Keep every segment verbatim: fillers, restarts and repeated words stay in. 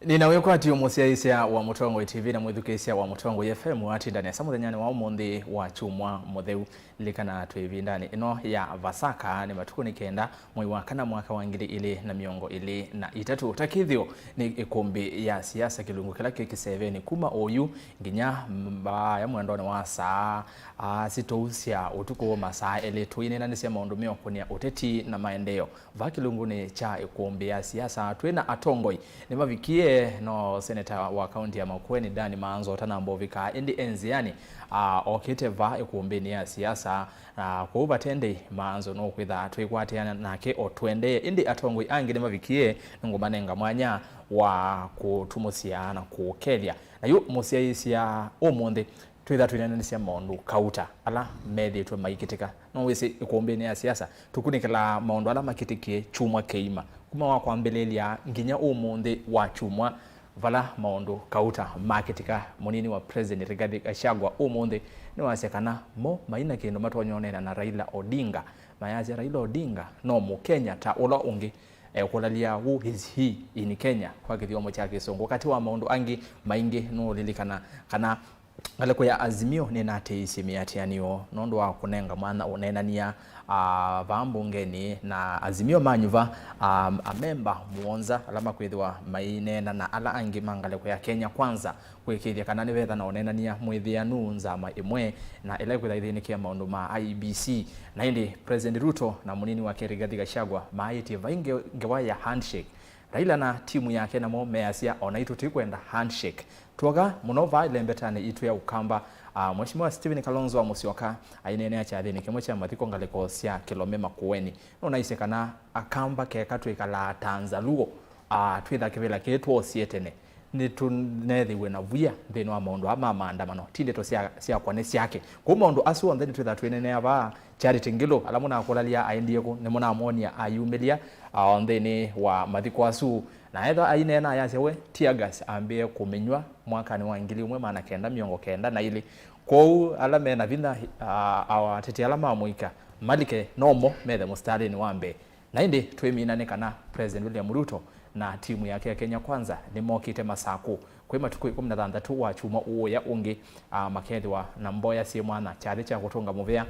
Nĩna wĩkwatyo mũsyaĩĩsya wa Mũtongoi T V na mwĩthukĩĩsya wa Mũtongoi F M watinda nesa mũthenyanĩ wa ũmũnthĩ wa kyumwa mũtheu. Lilikana twĩ ĩvindanĩ ĩno ya Vasaka, nĩ matukũ nĩ kenda mwei wa kana mwaka wa ngili ilĩ na mĩongo ĩlĩ na itatũ. Ta kĩthĩo, nĩ ĩkũmbĩ ya siasa kĩlungu kĩla kĩ kĩsevenĩ kuma oyu nginya mbaa ya mwendonĩ wa saa, aa, sitũu sya ũtukũ, masaa elĩ, tũineenanĩsya maũndũ meũkũnĩa ũteti na maendeeo. Va kĩlungunĩ kya ĩkũmbĩ ya siasa, twĩ na atongoi nĩmavikie, no seneta wa kaunti ya Makueni Dan Maanzo ũtanamba ũvika, ĩndĩ e nzĩanĩ, a, okĩte va ĩkũmbĩnĩ ya siasa, na kwoou vatendei Maanzo nũkwĩtha twĩkwatĩana nake o tũendee, ĩndĩ atongoi angĩ nĩmavikie, nĩngũmanenga mwanya wa kũtumũsya na kũkethya. Na yu mũsyaĩĩsya ũmũnthĩ, twĩtha twĩneenanĩsya maũndũ kauta ala methĩĩtwe maikĩtĩka. No wĩsĩ ĩkũmbĩnĩ ya siasa, tũkunĩkĩlaa maũndũ ala makĩtĩkie kyumwa kĩima. Kuma wa kwambĩlĩlya nginya ũmũnthĩ wa kyumwa, vala maũndũ kauta makĩtĩka, mũnini wa President Rigathi Gachagua ũmũnthĩ nĩwasya kana mo maina kĩndũ matonya ũneena na Raila Odinga. Mayasya Raila Odinga no Mũkenya ta ũla ũngĩ, ekũlalya who is he in Kenya kwa kĩthyomo kya Kĩsũngũ. Katĩ wa maũndũ angĩ maingĩ, nũũlilikana kana ngalĩko ya Azimio nĩnatĩĩisye mĩatĩanĩo nũndũ wa kũnenga mwanya ũneenany'a, ah, vaa mbungenĩ, na Azimio manyuva, ah, amemba mũonza ala makwĩthĩwa maineena na ala angĩ ma ngalĩko ya Kenya Kwanza kwĩkĩĩthya kana nĩvetha na ũneenany'a mwĩthĩanu nzama ĩmwe na ĩla ĩkwĩtha ĩthĩnĩkĩa maũndũ ma I E B C. Na ĩndĩ President Ruto na mũnini wake Rigathi Gachagua maaĩtye vai nge-, ngewa ya handshake. Raila na timu yake namo measya, "O naitũ tũtikwenda handshake." Twoka mũno vaa ĩlembetanĩ yitũ ya Ũkamba, ah, Mheshimiwa Stephen Kalonzo wa Musyoka aineenea kyathĩnĩ kĩmwe kya mathiko ngalĩko sya Kĩlome Makueni. Nũnaisye kana Akamba keka twĩkalaa ta Nzaluo, ah, twĩtha kĩvĩla kĩĩ twosie tene, nĩtũneethĩw'e na vuya nthĩnĩ wa maũndũ aa ma maandamano. Ti ndeto sya, syakwa, nĩ syake. Kwoou maũndũ asu onthe nĩtwĩtha twĩneenea vaa. Charity Ngilu, ala mũnakũlalya aendie kũ, nĩmũnamwonia ayumĩlya, a, o nthĩnĩ wa mathiko asu. Na ethwa aineena ayasya we, tear gas ambĩĩe kũmĩnyw'a mwakanĩ wa ngili ĩmwe maana kenda mĩongo kenda na ilĩ. Kwoou ala me na vinya, a, a, ateti ala ma mũika malike no mo methe mũsitalĩnĩ wa mbee. Na ĩndĩ twĩmina nĩ kana President William Ruto na timu yake ya Kenya Kwanza nĩmokĩte Masakũ kwĩ matukũ ĩkũmi na thanthatũ wa kyumwa ũũya ũngĩ, a, makethĩwa na mboya syĩ mwanya kyathĩ kya kũtũnga mũvea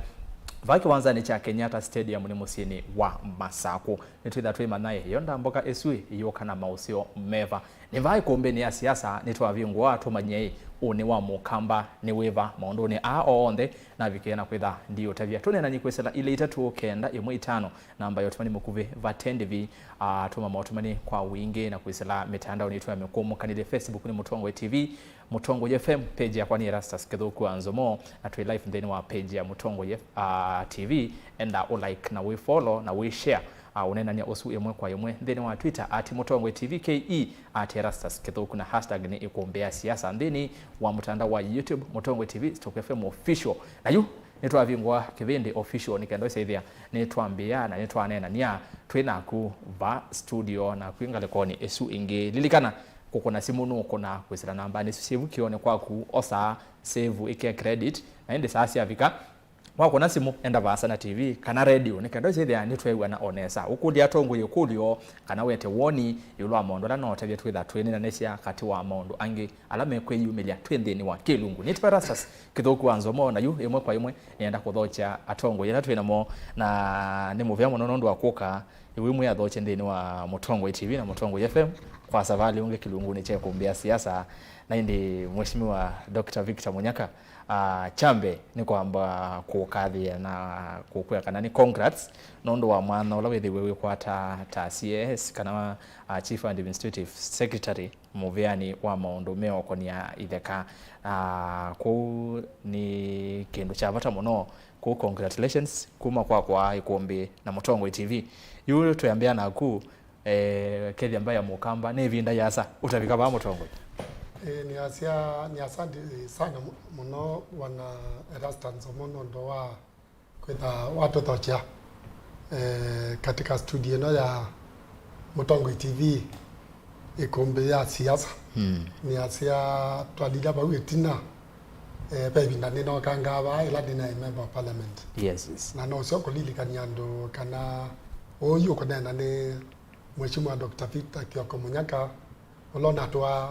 va kĩwanzanĩ kya Kenyatta Stadium nĩ mũsyĩnĩ wa Masakũ. Nĩtwĩtha twĩmanya ĩ, yo ndambũka ĩsu ĩ, yũka na maũseo meva? Nĩ vaa ĩkũmbĩnĩ ya siasa nĩtwavingũa tũmanyie ĩ, ũnĩ wa Mũkamba nĩ wĩva maũndũnĩ aa onthe navikĩe na kwĩtha ndiũtavya. Tũneenany'e kwĩsĩla ilĩ itatũ kenda ĩmwe itano, namba ya ũtũmani mũkuvĩ vate ndĩvi, a, tũma maũtũmani kwa wingĩ na kwĩsĩla mĩtandaonĩ yitũ ya mĩkũmũkanĩlye. Facebook nĩ Mũtongoi T V, Mũtongoi F M, page yakwa nĩ Erastus Kĩthũku wa Nzomo, na twĩ live nthĩnĩ wa page ya Mũtongoi F-, a, T V. Enda ũ like na wĩ follow na wĩ share, a, ũneenany'a ũsu ĩmwe kwa ĩmwe nthĩnĩ wa Twitter at Mũtongoi T V K E, at Erastus Kĩthũku, na hashtag nĩ ĩkũmbĩ ya siasa nthĩnĩ wa mũtandao wa YouTube Mũtongoi T V stroke F M official. Na yu nĩtwavingũa kĩvĩndĩ official nĩ kenda ũsyaĩthĩa nĩtwambĩĩa na nĩtwaneenany'a twĩ naku va studio na kwĩ ngalĩkonĩ ĩsu ĩngĩ. Lilikana, kũkũna simũ nũkũna kwĩsĩla nambanĩ isu syĩ vu kĩonĩ kwaku, osa, save, ĩkĩa credit, na ĩndĩ saa syavika, wakũna simũ, enda vaasa na T V kana radio nĩ kenda ũsyaĩthĩa nĩtweew'ana o nesa. Ũkũlya atongoi ĩkũlyo kana wete woni ĩũlũ wa maũndũ ala no ũtavye twĩtha twĩneenanĩsya katĩ wa maũndũ angĩ ala mekwĩyumĩlya twĩ nthĩnĩ wa kĩlungu. Nĩtwa Erastus Kĩthũku wa Nzomo, na yu ĩmwe kwa ĩmwe nĩenda kũthokya atongoi ala twĩ namo, na nĩ mũvea mũno nũndũ wa kũka ĩwĩ mwĩ athokye nthĩnĩ wa Mũtongoi T V na Mũtongoi F M kwa savalĩ ũngĩ kĩlungunĩ kya ĩkũmbĩ ya siasa. Na ĩndĩ Mheshimiwa Doctor Victor Munyaka, ah, kyambe nĩ kwamba kũkathĩa na kũkwĩa kana nĩ congrats nũndũ wa mwanya ũla wĩthĩwe wĩkwata ta C A S kana, ah, Chief Administrative Secretary mũvĩanĩ wa maũndũ meũkonia itheka. Ah, kwoou nĩ kĩndũ kya vata mũno. Kwoou congratulations kuma kwakwa ĩkũmbĩ na Mũtongoi T V. Yu twĩambĩa naku, eh, kethĩa mbaĩ ya Mũkamba nĩ ĩvinda yĩasa ũtavika vaa Mũtongoi? Eh, nĩasya, nĩ asante sana mu-, mũno Bwana Erastus Nzomo nũndũ wa kwĩtha watũthokya, eh, katika studio ĩno ya Mũtongoi T V, ĩkũmbĩ ya siasa. Hmm. Nĩasya twalila vau ĩtina, eh, ve ĩvinda nĩnokangaa vaa ĩla nĩnaĩ member of parliament. Yes, yes. Na no ũseo kũlilikany'a andũ kana ũyu ũkũneena nĩ Mheshimiwa Doctor Victor Kioko Munyaka, ũla ũnatũaa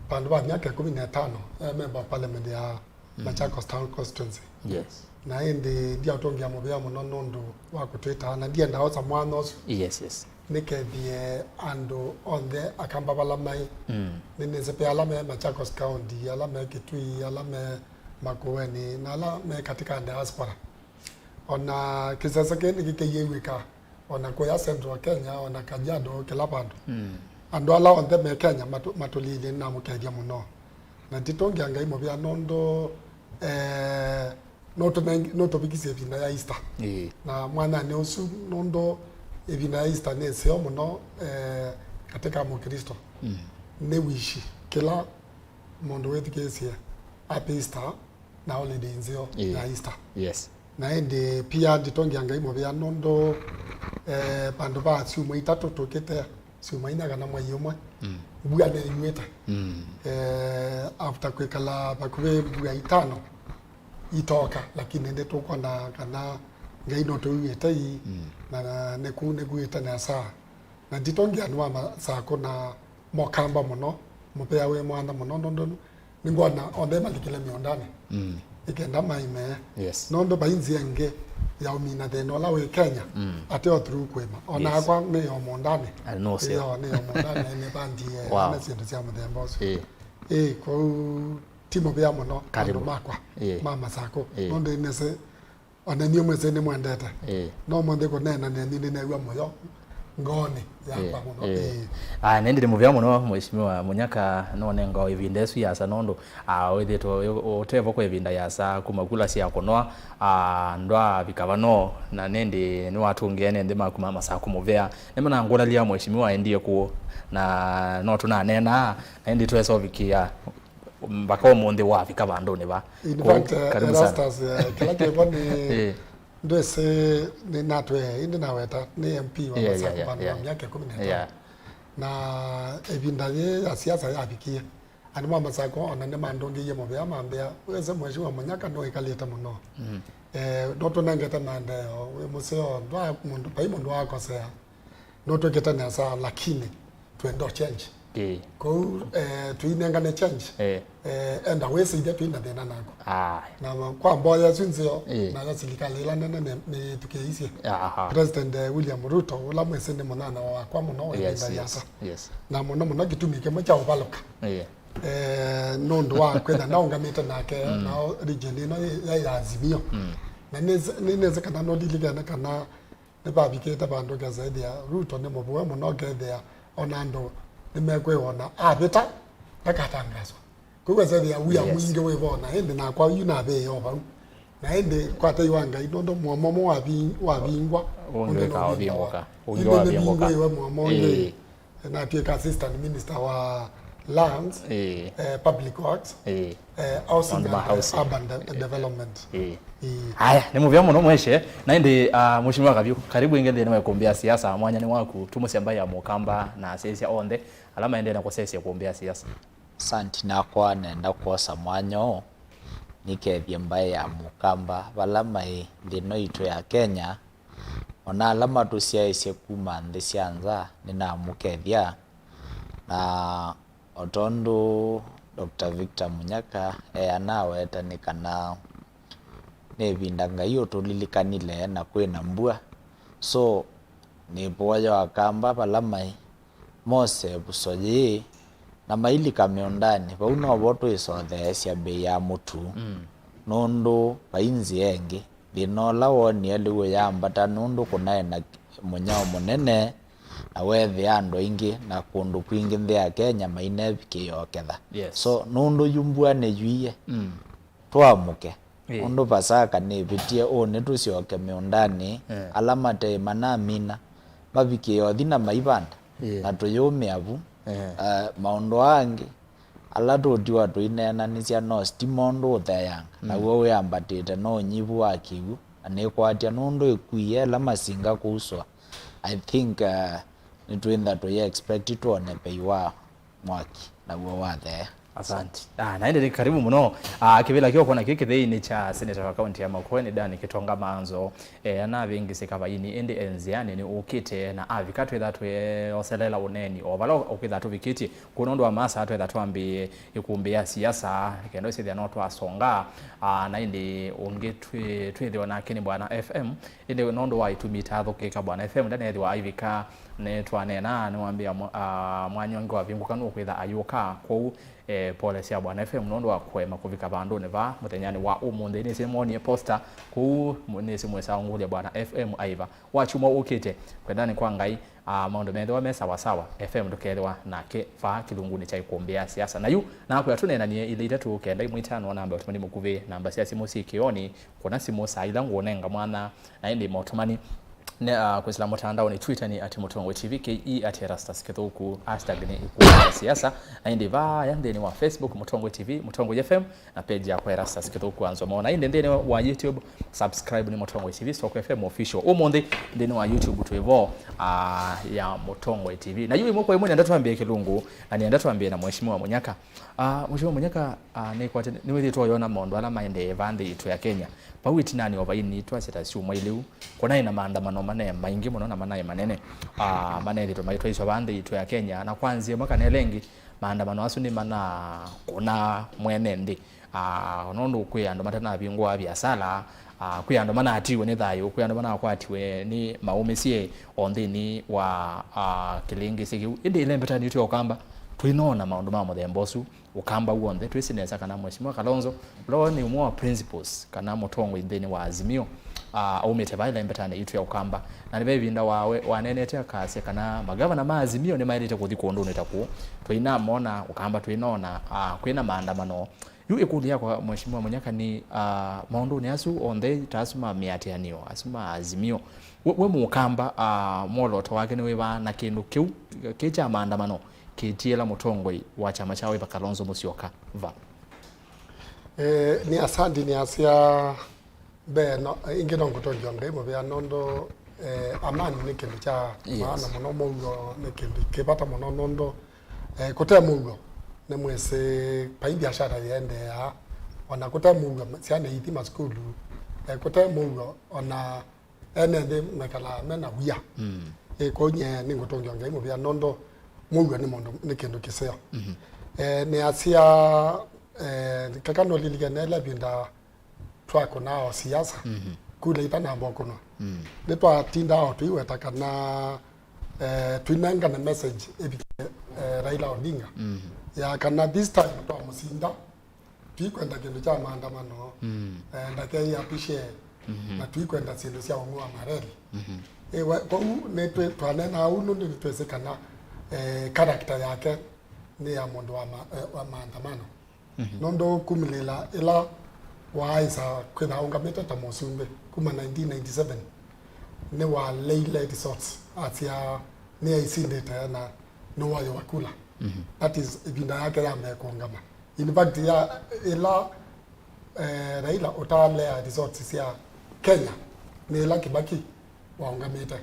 vandũ va myaka ĩkũmi na ĩtano e member of parliament ya Machakos Town Constituency. Yes. Na ĩndĩ ndyaũtũngĩa mũvea mũno nũndũ wa kũtwĩtaa, na ndienda osa mwanya ũsu. Yes, yes. Nĩkethie andũ onthe Akamba vala maĩ. Mm. Nĩnĩsĩ ve ala me Machakos County, ala me Kitui, ala me Makueni, na ala me katika diaspora. Ona kĩsese kĩĩ nĩkĩkĩyĩw'ĩka ona kũya Central Kenya, ona Kajiado, kĩla vandũ. Mm. Andũ ala onthe me Kenya matũ-, matũlilye nĩnamũkethya mũno. Na nditũngĩa Ngai mũvea nũndũ, eh, nũtũnengi-, nũtũvikisye ĩvinda ya Easter. Ĩĩ. Na mwanyanĩ ũsu nũndũ ĩvinda ya Easter nĩ ĩseo mũno, eh, katika Mũkristo. Mm. Nĩ wishi kĩla mũndũ wĩthukĩĩsye Happy Easter na holiday nzeo. Ĩĩ. Ya Easter. Yes. Na ĩndĩ pia nditũngĩa Ngai mũvea nũndũ, eh, vandũ va syumwa itatũ tũkĩte syumwa inya kana mwei ũmwe, mm, mbua nĩyuĩte. Mm. Eh, after kwĩkala vakuvĩ mbua itano itoka, lakini nĩtũkwona kana Ngai nũtũiw'ĩte ii, mm, na nĩku nĩkuĩte nesa. Na nditũngĩa andũ ma Masakũ na Mũkamba mũno, mũvea wĩ mwanya mũno nũndũ nĩngwona onthe malikile mĩũndanĩ. Mm. Ĩkenda maime. Yes. Nũndũ vai nzĩa ĩngĩ ya ũmina thĩna ũla wĩ Kenya, mm, ateo through kũĩma. Ona, yes, akwa nĩ yo mũũndanĩ. Ah, no, sir. Yo, nĩ yo mũũndanĩ, nĩvandie, wow, na syĩndũ sya mũthemba ũsu. Ĩĩ. Ĩĩ, kwoou ti mũvea mũno, karibu, andũ makwa, ĩĩ, ma Masakũ. Ĩĩ. Nũndũ nĩsĩ Ona nyie mwĩsĩ nĩmwendete. Ĩĩ. No mũnthĩ kũneena nenyu nĩneew'a mũyo ngoonĩ yakwa, ĩĩ, mũno. Ĩĩ. Ĩĩ. Ah, nĩndĩ nĩ mũvea mũno, Mheshimiwa Munyaka, nũnenga o ĩvinda ĩsu yasa nũndũ, ah, wĩthĩtwe ũ-, ũtevo kwa ĩvinda yasa kuma kula sya kũnoa, ah, ndwavika vano, na nĩndĩ nĩwatũngĩe nĩ nthĩ maku ma Masakũ mũvea. Nĩmanangũlalia Mheshimiwa endie kũũ, na no tũnaneenaa, na ĩndĩ twesovikĩa mpaka ũmũnthĩ wavika vandũnĩ va. In fact, eh, karibu sana. Erastus, eh, kĩla kĩvo nĩ, eh, ndwĩsĩ nĩ natwe, ĩndĩ naweta nĩ M P wa, yeah, Masakũ, yeah, yeah, vandũ va, yeah, myaka ĩkũmi na ĩtano. Yeah. Na ĩvinda yĩ ya siasa yavikie, andũ ma Masakũ ona nĩmandũngĩie mũvea mambĩa, wĩsĩ Mheshimiwa Munyaka nĩwĩkalĩte mũno. Mm. Eh, ndũtũnengete maendeeo, wĩ mũseo, ndwa mũndũ, vai mũndũ wakosea. Nũtwĩkĩte nesa, lakini twenda change. Ĩĩ. Kwoou, eh, tũinengane change. Ĩĩ. Eh, enda wĩsĩithye twĩ na thĩna naku. Aye. Na kwa mboya ĩsu nzeo, ĩĩ, nayo silikalĩ ĩla nene nĩ, nĩyĩthukĩĩisye. Aha. President, eh, William Ruto, ũla mwĩsĩ nĩ mũnyanyawa wakwa mũno wa, yes, ĩvinda, yes, yasa. Yes. Na mũno mũno kĩtumi kĩmwe kya ũvalũka. Ĩĩ. Eh, nũndũ wa kwĩtha naũngamĩte nake, mm, nao region ĩno ya, ya Azimio. Mm. Na nĩnĩsĩ, nĩnĩsĩ kana nũlilikene kana nĩvavikĩte vandũ ũkesa ĩthĩa Ruto nĩ mũvũe mũno, ũkethĩa ona andũ nĩmekwĩwona avĩta ndakatangaswa. Kwoou ũkesa ĩthĩa wia, yes, mwingĩ wĩ vo, na ĩndĩ nakwa yu navĩĩe o vau. Na ĩndĩ kwa tei wa Ngai, nũndũ mũomo ũmwe wavi-, wavingwa, ũngĩ, ũngĩ wĩkaa nũvingũawa. Ũvingũka. Ũngĩ, ĩndĩ wavingũka, nĩvingũiwe mũomo ũngĩ. Ĩĩ. Nake ka assistant minister wa lands, ĩĩ, eh, public works, ĩĩ, eh, housing, maũndũ ma and, eh, housing, urban de-, ĩĩ, development. Ĩĩ. Ĩĩ. Aya, nĩ mũvea mũno mweshe. Na ĩndĩ, ah, Mheshimiwa Kavyũ, karibu ĩngĩ nthĩnĩ wa ĩkũmbĩ ya siasa, mwanya nĩ waku, tũmũsya mbaĩ ya Mũkamba na asyaĩĩsya onthe ala maendee na kũsyaĩĩsya ĩkũmbĩ ya siasa. Asante, nakwa nenda kwosa mwanya ũũ nĩkethye mbaĩ ya Mũkamba vala maĩ nthĩ ĩno yitũ ya Kenya, o na ala matũsyaĩĩsye kuma nthĩ sya nza, nĩnamũkethya. Na o tondũ Doctor Victor Munyaka e anaweta nĩ kana nĩ ĩvinda Ngai ũtũlilikanile na kwĩ na mbua. So, nĩvoya Akamba vala maĩ, mose ĩvuso yĩĩ, na mailika mĩũndanĩ, vau novo twĩsotheesya mbei ya mũtu, mm, nũndũ vai nzĩa ĩngĩ. Thĩna ũla woonie lĩu ũyambata nũndũ kũnaĩ na mũnyao mũnene, na weethĩa andũ aingĩ na kũndũ kwingĩ nthĩ ya Kenya mainevikĩĩa ũketha. Yes. So, nũndũ yu mbua nĩyuie, mm, tũamũke. Ĩĩ. Ũndũ Pasaka nĩvĩtie, ũnĩ tũsyoke mĩũndanĩ, eh, ala mateĩ manamina, mavikĩe ũthi na maivanda, ĩĩ, na tũyũmĩa vu. Eh. Eh, maũndũ aa angĩ, ala tũtiwa tũineenanĩsya no ti mo ũndũ ũtheeanga, mm, naw'o wĩambatĩte no ũnyivu wa kĩw'ũ, na nĩkwatya nũndũ ĩkuie ĩla masinga kũusũa. I think, eh, nĩtwĩntha tũyĩ expect twone vei wa mwaki, naw'o wathea. Asante. Ah, na ĩndĩ nĩ karibu mũno. Ah, kĩvĩla kĩoko na kĩkĩthĩinĩ kya seneta wa kaunti ya Makueni, Dan Kitonga Manzo. Eh, anavĩngĩsĩka vaini, ĩndĩ e nzĩanĩ nĩ ũkĩte na avika twĩtha twĩoselela ũneeni o vala ũkĩtha tũvikĩtye. Kũu nũndũ wa masaa twĩtha twambĩĩe ĩkumbĩ ya siasa, kenda ũsĩthĩa no twasonga. Ah, na ĩndĩ ũngĩ twĩ-, twĩthĩwa nake nĩ Bwana F M. Ĩndĩ nũndũ wa itumi itathũkĩka, Bwana F M ndanethĩwa aivika. Nĩtwaneenaa, nĩwambĩa mwa-, ah, mwanya ũngĩ wavingũka nũkwĩtha ayũka. Kwoou, eh, pole sya Bwana F M nũndũ wa kũema kũvika vandũnĩ vaa mũthenyanĩ wa ũmũnthĩ. Nĩsĩ nĩmwonie poster, kwoou mũ-, nĩsĩ mwĩsaa ũngũlya Bwana F M aiva. Wakyumwa ũkĩte, kwendani kwa Ngai, ah, maũndũ methĩwa me sawa sawa, F M ndũkethĩwa nake vaa kĩlungunĩ kya ĩkũmbĩ ya siasa. Na yu, nakwĩa tũneenanie ilĩ itatũ kenda ĩmwe itano namba ũtũmani mũkuvĩ, namba sya simũ syĩ kĩonĩ, kũna simũ saa ila ngũũnenga mwanya, na ĩndĩ maũtũmani ne, ah, kwĩsĩla mũtandaonĩ, Twitter nĩ at Mũtongoi T V, K E at Erastus Kĩthũku, hashtag nĩ ĩkũmbĩ ya siasa, na ĩndĩ vaya nthĩnĩ wa Facebook, Mũtongoi T V, Mũtongoi F M, na page yakwa Erastus Kĩthũku Anzomo. Na ĩndĩ nthĩnĩ wa YouTube, subscribe nĩ Mũtongoi T V, Soko F M Official. Ũmũnthĩ nthĩnĩ wa YouTube twĩ vo, ah, ya Mũtongoi T V. Na yu ĩmwe kwa ĩmwe nĩenda twambĩe kĩlungu, na nĩenda twambĩe na Mheshimiwa Mũnyaka. Ah, Mheshimiwa Mũnyaka, ah, nĩkwate, nĩwĩthĩĩtwe ũyona maũndũ ala maendee vaa nthĩ yitũ ya Kenya. Vau ĩtinanĩ o vaini twasya ta syumwa ilĩ u, kũnaĩ na maandamano manaĩ maingĩ mũno na manaĩ manene, ah, manethĩtwe maitwaiswa vaa nthĩ yitũ ya Kenya, na kwa nzĩa ĩmwe kana ĩla ĩngĩ, maandamano asu nĩmanakũna mwene nthĩ. Ah, nũndũ kwĩ andũ matanavingũa viasala, ah, kwĩ andũ manatiwe nĩ thayũ, kwĩ andũ manakwatiwe nĩ maũmĩsye o nthĩnĩ wa, ah, kĩlĩngĩsĩ kĩu. Ĩndĩ ĩlembetanĩ yitũ ya Ũkamba, tũinoona maũndũ ma mũthemba ũsu. Ũkamba w'onthe. Twĩsĩ nesa kana Mheshimiwa Kalonzo, ũla we nĩ ũmwe wa principals kana mũtongoi nthĩnĩ wa Azimio, ah, aumĩte vaa ĩlembetanĩ yitũ ya Ũkamba. Na nĩ ve ĩvinda wawe waneenete akasya kana magavana ma Azimio nĩmaĩlĩte kũthi kũndũnĩ ta kũu. Tũinamona Ũkamba, tũinona, ah, kwĩna maandamano. Yu ĩkũlyo yakwa, Mheshimiwa Mũnyaka, nĩ, ah, maũndũnĩ asu onthe ta asu ma mĩatĩanĩo, asu ma Azimio, we, we Mũkamba, ah, mwolooto wake nĩ wĩva na kĩndũ kĩu kĩ kya maandamano kĩtiĩla mũtongoi wa kyama kya Wiper Kalonzo Musyoka va? Eh, nĩ asandi nĩ asya mbee, no, ĩngĩ no ngũtongea Ngai mũvea nũndũ, eh, amani nĩ kĩndũ kya Yes. maana mũno, mũuo nĩ kĩndũ kĩ vata mũno nũndũ, eh, kũte mũuo nĩ mwĩsĩ vai biashara yĩendeea, ona kũte mũuo syana ithi masukulu, eh, kũte mũuo ona ene nthĩ mekalaa mena wia. Mm. Ĩ, kwoou nyie nĩngũtũngĩa Ngai mũvea nũndũ mũuo nĩ mũndũ, nĩ kĩndũ kĩseo. Mhm. Eh, nĩasya, eh, kaka nũlilikane ĩla ĩvinda twakũnaa o siasa, mhm, kula itanamba ũkũnwa. Mm. Nĩtwatindaa o tũiweta kana, eh, twinengane message ĩvikĩe, eh, Raila Odinga, mhm, ya kana this time twamũsinda, tũikwenda kĩndũ kya maandamano, mm, eh, ndakeiapishe, mhm, na tũikwenda syĩndũ sya ũng'ũ wa mareli. Mhm. Ĩ, we, kwoou nĩtwĩ-, twaneenaa ũu nũndũ nĩtwĩsĩ kana, eh, character yake nĩ ya mũndũ wa ma-, eh, wa maandamano. Mhm. Nũndũ kumĩlĩla ĩla waaĩsa kwĩtha aũngamĩte ta mũsumbĩ kuma nineteen ninety-seven, nĩwaleile results, asya nĩaisindĩte na nĩwoyĩwa kula. Mhm. That is, ĩvinda yake ya mbee kũũngama. In fact, ya ĩla, eh, Raila ũtaalea results sya Kenya, nĩ ĩla Kibaki waũngamĩte.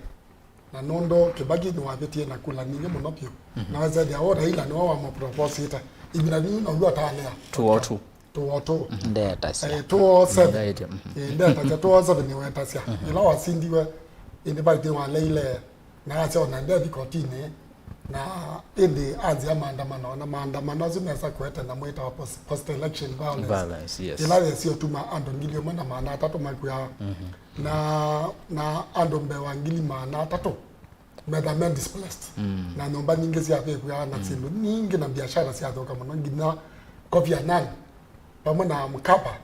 Na nũndũ Kibaki nĩwavĩtie na kula nyingĩ mũno vyũ, mhm, na wesethĩa o Raila nĩwe wamũproposite. Ĩvinda yĩu now'o ũtaalea. Two oh two. Two oh two. Mhm. Ndetasya. Eh, two oh seven. Ndetasya, mhm. Eh, ndetasya, two oh seven nĩwetasya. Mhm. Ĩla wasindiwe, in fact, nĩwaleile na asya ona ndethi kotinĩ, na ĩndĩ anzĩa maandamano, na maandamano asu mesa kũete na mwĩtawa post, post election violence. Violence, yes. Ĩla yesi ũtuma andũ ngili ĩmwe na maana atatũ makw'a, mhm, na, na andũ mbee wa ngili maana atatũ metha me displaced. Mm. Na nyũmba nyingĩ syavĩvw'a na, mm, syĩndũ nyingĩ na biashara syathũka mũno, nginya Kofi Annan vamwe na Mkapa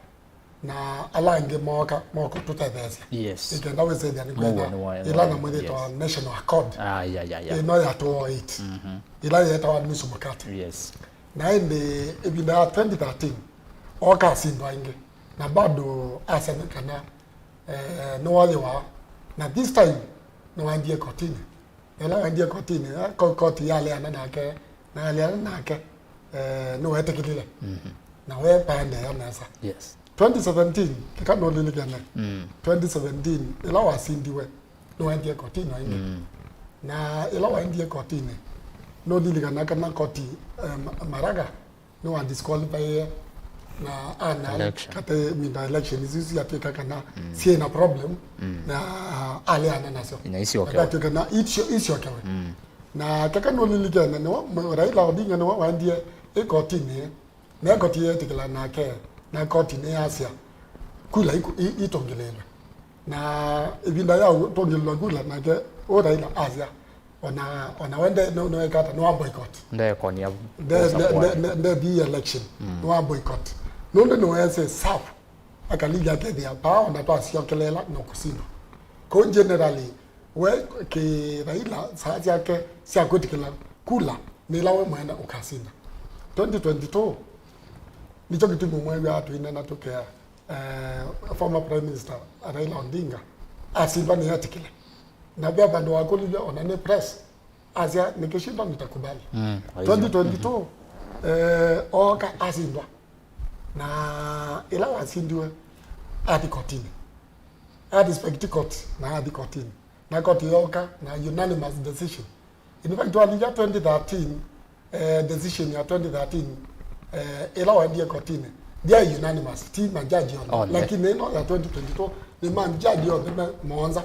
na ala angĩ mooka, mooka tũtetheesya. Yes. Ĩkenda wĩsĩthya nĩ kwenda mũuo nĩ wa, ĩla na mwĩthĩtwa, yes, National Accord. Ah, yeah, yeah, yeah. Ĩno ya two oh eight. Mhm. Ĩla yetawa nusu mkate. Yes. Na ĩndĩ ĩvinda ya twenty thirteen, oka asindwa ĩngĩ. Na bado asya nĩ kana, eh, nĩwoyĩwa. Na this time, nĩwaendie kotinĩ. Ĩla waendie kotinĩ, eh, ko-, koti yaleana nake, na yaleana nake, eh, nĩwetĩkĩlile. Mhm. Na we vaendeea nesa. Yes. Twenty seventeen, kĩka nũlilikane. Mm. Twenty seventeen, ĩla wasindiwe, nĩwaendie kotinĩ o ĩngĩ. Mm. Na ĩla waendie kotinĩ, nũlilikana kana koti, eh, Ma-, Maraga, nĩwa disqualify na ana Election. Kate minda election isu syatwĩka kana syĩ na problem na aleana nasyo. Na isyokewe. Akatwĩka na isyo-, isyokewe. Na kaka nũlilikene nĩwe mwe-, Raila Odinga nĩwe waendie ĩkotinĩ, na ĩkoti yetĩkĩla nake, na ĩkoti nĩyasya kula iku-, i-, itũngĩlĩĩlwe. Na ĩvinda ya ũtũngĩlĩlwa kula nake ũ Raila asya, ona, ona we nde-, nĩ-, nĩweka ata, nĩwa boycott. Ndekonia nde-, nde-, nde-, nde-, ndethi election, nĩwa boycott. Nũndũ nĩweesĩ safu, akalilya akethĩa paa ona twasyokelela no kũsindwa. Kũu generally, we kĩ Raila, saa syake sya kwĩtĩkĩla kula nĩ ĩla we mwene ũkasinda. Twenty twenty-two, nĩkyo kĩtumi mwew'aa twĩnena tũkea, eh, former Prime Minister Raila Odinga asindwa nĩyetĩkĩle. Na ve vandũ wakũlilw'e ona nĩ press, asya, "Nikishindwa nitakubali." Mm. Twenty twenty-two, eh, ooka asindwa. Na ĩla wasindiwe, athi kotini. A respect court na athi kotini. Na koti yoka na unanimous decision. In fact, twalilya twenty thirteen, eh, decision ya twenty thirteen, eh, ĩla waendie kotini, ndyaĩ unanimous, ti majaji onthe. Onthe. Lakini ĩno ya twenty twenty-two, nĩ majaji onthe me mũonza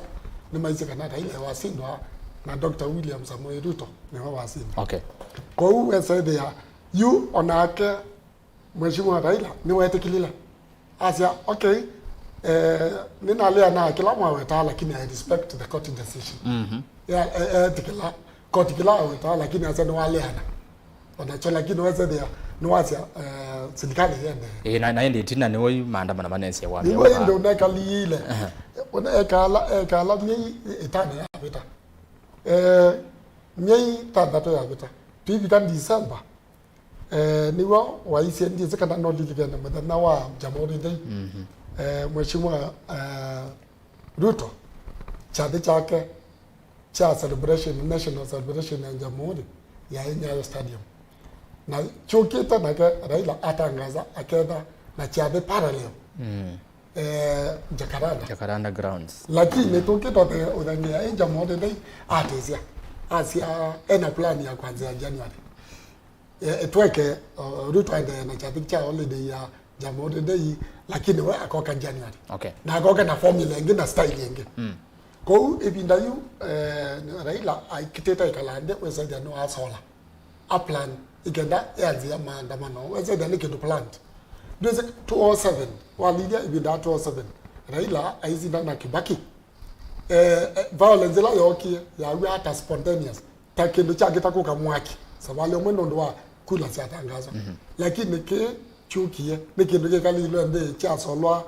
nĩmaisye kana Raila wasindwa na Doctor William Samoei Ruto nĩwe wasindwa. Okay. Kwoou wesethĩa yu onake Mheshimiwa Raila nĩwetĩkĩlile. Asya, "Okay, eh, nĩnaleana kĩla mwawetaa, lakini I respect the court decision." Mhm. Ya, eh, etĩkĩla koti kĩla awetaa, lakini asya nĩwaleana. Onakyo, lakini wesethĩa nĩwasya, eh, silikalĩ yende. Ĩĩ, na, na ĩndĩ ĩtina nĩw'o yu maandamano manesie wambia. Nĩw'o ĩndĩ ũnekaliile. Aha. Ũnekala, ekala myei ĩtano yavĩta. Eh, myei thanthatũ yavĩta. Twĩvika December, Eh, nĩw'o waisye, ndyĩsĩ kana nũlilikene mũthenya wa Jamhuri Day. Mhm. Eh, Mheshimiwa, eh, Ruto, kyathĩ kyake kya celebration, national celebration ya Jamhuri yaĩ Nyayo Stadium. Na kyũkĩte nake Raila atangaza aketha na kyathĩ parallel. Mm. Eh, Jacaranda. Jacaranda grounds. Lakini tũkĩtote ũthania ĩ Jamhuri Day atĩsya. Asya ena plan ya kwanzĩa January. Eh, tweke, uh, Ruto aendee na kyathĩ kya holiday ya Jamhuri Day, lakini we akoka January. Okay. Na akoka na formula ĩngĩ na style ĩngĩ. Mm. Kwoou ĩvinda yu, eh, Raila aikitĩte ĩkala nthĩ, wĩsethĩa nĩwasola a plan ĩkenda eanzĩa maandamano. Wĩsethĩa nĩ kĩndũ planned. Ndwĩsĩ two oh seven, walilya ĩvinda ya two oh seven, Raila aisinda na Kibaki. Eh, eh, violence ĩla yookie yaw'a ata spontaneous, ta kĩndũ kyakĩta kũka mwaki savalĩ ũmwe nũndũ wa kula syatangazwa. Mhm. Lakini kĩ kyũkie nĩ kĩndũ kĩkalilwe nthĩ kyasolwa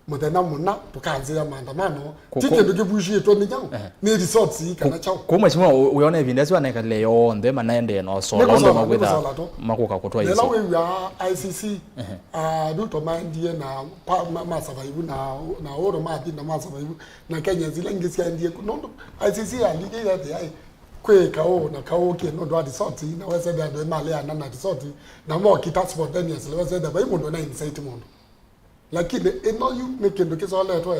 mũthenya mũna tũkanzĩa maandamano. Kũ-, ti kũ-, kĩndũ kĩvushĩtwe nĩ nyaũ, ehe, nĩ results ii kana kyaũ. Kũu mheshimiwa, ũ-, ũyona ĩvinda ĩsu anekalile yonthe manaendee na ũsola ũndũ makwĩtha makũka kũtwaisya. Nĩla wĩw'aa I C C, ehe, ah, Ruto maendie na pa-, ma-, ma survive na, na Uhuru mathi na ma survive. Na Kenya zila ingĩ syaendie ku, nũndũ I C C yalike yethĩa ĩ, kwĩ kaũ na kaũ kĩ nũndũ wa resort, na wesethĩa andũ maleana na resort, na mokita spontaneously, wesethĩa vai mũndũ na incite mũndũ. Lakini ĩno yu nĩ kĩndũ kĩsoletwe,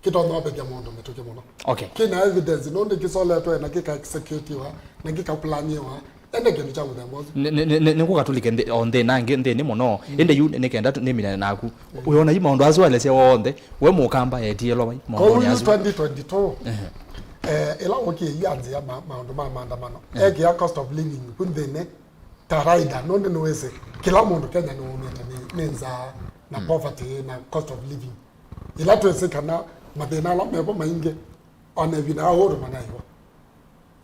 kĩtonya ũvethya mũndũ mĩtũkĩ mũno. Okay. Kĩna evidence, nũndũ kĩsoletwe na kĩka executiwa, na kĩka planiwa, ende kĩndũ kya mũthemba ũsu. Nĩ, nĩ, nĩ, nĩ, nĩkũka tũlike nthĩ, o nthĩ na nthĩ, nthĩnĩ mũno. Mm. Ĩndĩ yu nĩ, nĩkenda tũ-, nĩmine naku. Mm. Ũyona yu maũndũ asu aelesya onthe, we mũkamba etie lovai maũndũnĩ asu. Kwoou yu twenty twenty-two, ehe, eh, ĩla ũkĩie yu anzĩa ma-, maũndũ ma maandamano. Ehe. Ekĩa cost of living ku nthĩnĩ ta rider, nũndũ nĩwĩsĩ kĩla mũndũ Kenya nĩwũmĩte nĩ, nĩ nzaa na, mm, poverty na cost of living. Ĩla twĩsĩ kana mathĩna ala mevo maingĩ, ona ĩvinda ya Uhuru manaĩwa.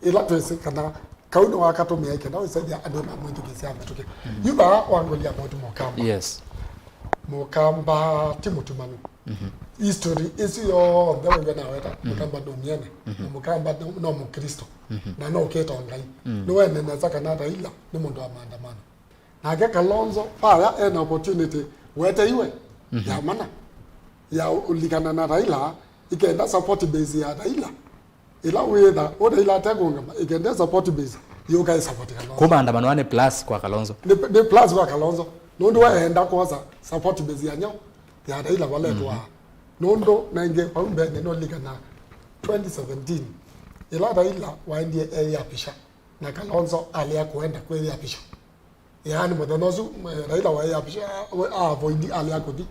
Ĩla twĩsĩ kana kau nĩwakatũmĩa ĩkenda wĩsethĩa andũ mamwĩthukĩĩsya mĩtũkĩ. Mhm. Yu vaa wangũlya Mauti Mũkamba. Yes. Mũkamba ti mũtumanu. Mhm. History ĩsu yonthe wĩw'a naweta, mhm, Mũkamba nũmĩene. Mhm. Na Mũkamba no, no Mũkristo. Mhm. Na no ũkĩtwa Ngai. Mm. Nĩwene nesa kana Raila nĩ mũndũ wa maandamano. Nake Kalonzo vaya ena opportunity weteiwe, mhm, ya mana ya ũlikana na Raila, ikenda support base ya Raila. Ĩla wĩtha, ũ Raila atekũngama, ikenda support base, yũka ĩ support Kalonzo. Kuma andamano nĩ plus kwa Kalonzo. Nĩ, nĩ plus kwa Kalonzo. Nũndũ waenda kwosa support base ya nyau, ya Raila valetwa. Mhm. Nũndũ nenge pau mbene nũlikana twenty seventeen, ĩla Raila waendie eyapisha, na Kalonzo alea kũenda kwĩyapisha. Yaani mũthenya ũsu, eh, Raila waĩ apisha, we, a avoid alea kũthi.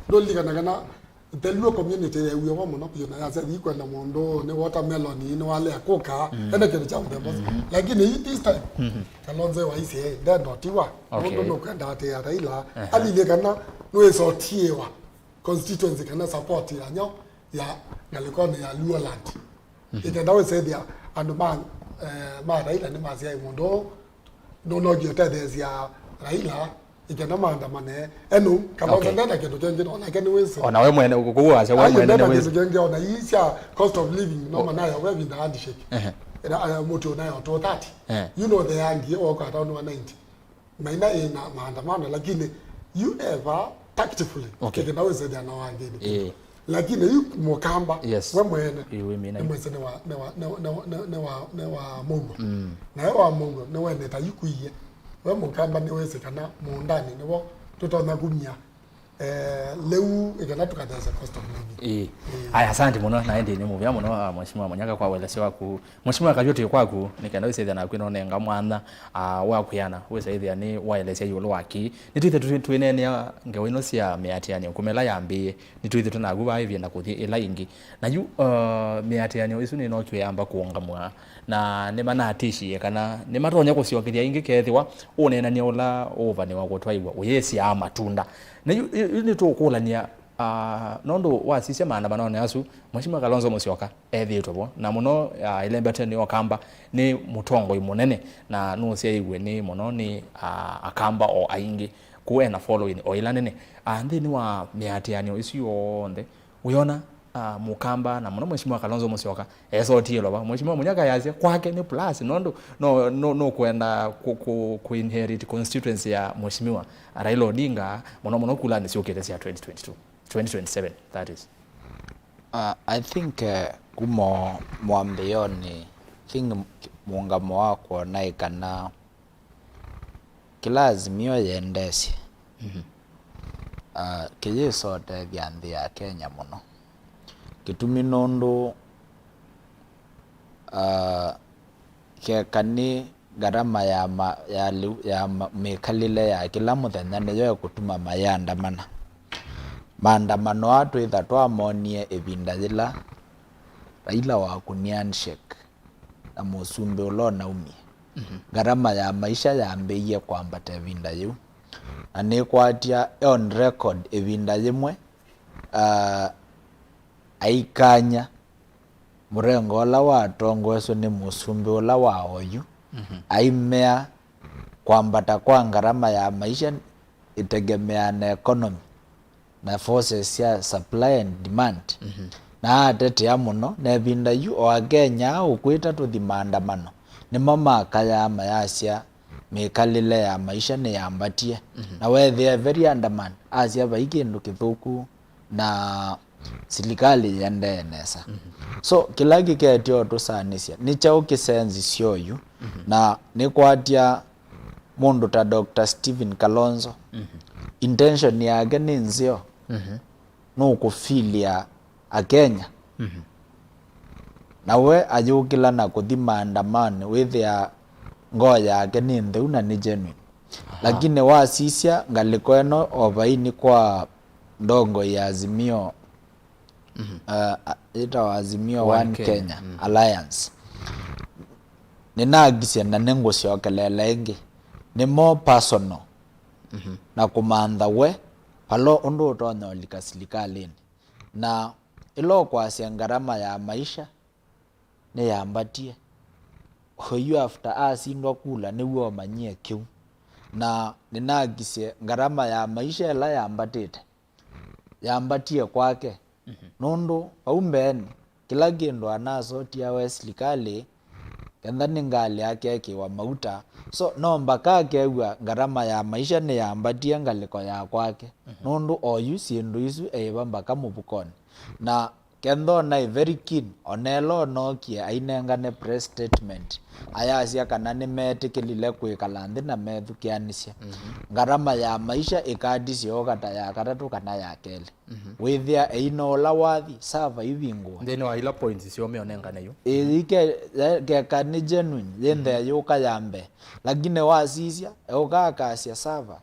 Ndũlilikana kana the Luo community yeewie vo mũno vyũ na yasya, "Ĩĩ kwenda mũndũ, nĩ watermelon, nĩ walea kũka, ene kĩndũ kya mũthemba ũsu." Lakini yu this time, Kalonzo waisye, "Ndenda ũtiwa, Okay. mũndũ nũkwenda atĩa Raila, Aha. alilie kana nĩwĩsotiĩwa constituency kana support ya nyo ya ngalĩkonĩ ya Luoland." Ĩkenda wĩsethĩa andũ ma, eh, ma Raila nĩmasyaĩ mũndũ ũũ nũnogie ũtetheesya Raila, ĩkenda maandamane. Enu, Kalonzo Okay. ndena kĩndũ kĩngĩ, onake nĩwĩsĩ. Ona we mwene, kũu wasya we Ayu mwene ndena nĩwĩsĩ. kĩndũ kĩngĩ, ona ii sya cost of living, no O- manayo we vinda handshake. Ehe. Ĩla, eh, mũtu ũnayo two thirty. Eh. You know the yangi, oka ataũnwa ninety. Maina ĩna maandamano, lakini you ever tactfully, Okay. ĩkenda wĩsethĩa na wangĩni. Eh. Lakini yu mũkamba, Yes. we mwene, Yu wĩmina nĩ yu. mwĩsĩ nĩ wa, nĩ wa, nĩ wa, nĩ wa, nĩ wa, nĩ wa mũuo. Mm. Na we wa mũuo, nĩ wene ta yu kũiye. We mũkamba nĩ wĩsĩ kana mũũndanĩ nĩvo tũtonya kumya, eh, lĩu ĩkenda tũkathesya cost of living. Ĩĩ. Ĩĩ. Aya, asante mũno, na ĩndĩ nĩ mũvea mũno, ah, Mheshimiwa Munyaka, kwa ũelesyo waku. Mheshimiwa Kayuti, kwaku, nĩ kenda wĩsĩthĩa naku nonenga mwanya, ah, wa kwĩana, wĩsĩthĩa nĩ waelesya ĩũlũ wa kĩĩ. Nĩtwĩthĩe twĩ-, twĩneenea ngewa ino sya mĩatĩanĩo kuma ĩla yambĩĩe, nĩtwĩthĩtwe naku vaa ĩvinda kũthi ĩla ĩngĩ. Na yu, uh, mĩatĩanĩo ĩsu nĩnookie yamba kũũngamw'a, na nĩmanatĩshie kana nĩmatonya kũsyokethya ĩngĩ kethĩwa ũneenany'a ũla ũũvanĩwa kũtwaĩw'a ũyĩsyaa matunda. Na yu, yu, yu nĩtũũkũlany'a, uh, nũndũ wasisya maandamanonĩ asu, Mheshimiwa Kalonzo Musyoka ethĩĩtwe vo, na mũno, uh, ĩlembetwe nĩ Akamba, nĩ mũtongoi mũnene, na nũsyaĩwe nĩ mũno nĩ, uh, Akamba o aingĩ, kũu ena following o ĩla nene. Uh, nthĩnĩ wa mĩatĩanĩo ĩsu yonthe, wĩona, ah, Mũkamba, na mũno Mheshimiwa Kalonzo Musyoka, esotie lova. Mheshimiwa Munyaka yasya kwake nĩ plus, nũndũ no, no, no kwenda ku, ku, ku inherit constituency ya Mheshimiwa Raila Odinga, mũno mũno kulanĩ syũkĩte sya twenty twenty-two, twenty twenty-seven, that is. Uh, I think, uh, kuma mwambĩĩonĩ, I think mũngamo wa kuona ĩ kana kĩla Azimio yendeesye, Mhm. ah, kĩyĩsotethya nthĩ ya Kenya mũno. Kĩtumi nũndũ, ah, keka nĩ ngarama ya ma-, ya lĩu, ya ma-, mĩkalĩle ya kĩla mũthenya nĩyo ĩkũtuma mayĩandamana. Maandamano aa twĩtha twamonie ĩvinda yĩla Raila wakũnie handshake na mũsumbĩ ũla ũnaumie. Mhm. Ngarama ya maisha yambĩĩie kwambata ĩvinda yĩu. Na nĩkwatya on record ĩvinda yĩmwe, ah, aikany'a mũrengo ũla watongoeswe nĩ mũsumbĩ ũla wa oyu, Mhm. aimea kwambata kwa ngarama ya maisha ĩtegemeaa na economy na forces sya supply and demand. Mhm. Na atetea mũno, na ĩvinda yu o Akenya aa ũkwĩta tũthi maandamano, nĩmo makayaa mayasya mĩkalĩle ya maisha nĩyambatie. Mhm. Na weethĩa very adamant, asya vai kĩndũ kĩthũku na silikalĩ yĩendee nesa. Mhm. So, kĩla kĩketye ũtũsanĩsya, nĩ kyaũ kĩsenzisye oyu, Mhm. na nĩkwatya mũndũ ta Doctor Stephen Kalonzo, Mhm. intention yake nĩ nzeo, Mhm. nũkũfilya Akenya. Mhm. Na we ayũkĩla na kũthi maandamanĩ, wĩthĩa ngoo yake nĩ ntheu na nĩ genuine. Aha. Lakini wasisya ngalĩko ĩno o vai nĩ kwa ndongoi ya Azimio, Mhm. uh, a-, ĩtawa Azimio One One Kenya. Kenya, Mm. Alliance. Nĩnakisye na nĩngũsyokeleela ĩngĩ. Nĩ more personal Mhm. na kũmantha we vala ũndũ ũtonya ũlika silikalĩnĩ. Na ĩla ũkwasya ngarama ya maisha nĩyambatie. Oyu after asindwa kula nĩw'o ũmanyie kĩu. Na nĩnakisye ngarama ya maisha ĩla yambatĩte, yambatie kwake. Mhm. Nũndũ vau mbeenĩ, kĩla kĩndũ anasotiawe silikalĩ, kenda nĩ ngalĩ yake ekĩwa mauta. So, no mbaka akew'a ngarama ya maisha nĩyambatie ngalĩko ya kwake. Mhm. Nũndũ oyu syĩndũ isu eĩva mbaka mũvukonĩ. Na Kethwa naĩ very keen, ona ĩla onookie ainengane press statement, ayasya kana nĩmetĩkĩlile kwĩkala nthĩ na methukĩanĩsye. Mhm. Ngarama ya maisha ĩkatisye oka ta ya katatũ kana ya kelĩ. Mhm. Wĩthĩa eina ũla wathi, sava ivingũa. Nthĩnĩ wa ila points syoo meonengane yu. Ĩĩ, ke-, ye-, keka nĩ genuine, yĩ nthea yũka ya mbee. Lakini wasisya, eũka akasya sava.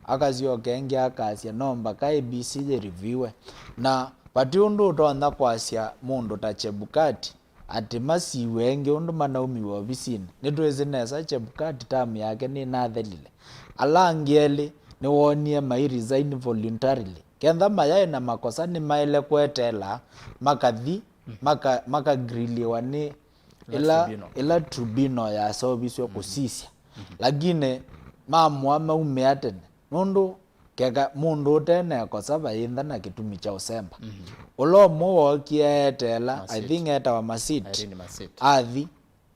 Akasyoka ĩngĩ akasya no mbaka A B C yĩriviwe. Na vati ũndũ ũtonya kwasya mũndũ ta Chebukati atĩ masiwe ĩngĩ ũndũ manaumiwe ovisinĩ. Nĩtwĩsĩ nesa Chebukati term yake nĩnathelile. Ala angĩ elĩ nĩwoonie mai resign voluntarily. Kenda mayaĩ na makosa nĩmaĩle kweteela makathi maka, makagrilliwa nĩ ĩla, ĩla tribunal. Ĩla tribunal yaseũvisw'e kũsisya. Mhm. Lakini mamũa maumĩa tene, nũndũ keka mũndũ ũte na ĩkosa vayĩntha na kĩtumi kya ũsemba. Mhm. Ũla ũmwe wookie eeteela, I Masit. think etawa Masit. Irene Masit. Athi,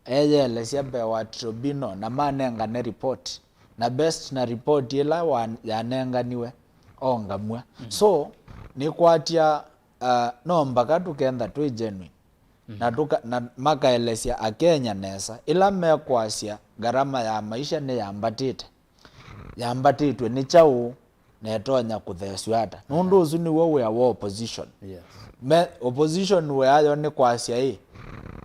eyeelesya mbee wa tribunal na manengane report. Na based na report ĩla wa, yanenganiwe, ongamw'a. Mhm. So, nĩkwatya, uh, no mbaka tũkenda twĩ genuine. Na, tũka, na makaelesya Akenya nesa ĩla mekwasya ngarama ya maisha nĩyambatĩte. Yambatĩtw'e nĩ kyaũ na ĩtonya kũthesw'a ata? Nũndũ ũsu nĩw'o wĩa wa opposition. Yes. Me, opposition wĩayo nĩ kwasya ĩ,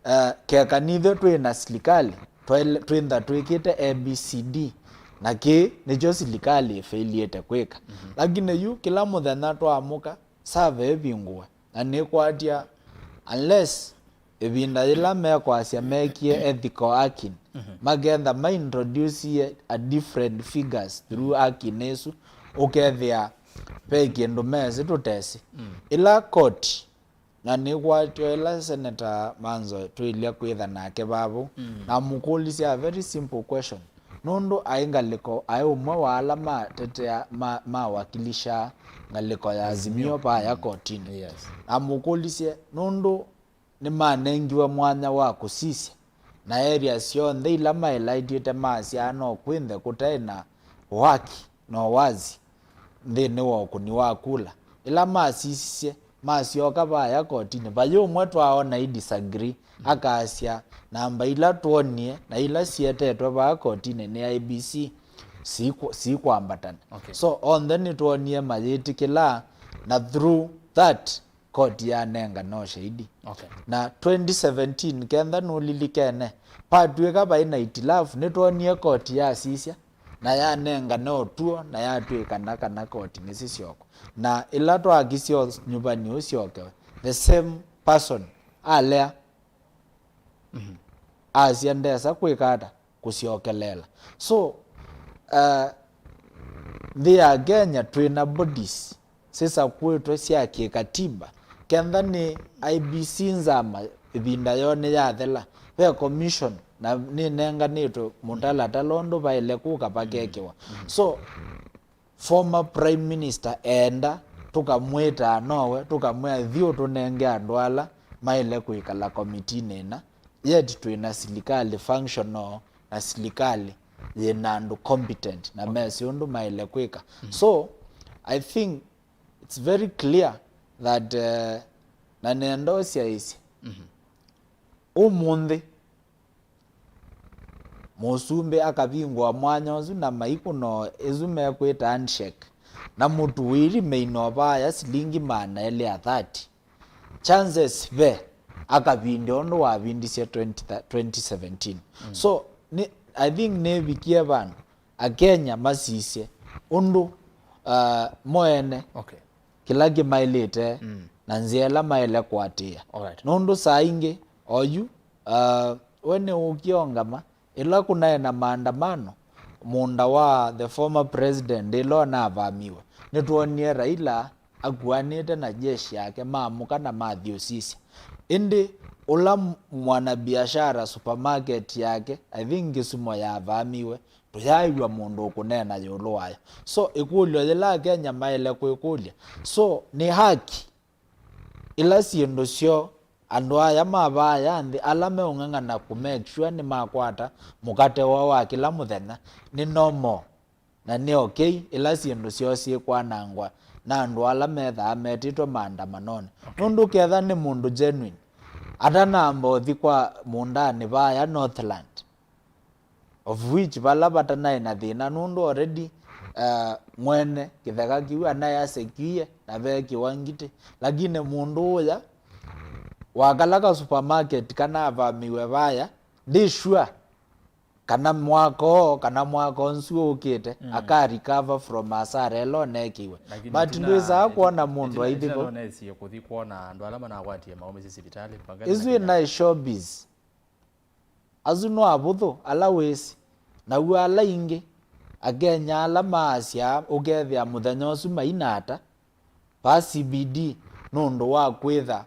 eh, keka nithe twĩ na silikalĩ, twaile- twĩntha twĩkĩte A B C D, na kĩĩ nĩkyo silikalĩ ĩfĩilĩte kwĩka. Mhm. Lakini yu kĩla mũthenya twaamũka, sava ĩvingũwe. Na nĩkwatya, unless ĩvinda yĩla mekwasya mekie ethical hacking, mhm, maketha maintroducie a different figures through hacking ĩsu, ũkethĩa ve kĩndũ mesĩ tũtesĩ. Mm. Ĩla koti, na nĩkwatya ĩla Senator Manzo tũilye kwĩtha nake vavo, mm, namũkũlisye a very simple question. Nũndũ aĩ ngalĩko, aĩ ũmwe wa ala matetea, ma, mawakilisha ngalĩko ya Azimio. Azimio vaya, mm, kotinĩ. Yes. Namũkũlisye, nũndũ nĩmanengiwe mwanya wa kũsisya, na area syonthe ila maĩlaitĩte masyaa no kwĩnthe kũtaĩ na waki na ũwazi nthĩnĩ wa ũkũni wa kula. Ĩla masisisye, masyoka vaya kotinĩ, vai ũmwe twaona i disagree, akasya, namba ila twonie na ila sietetwe vaa kotinĩ nĩ I E B C, sikwambatana. Okay. So, onthe nĩtwonie mayĩtĩkĩla, na through that, koti yanengana ũshahidi. Okay. Na twenty seventeen, kenda nũlilikene, patw'ĩka vai na itilafu, nĩtwonie koti yasisya, na yanengane ũtuo, na yatw'ĩkana kana koti nĩsisyokwa. Na ĩla twakisye ũnyuvani ũsyokewe, the same person alea, mhm, asya ndesa kwĩka ata, kũsyokeleela. So, uh, nthĩ ya Kenya twĩ na bodies sisakwĩtwe sya kĩkatiba. Kenda nĩ I E B C nzama, ĩvinda yoo nĩyathela, ve commission na nĩnenganĩtwe mũtalatala ũndũ vaĩle kũka vakekĩwa. Mm. So, former prime minister eenda, tũkamwĩtaa nowe, tũkamwĩa, "Thiĩ ũtũnenge andũ ala maĩle kwĩkala komitinĩ ĩna." Yet twĩ na silikalĩ functional na silikalĩ yĩ na andũ competent na mesĩ ũndũ maĩle kwĩka. Mm. So, I think it's very clear that, uh, na nenda ũsyaĩĩsye, mhm, ũmũnthĩ, mũsumbĩ akavingũa mwanya ũsu na maikũno ĩsu mekwĩta handshake, na mũtu wĩri meina vaya silingi maana elĩ ya thirty. Chances ve akavinde ũndũ wavindisye twenty, twenty seventeen. Mm. So, ni, I think nĩvikie vandũ Akenya masisye ũndũ, uh, mo ene, okay, kĩla kĩmaĩlĩte, mm, na nzĩa ĩla maĩle kũatĩĩa. Alright. Nũndũ saa ingĩ, oyu, uh, we nĩũũkie ũngama, ĩla kũnaĩ na maandamano mũũnda wa the former president ĩla ũnavamiwe, nĩtwonie Raila akuanĩte na jeshi yake maamũka na mathi ũsisya. Ĩndĩ ũla m-, mwanabiashara supermarket yake, I think Kisumu yavamiwe, tũyaaĩw'a mũndũ ũkũneena ĩũlũ wayo. So, ĩkũlyo yĩla Akenya maĩle kwĩkũlya, so, nĩ haki ila syĩndũ syoo andũ aya ma vaya nthĩ ala meũng'ang'ana kũ make sure nĩmakwata mũkate woo wa kĩla mũthenya nĩ normal na nĩ okay ila syĩndũ syoo syĩkwanangwa na andũ ala methaa metĩtwe maandamanonĩ. Okay. Nũndũ ketha nĩ mũndũ genuine, atanamba ũthi kwa mũũndanĩ vaya Northland, of which vala vatanaĩ na thĩna, nũndũ already, uh, mwene kĩtheka kĩu anaĩ asekiie na veekĩwa ngitĩ. Lakini mũndũ ũya wakala ka supermarket kana avamiwe vaya, ndi sure kana mwaka ũũ, kana mwaka ũnsu ũkĩte, mm, aka recover from asara ĩla ũneekiwe. Lakini but ndwĩsaa kwona mũndũ aithi vo. Nonesie kũthi kwona andũ ala manakwatie maũmĩsye sivitalĩ. Ĩsu ĩnaĩ showbiz. Asu no avũthũ ala wĩsĩ. Naw'o ala ingĩ, Akenya ala maasya ũkethĩa mũthenya ũsu mainata, va C B D nũndũ wa kwĩtha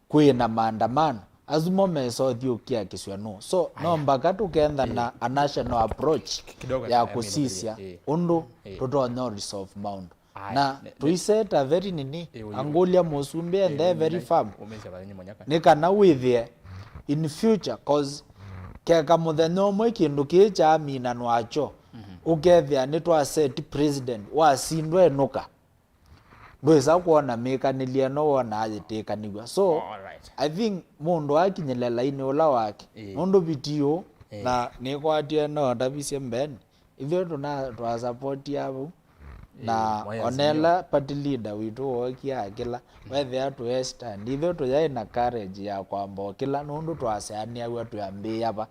kwĩ na maandamano, asu mo mesa ũthyũkia kĩsw'anũo. So, no mbaka tũkethana a national approach ya kũsisya ũndũ tũtonya resolve maũndũ. Na tũiseta very nini, angũlya mũsumbĩ and they very firm. Nĩ kana wĩthĩe in future, cause keka mũthenya ũmwe kĩndũ kĩĩ kyaminanwa kyo, ũkethĩa nĩtwa set president, wasindwa enũka. Ndwĩsa kwona mĩkanĩlye ĩno wonaa yĩtĩkanĩw'a. So, I think mũndũ akinyĩle lainĩ ũla wake, nũndũ vitiũ, na nĩkwatie no ndavisye mbeni, ithyĩ tũna twasapotia vau. Na onela party leader witũ wookie akĩla, wethĩa tũestand, ithyĩ tũyaĩ na courage ya kwamba ũkĩla, nũndũ twaseanĩaw'a twĩambĩĩa va.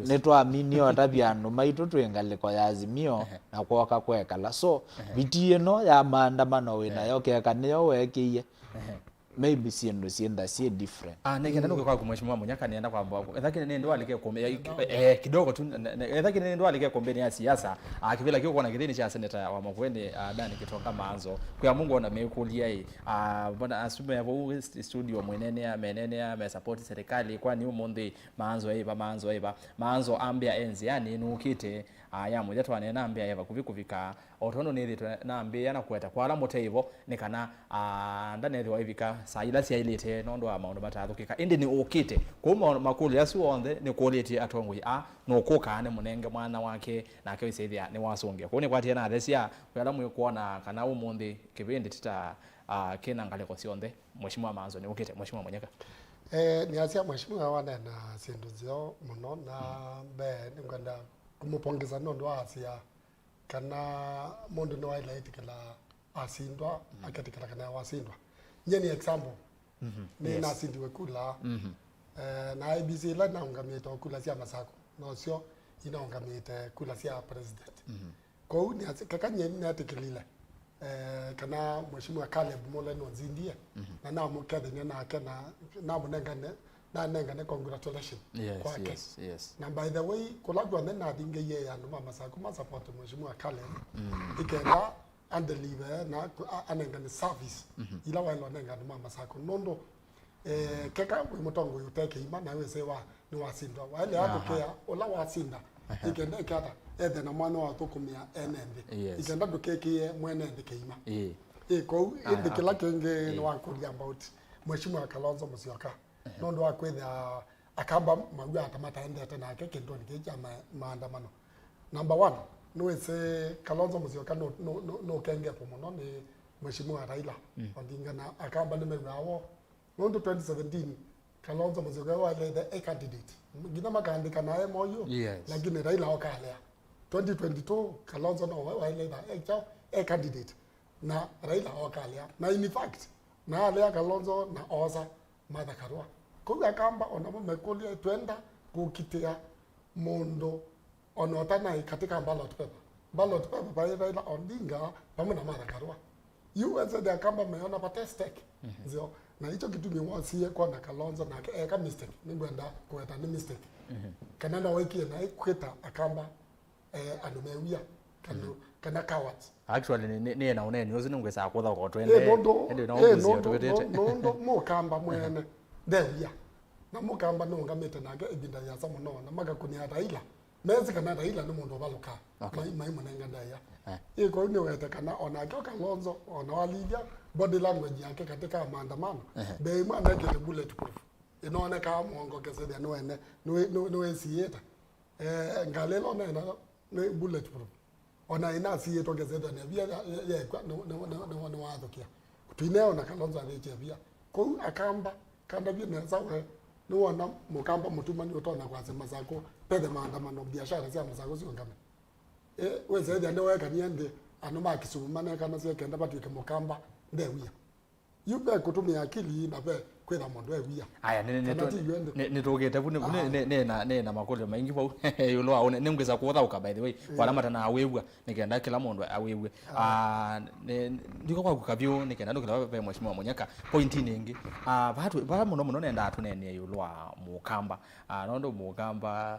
Nĩtwaminie ũtavya andũ maitũ twĩ ngalĩko ya Azimio na kwoka kwekala. So, viti ĩno ya maandamano wĩ nayo keka nĩyo weekĩie. Maybe syĩndũ syĩntha syĩ different. Ah, nĩkenda nũke kwaku Mheshimiwa Munyaka, nĩenda kwamba etha kĩnene nĩndĩ walike kumbe eh, kidogo tu ne- ne- etha kĩnene nĩndĩ walike kumbe nĩ ya siasa. Ah, kĩvĩla kĩu kwona kĩthĩnĩ kya seneta wa Makueni, ah, Dan Kitonga Maanzo. Kwĩ amwe ngona mekũlya ĩ, ah, mbona asume vau st- studio mwenenea menenea me support serikali, kwani ũmũnthĩ Maanzo ĩva, Maanzo ĩva, Maanzo ambĩa e nzĩanĩ nũkĩte, ah, ya mũthya twanena ambĩa e vakuvĩ kũvika. O tondũ nĩthĩtwe nambĩĩa na kũweta kwa ala mũte vo, nĩ kana, ah, ndanethĩwa ĩvika saa ila syaĩlĩte nũndũ wa maũndũ mataathũkĩka. Ĩndĩ nĩũkĩte. Kwoou ma- makũlyo asu onthe nĩkũlĩtye atongoi aa, nũkũka nĩmũnenge mwanya wake, nake wĩsĩthĩa nĩwasũngĩa. Kwoou nĩkwatie na athesya, kwĩ ala mwĩkwona kana ũmũnthĩ kĩvĩndĩ ti ta, ah, kĩna ngalĩko syonthe. Mheshimiwa Maanzo nĩũkĩte, Mheshimiwa Munyaka. Eh, nĩasya Mheshimiwa waneena syĩndũ nzeo mũno, na mbee nĩngwenda kũmũpongeza nũndũ wa asya kana mũndũ nĩwaĩle etĩkĩla asindwa, aketĩkĩla kana wasindwa. Nyie nĩ example. Nĩ nasindiwe kula. Eh, na I E B C ila inaũngamĩte o kula sya Masako, nosyo inaũngamĩte kula sya president. Kwoou nĩ ati, keka nyie nĩnetĩkĩlile, eh, kana Mheshimiwa Caleb Mule nũnzindie, na namũkethania nake na namũnengane, nanengane congratulation kwake. Yes, yes. Na by the way, kũla kw'onthe nathingĩie andũ ma Masaku ma support Mheshimiwa Caleb, ikenda andelive na ku- a- anengane service ila waĩle ũnenga andũ ma Masaku. Nũndũ, eh, keka wĩ mũtongoi ũte kĩima, na wĩsĩ wa nĩwasindwa. Waĩle atũkĩa ũla wasinda, ikenda ĩkata ethe na mwana wa ũthũkũmĩa ene nthĩ. Yes. Ikenda ndũkĩkĩe mwene nthĩ kĩima. Ĩĩ. Ĩĩ, kwoou ĩndĩ kĩla kĩngĩ nĩwakũlya about Mheshimiwa Kalonzo Musyoka. Nũndũ wa kwĩthĩa Akamba maw'aa ta mataendete nake kĩndũnĩ kĩĩ kya ma- maandamano. Number one, nĩwĩsĩ Kalonzo Musyoka nũ- nũ- nũ- nũkengetwe mũno nĩ Mheshimiwa Raila Odinga, na Akamba nĩmew'aa woo. Nũndũ twenty seventeen, Kalonzo Musyoka waĩlĩte e candidate. Nginya makaandĩka naye moyũ, lakini Raila okalea. Twenty twenty-two, Kalonzo no waĩlĩte e kyaũ, e candidate. Na Raila okalea. Na in fact, na alea Kalonzo na osa Martha Karua. Kwoou Akamba o namo mekũlya, twenda kũkitĩa mũndũ o na ũtanaĩ katika ballot paper. Ballot paper vaĩ Raila Odinga vamwe na Martha Karua. Yu wenzete Akamba meona vate stake nzeo. Na icho kitumi wosie kwona Kalonzo nake eka mistake. Nĩngwenda kũweta nĩ mistake. Kana no wekie naĩ kwĩta Akamba eh, andũ mewia, kana, kana cowards. Actually, nĩ- nĩ- nĩ na ũneeni ũsu nĩngwĩsaa kũtha ũko twende. Eh, nũndũ, ĩndĩ no eh, ũkũzie nũndũ, ũtũĩtĩte. Nũ- nũndũ mũkamba mwene ndewia. Na mũkamba nũngamĩte nake ĩvinda yĩasa mũno, na makakũnĩa Raila. Mesi kana Raila nĩ mũndũ ũvalũkaa. Okay. Mai- maimũnenga ndaĩa. Eh. Ĩ, kwoou nĩwete kana onake o Kalonzo, ona walilya body language yake katika maandamano, mbee imwe anekĩte bulletproof. Ĩnonekaa mũongo kesethĩa nĩwene, nĩwĩ- nĩwĩ- nĩwĩsiĩĩte. Eh, ngalĩ ĩla ũneena nĩ bulletproof. Ona ĩna asiĩtwe ngezethanĩa via yeekwa nĩwathũkĩa. Tũineona Kalonzo athĩkye via. Kũu Akamba, kandavye nesa we, nĩwona Mũkamba mũtumani ũtonya kwasya Masakũ, pethe maandamano, biashara sya Masakũ siũngame. Ĩ, wĩsethya nĩweekanie nthĩ, andũ ma Kisumu manekanasya kenda vatw'ĩke Mũkamba ndewia. Yu ve kũtũmĩa akili na ve kwĩtha mũndũ ewia. Aya, nĩ- nĩ- Kana nĩ- ti yu ende. nĩ- nĩtũkĩte vu, nĩ- vu nĩ- Aha. nĩ- nĩ na- nĩ na makũlyo maingĩ vau ĩũlũ wa ũne. Nĩngwĩsa kũthaũka, by the way, kwa ala matanawĩw'a, nĩ kenda kĩla mũndũ awĩw'e. Ah, nĩ- ndiko kwaku kavyũ, nĩ kenda ndũkĩla ve Mheshimiwa Mũnyaka. Pointinĩ ĩngĩ, ah, vaa twĩ- vaa mũno mũno nendaa tũneenee ĩũlũ wa Mũkamba. Ah, nũndũ Mũkamba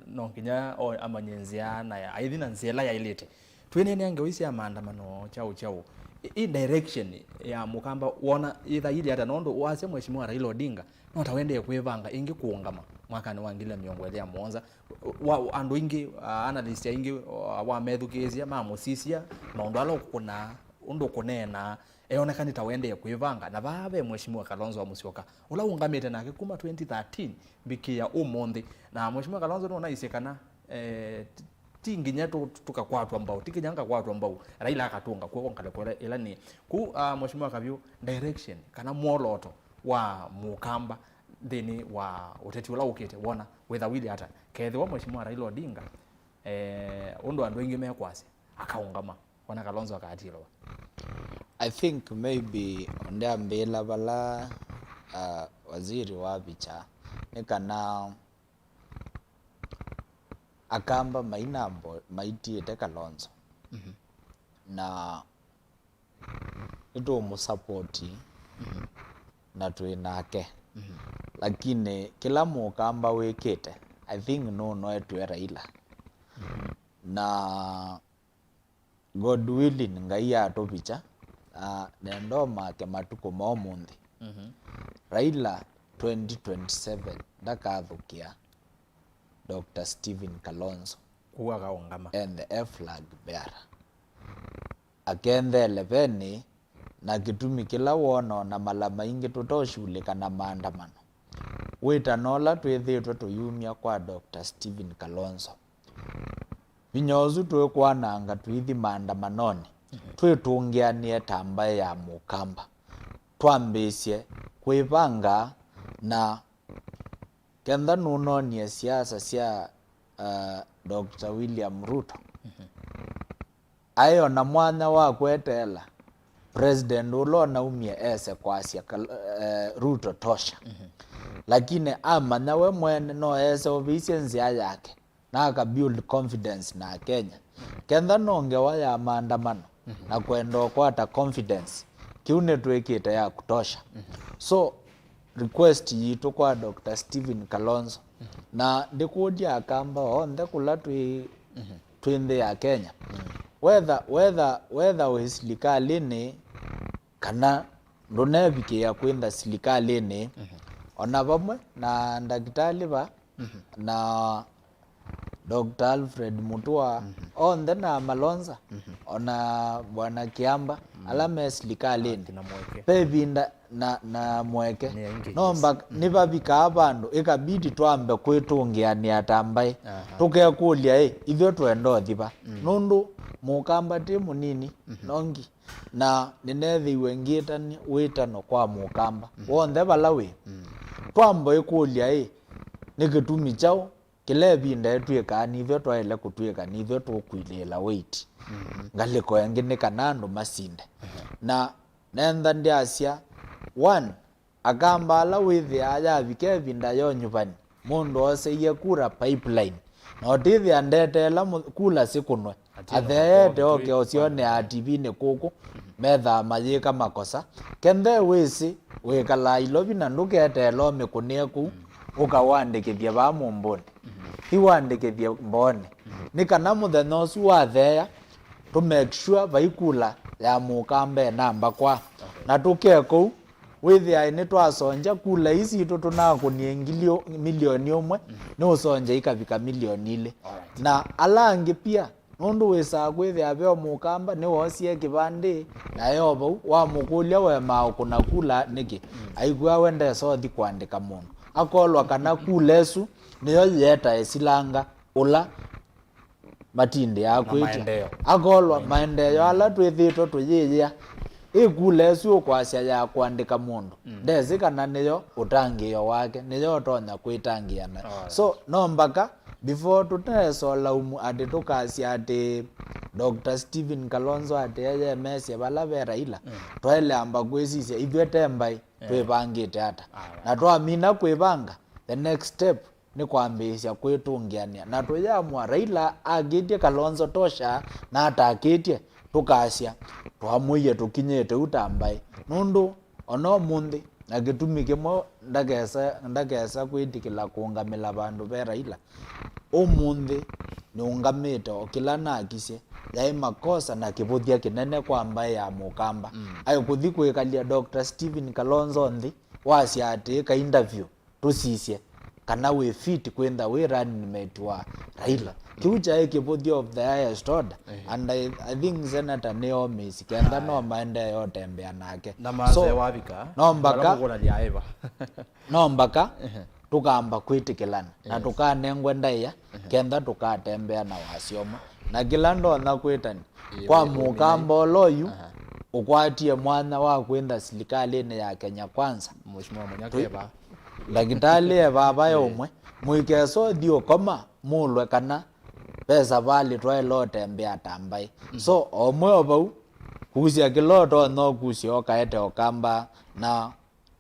no nginya o- amanye nzĩa na ya- aithi na nzĩa ĩla yaĩlĩte. Twĩneenea ngewa ii sya maandamano kyaũ kyaũ. I- i direction ya Mũkamba wona yĩthaĩlye ata? Nũndũ wasya Mheshimiwa Raila Odinga no ta wendee kwĩvanga ĩngĩ kũũngama mwakanĩ wa ngili mĩongo ĩlĩ na mũonza. Wa- andũ aingĩ, ah, analyst aingĩ, ah, wamethukĩĩsya, mamũsisya maũndũ ala ũkũnaa, ũndũ ũkũneenaa, eoneka nĩ ta wendee kwĩvanga. Na vaa ve Mheshimiwa Kalonzo wa Musyoka, ũla ũngamĩte nake kuma twenty thirteen mbikĩa ũmũnthĩ. Na Mheshimiwa Kalonzo nũnaisye kana, eh, ti- ti nginya tũ- tũkakwatwa mbau, ti nginya ngakwatwa mbau, Raila akatũnga kw'oko ngalĩko ĩla- ĩla nĩ. Kũu, ah, Mheshimiwa Kavyũ, direction kana mwolooto wa Mũkamba nthĩnĩ wa ũteti ũla ũkĩte, wona wĩthawile ata? Kethĩwa Mheshimiwa Raila Odinga, eh, ũndũ andũ aingĩ mekwasya, akaũngama, wona Kalonzo akaatilwa? I think maybe ondeambĩĩla vala, uh, waziri wa vicha, nĩ kana Akamba mainambo maitiĩte Kalonzo. Mhm. Na nĩtũũmũsapoti, mhm, na twĩ nake. Mhm. Lakini kĩla Mũkamba wĩkĩte, I think nũnoetwe Raila. Mhm. Na God willing, Ngai atũvikya, na nenda ũmake matukũ ma ũmũnthĩ. Mhm. Raila twenty twenty-seven ndakathũkĩa Doctor Stephen Kalonzo. Kũu akaũngama. And the flag bearer. Akenthe elevenĩ, na kĩtumi kĩla wona ona mala maingĩ tũtoshulĩka na maandamano. Wĩtano ũla twĩthĩĩtwe tũyumya kwa Doctor Stephen Kalonzo. Vinya ũsu twĩkwananga tũithi maandamanonĩ, mhm, twĩtũngĩanĩe ta mbaĩ ya Mũkamba. Twambĩĩsye kwĩvanga na kenda nũnonie siasa sya, uh, Doctor William Ruto. Mhm. Aĩ ona mwanya wa kweteela President ũla ũnaumie ese kwasya Kal-, eh, Ruto tosha. Mhm. Lakini amanya we mwene no ese ũvĩisye nzĩa yake na aka build confidence na Akenya. Kenda no ngewa ya maandamano, mhm, na kwenda ũkwata confidence, kĩu nĩtwĩkĩte ya kutosha. Mhm. So, request yitũ kwa Doctor Stephen Kalonzo, mhm, na ndĩkũlya Akamba onthe kũla twĩ, mhm, twĩ nthĩ ya Kenya. Mhm. Whether, whether, whether wĩ silikalĩnĩ kana ndũnevikĩĩa kwĩntha silikalĩnĩ, mhm, ona vamwe na ndakĩtalĩ va, mhm, na Doctor Alfred Mutua, mhm, onthe na Malonza, mhm, ona Bwana Kiamba, mhm, ala me silikalĩnĩ. Akina Mweke. Ve ĩvinda na, na Mweke. Nĩ aingĩ, no, yes, mba-, mhm, nĩvavikaa vandũ ĩkabidi twambe kwĩtũngĩanĩa ta mbaĩ. Aha. Tũkekũlya, ĩ, ithyĩ twenda ũthi va? Mm. Nũndũ Mũkamba ti mũnini, mhm, nongi. Na nĩneethĩiwe ngĩtanĩa wĩtano kwa Mũkamba, mhm, w'onthe vala wĩ. Mm. Twamba ĩkũlya, ĩ, nĩ kĩtumi kyaũ kĩla ĩvinda ĩtw'ĩkaa nithyĩ twaĩle kũtw'ĩka nithyĩ tũkwilĩĩla weight, mhm, ngalĩko ĩngĩ nĩ kana andũ masinde? Mhm. Na nenda ndyasya, one, Akamba ala wĩthĩaa yavika ĩvinda ya ũnyuvani, mũndũ ooseie kura pipeline, na ũtĩthĩa ndeteela mũ-, kula sikũnwe. Atheete oke ũsyonea T V-nĩ kũkũ, methaa mayĩka makosa. Kenthe wĩsĩ wĩkalaa Ilovi na ndũketeela ũmĩkũnĩe kũu, ũkawandĩkĩthye vaa mũmbũnĩ. Ti wandĩkĩthye mboonĩ. Nĩ kana mũthenya ũsu watheea, tũ make sure vai kula ya Mũkamba ĩnamba kwa. Na tũke kũu, wĩthĩae nĩtwasongya kula ii sitũ tũnakũnie ngili ũ-, milioni ũmwe, nĩũsongya ikavika milioni ilĩ. Alright. Na ala angĩ pia, nũndũ wĩsaa kwĩthĩa ve o Mũkamba nĩwoosie kĩvandĩ, na e o vau, wamũkũlya wemaa ũkũna kula nĩkĩ? Mm. Aikwĩa we ndesa ũthi kũandĩka mũndũ. Akolwa kana kula ĩsu nĩyo yĩetae silanga ũla matindĩaa kwĩtya. Akolwa maendeeo ala twĩthĩĩtwe tũyĩyĩa. Ĩkula ĩsu ũkwasya ya kũandĩka mũndũ, ndesĩ kana nĩyo ũtangĩĩo wake, nĩyo ũtonya kwĩtangĩĩa nayo. So no mbaka, before tũteesa ũlaumu atĩ tũkasya atĩ Doctor Stephen Kalonzo atĩ eye mesye vala ve Raila, twaĩle amba kwĩsisya ithyĩ te mbaĩ twĩvangĩte ata. Na twamina kwĩvanga, the next step nĩ kwambĩĩsya kwĩtũngĩanĩa. Na tũyamũa, Raila akĩtye Kalonzo tosha, na atakĩtye, tũkasya twamwĩie tũkinyĩte u ta mbaĩ. Nũndũ ona ũmũnthĩ, na kĩtumi kĩmwe ndakesa, ndakesa kwĩtĩkĩla kũũngamĩla vandũ ve Raila, ũmũnthĩ nĩũngamĩte o kĩla nakisye yaĩ makosa na kĩvũthya kĩnene kwa mbaĩ ya Mũkamba. Aĩ kũthi kwĩkalya Doctor Stephen Kalonzo nthĩ, wasya atĩĩ ka interview tũsisye kana wĩ fit kwĩntha wĩ running mate wa Raila. Kĩu kyaĩ kĩvũthya of the highest order. And I, I think Senator nĩomĩsi kenda no maendee otembea nake. Na so, mawavika, no mbaka, no mbaka tũkamba kwĩtĩkĩlana na tũkanengwe ndaĩa kenda tũkatembea na wasyomo. Na kĩla ndonya kwĩtani kwa Mũkamba ũla oyu ũkwatie mwanya wa kwĩntha silikalĩnĩ ya Kenya Kwanza. Mheshimiwa Munyaka eva. Ndakĩtalĩ e vava e ũmwe, mũikesa ũthi ũkoma, mũlwe kana ve savalĩ twaĩle ũtembea ta mbaĩ. So, o ũmwe o vau, kusya kĩla ũtonya ũkusya ũkaete Ũkamba, na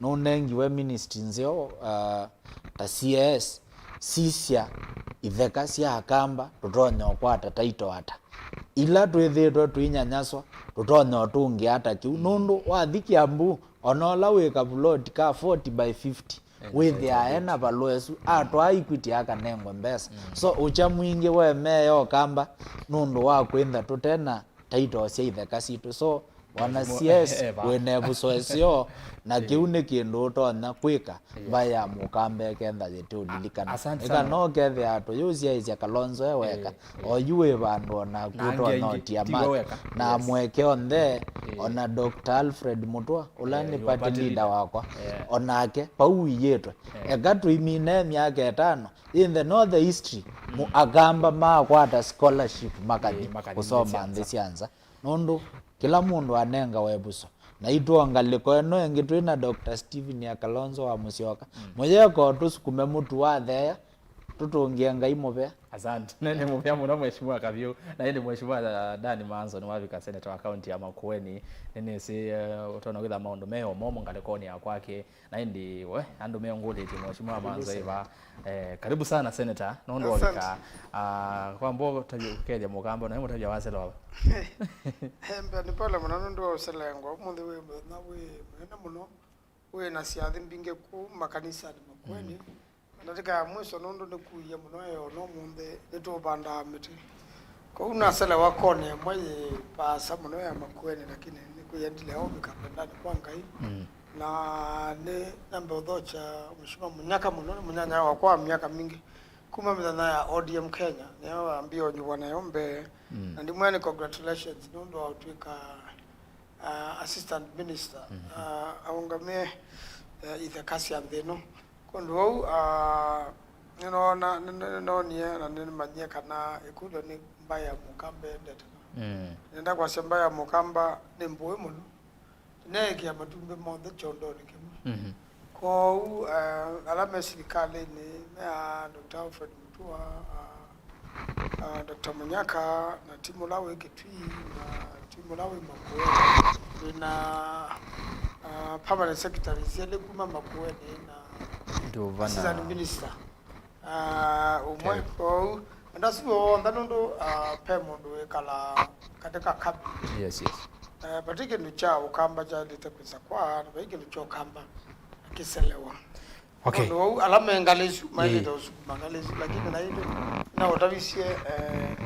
nũnengiwe ministry nzeo, uh, ta C A S, sisya itheka sya Akamba, tũtonya ũkwata taito ata. Ila twĩthĩĩtwe tũinyanyaswa, tũtonya ũtũngĩa ata kĩu. Nũndũ wathi Kiambu, ona ũla wĩ kavuloti ka forty by fifty, wĩthĩaa ena valũa ĩsu, atwaa Equity akanengwe mbesa. So, ũkya mwingĩ wa ĩmea ya Ũkamba, nũndũ wa kwĩntha tũte na title sya itheka sitũ. So, wana C S wĩna ĩvuso ĩseo, na kĩu nĩ kĩndũ ũtonya kwĩka mbaĩ ya Mũkamba ĩkentha yĩtũlilikana. Ĩka no kethĩa tũyũsyaĩĩsya Kalonzo e weka, oyu wĩ vandũ o naku ũtonya ũtia maki na amweke onthe, ona Doctor Alfred Mũtua, ũla nĩ party leader wakwa, o nake vau ũiĩtwe. Eka tũimine myaka ĩtano, in the north history, Akamba makwata scholarship makathi kũsoma nthĩ sya nza. Nũndũ kĩla mũndũ anengawa ĩvuso. Naitũ o ngalĩko ĩno ĩngĩ twĩ na Doctor Stephen ya Kalonzo wa Musyoka. Mũyeko tũsukume mũtu wa theea, tũtũngĩe Ngai mũvea. Asante. Nĩ mũvea mũno Mheshimiwa Kavyũ. Na ĩndĩ Mheshimiwa Dan Manson wavika senator wa kaunti ya Makueni. Nĩnĩsĩ, eh, ũtonya kwĩtha maũndũ me o momũ ngalĩkonĩ ya kwake. Na ĩndĩ we, andũ meũngũlĩtye Mheshimiwa Manzo Iva. Eh, karibu sana Senator. Nũndũ wavika, ah, kwamba ũtavya ũkethya Mũkamba, na mũtavya wasela wava. Mbea nĩ pole mũno nũndũ wa ũselengwa. Ũmũnthĩ wĩ mũthenya wĩ mũnene mũno. Wĩ na syathi mbingĩ kũ makanisanĩ Makueni. Ndatĩka ya mwiso nũndũ nĩkuie mũno eo no ũmũnthĩ nĩtũvandaa mĩtĩ. Kwoou naselewa kona ĩmwe yĩ vaasa mũno ya Makueni, lakini nĩkwĩendile o vika kwendani kwa Ngai. Na nĩ nambe ũthokya Mheshimiwa Munyaka mũno, nĩ mũnyanya wakwa wa myaka mingĩ. Kuma mĩthenya ya O D M Kenya, nĩyo wambie ũnyuvwa nayo mbee. Na ndimwĩa nĩ congratulations nũndũ wa ũtwĩka, ah, assistant minister, ah, aũngamĩe, eh, itheka sya nthĩ ĩno. Kũndũ vau, ah, nĩnoona, nĩ-, nĩ-, nĩnoonie na nĩmanyie kana ĩkũlyo nĩ mbaĩ ya Mũkamba ĩendete. Nenda kwasya mbaĩ ya Mũkamba nĩ mbũĩ mũno. Neekĩa matumbĩ monthe kyondonĩ kĩmwe. Kwoou, eh, ala me silikalĩnĩ, me a Doctor Alfred Mutua, ah, ah, Doctor Munyaka, na timu ũla wĩ Kitui, na timu ũla wĩ Makueni, wĩ na, ah, permanent secretaries elĩ kuma Makueni, na assistant minister, ah, ũmwe. Kwoou, ndasu onthe nũndũ, ah, pe mũndũ wĩkalaa katika cabinet. Yes, yes. Eh, vati kĩndũ kya Ũkamba kyaĩlĩte kwĩsa kwa, na vai kĩndũ kya Ũkamba kĩselewa. Okay. Ũndũ wau, ala me ngalĩ isu maĩlĩte ũsukuma ngalĩ isu, lakini na ĩndĩ na ũtavisye, eh,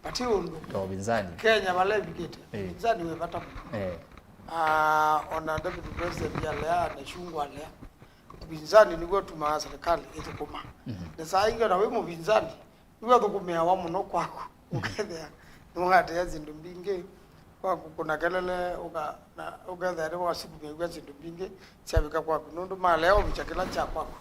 vati ũndũ. Ta ũvinzani. Kenya vala ĩvikĩte. Eh. Ũvinzani wĩ vata mũno. Eh. Ah, ona Deputy President alea, na Ichung'wah alea. Ũvinzani nĩw'o ũtumaa serikali ĩthũkũma. Na saa ingĩ ona wĩ mũvinzani, nĩw'o ũthũkũmĩawa mũno kwaku. Ũkethĩa nĩwaatĩĩa syĩndũ mbingĩ kwaku, kũna kelele, ũka-, na ũkethĩa nĩwasukumĩaw'a syĩndũ mbingĩ syavika kwaku, nũndũ malea ũvikya kĩla kya kwaku.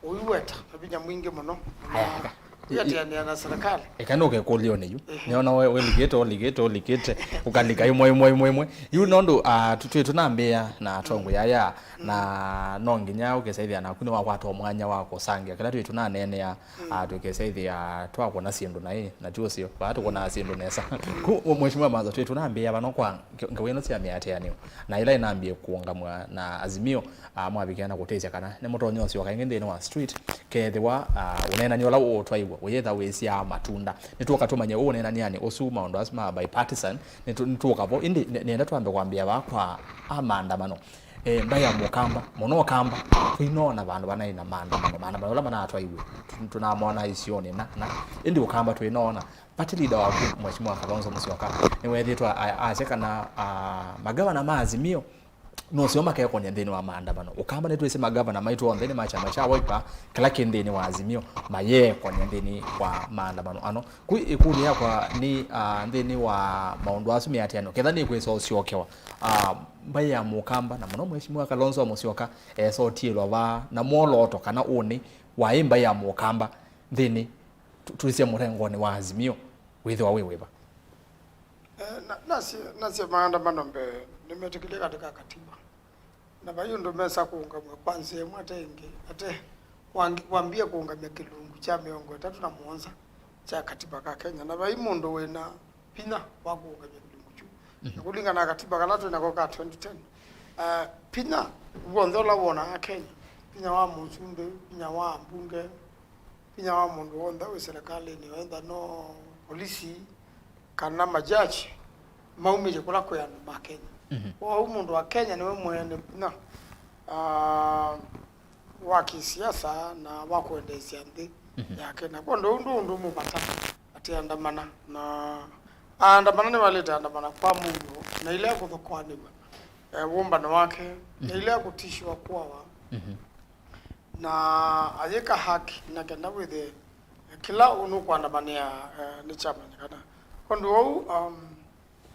Ũiweta na vinya mwingĩ mũno. Aya, eka. Kwĩatĩanĩa na serikali. Eka nũke kũlĩonĩ yu. Ehe. Nĩona we, we likĩte, ũlikĩte, ũlikĩte, ũkalika imwe, imwe, imwe, imwe. Yu nũndũ, ah, tu-, twĩ tũnambĩĩa na atongoi aya, na no nginya ũkesa ĩthĩa naku nĩwakwata mwanya wa kũsangĩa kĩla twĩ tũnaneenea, ah, tũkesa ĩthĩa twakũna syĩndũ naĩ, na ti ũseo, vaa tũkũnaa syĩndũ nesa. Ku, Mheshimiwa Maza, twĩ tũnambĩĩa vano kwa nge-, ngewa ĩno sya mĩatĩanĩo, na ĩla ĩnambie kũũngamw'a na Azimio, ah, mwavikĩa na kũtĩsya kana nĩmũtonya ũsyoka ĩngĩ nthĩnĩ wa street, kethĩwa, ah, ũneenani ũla ũũtwaiw'a ũyĩtha wĩsyaa matunda. Nĩtũka tũmanye ũũ ũneenanianĩ ũsu, maũndũ asu ma bipartisan, nĩtũ-, nĩtũka vo. Ĩndĩ nĩ-, nĩenda twambe kwambĩa vaa kwa a maandamano. Eh, mbaĩ ya Mũkamba, mũno Ũkamba, tũinoona vandũ vanaĩ na maandamano, maandamano ala manatwaiwe, tũ-, tũnamona isionĩ na, na, ĩndĩ Ũkamba tũinoona. Party leader waku, Mheshimiwa Kalonzo Musyoka, nĩweethĩĩtwe a-, asya kana, ah, magavana ma Azimio nũseo makekonya nthĩnĩ wa maandamano. Ũkamba nĩtwĩsĩ magavana maitũ onthe nĩ ma kyama kya Wiper, kĩla kĩ nthĩnĩ wa Azimio, mayekonya nthĩnĩ wa maandamano ano. Ku ĩkũlyo yakwa nĩ, ah, nthĩnĩ wa maũndũ asu mĩatĩanĩo, ketha nĩkwĩsa ũsyokewa, ah, mbaĩ ya Mũkamba, na mũno Mheshimiwa Kalonzo Musyoka, esa ũtiĩlwa vaa na mwolooto kana ũnĩ wa ĩ mbaĩ ya Mũkamba nthĩnĩ, tũ-, twĩsĩ mũrengonĩ wa Azimio, wĩthĩwa wĩ wĩva? Eh, na, nasye, nasye maandamano mbee nĩmetĩkĩlye katika katiba. Na vai ũndũ mesa kũũngamw'a kwa nzĩa ĩmwe ate ĩngĩ, ate wangi-, wambie kũũngamya kĩlungu kya mĩongo ĩtatũ na mũonza kya katiba ka Kenya. Na vai mũndũ wĩna vinya wa kũũngamya kĩlungu kyu. Mhm. Na kũlingana na katiba kala twĩ nako ka twenty ten, eh, vinya w'onthe ũla wonaa Kenya, vinya wa mũsumbĩ, vinya wa ambunge, vinya wa mũndũ w'onthe wĩ serikalĩnĩ, whether no polisi kana majaji, maumĩte kũla kwĩ andũ ma Kenya. Mhm. Kwoou mũndũ wa Kenya nĩwe mwene vinya, ah, wa kĩsiasa na wa kũendeesya nthĩ, mhm, yake. Na kwondũ ũu ndũ ũndũ mũvata atĩ andamana, na aandamana nĩvalĩte andamana kwa mũuo, na ila ekũthokoanĩw'a, eh, wũmbano wake, na, mhm, ila ekũtishwa kũawa. Mhm. Na ayĩka haki na kenda wĩthĩe kĩla nũkũandamanĩa, eh, nĩkyamanyĩkana. Kwondũ ũu, um,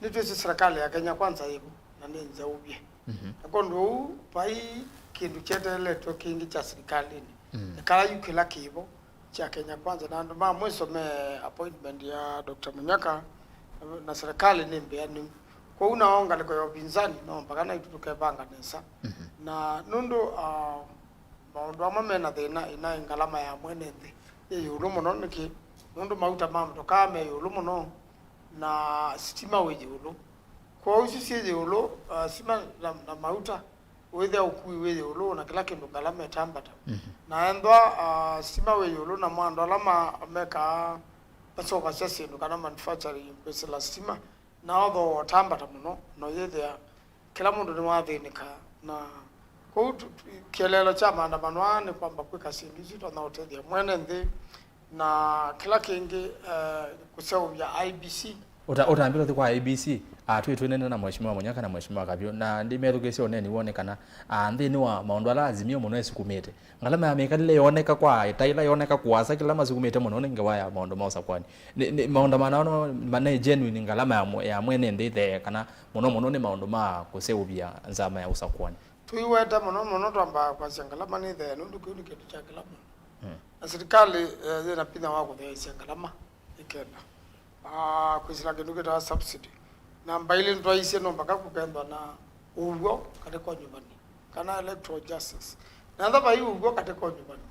nĩtwĩsĩ serikali ya Kenya Kwanza yĩvo na nĩ nzeũvye. Mhm. Na kwondũ ũu, vai kĩndũ kyeteeletwe kĩngĩ kya serikalĩnĩ. Mm. Nĩ kala yu kĩla kĩvo kya Kenya Kwanza, na andũ ma mwiso me appointment ya Doctor Munyaka, na serikali nĩ mbĩanĩu. Kwoou nao ngalĩko ya upinzani no mpaka naitũ tũkevanga nesa. Mhm. Na nũndũ, ah, maũndũ amwe mena thĩna, ĩnaĩ ngalama ya mwene nthĩ yĩ ĩũlũ mũno. Nĩkĩ? Nũndũ mauta ma motokaa me ĩũlũ mũno, na sitima wĩ ĩũlũ. Kwoou isu syĩ ĩũlũ, ah, sitima na, na mauta, wĩthĩa ũkui wĩ ĩũlũ, na kĩla kĩndũ ngalama ĩtambata. Mhm. Na ethwa, ah, sitima wĩ ĩũlũ, namo andũ ala ma-, mekaa, maseũvasya syĩndũ kana manufacturing kwĩsĩla sitima, nao thooa ũtambata mũno, na ũyĩthĩa kĩla mũndũ nĩwathĩnĩka. Na kwoou tu-, tu-, kĩeleelo kya maandamano aa nĩ kwamba kwĩka syĩndũ isu itonya ũtethya mwene nthĩ, na kĩla kĩngĩ, eh, kũseũvya I E B C. Ũta-, ũtambĩte ũthi kwa I E B C, ah, twĩ twĩnene na Mheshimiwa Munyaka na Mheshimiwa Kavyũ, na ndĩmethukĩĩsya ũneeni woo nĩ kana, ah, nthĩnĩ wa maũndũ ala Azimio mũno ĩsukumĩte, ngalama ya mĩkalĩle yooneka kwa ĩtaĩla, yooneka kũasa, kĩla masukumĩte mũno nĩ ngewa ya maũndũ ma ũsakũani. Nĩ, nĩ maũndũ manao no mane genuine ngalama ya mwe-, ya mwene nthĩ ĩthee, kana mũno mũno nĩ maũndũ ma kũseũvya nzama ya ũsakũani? Tũiweta mũno mũno twambaa kwasya ngalama nĩ ĩthee, nũndũ kĩu nĩ kĩndũ kya kĩla mũndũ. Mm. Na silikalĩ, eh, yĩna vinya wa kũtheesya ngalama ĩkenda, ah, kwĩsĩla kĩndũ kĩtawa subsidy. Namba ilĩ nĩtwaisye no mpaka kũkethwa na ũw'o katĩ ka ũnyuvani, kana electoral justice. Na ethwa vai ũw'o katĩ ka ũnyuvani,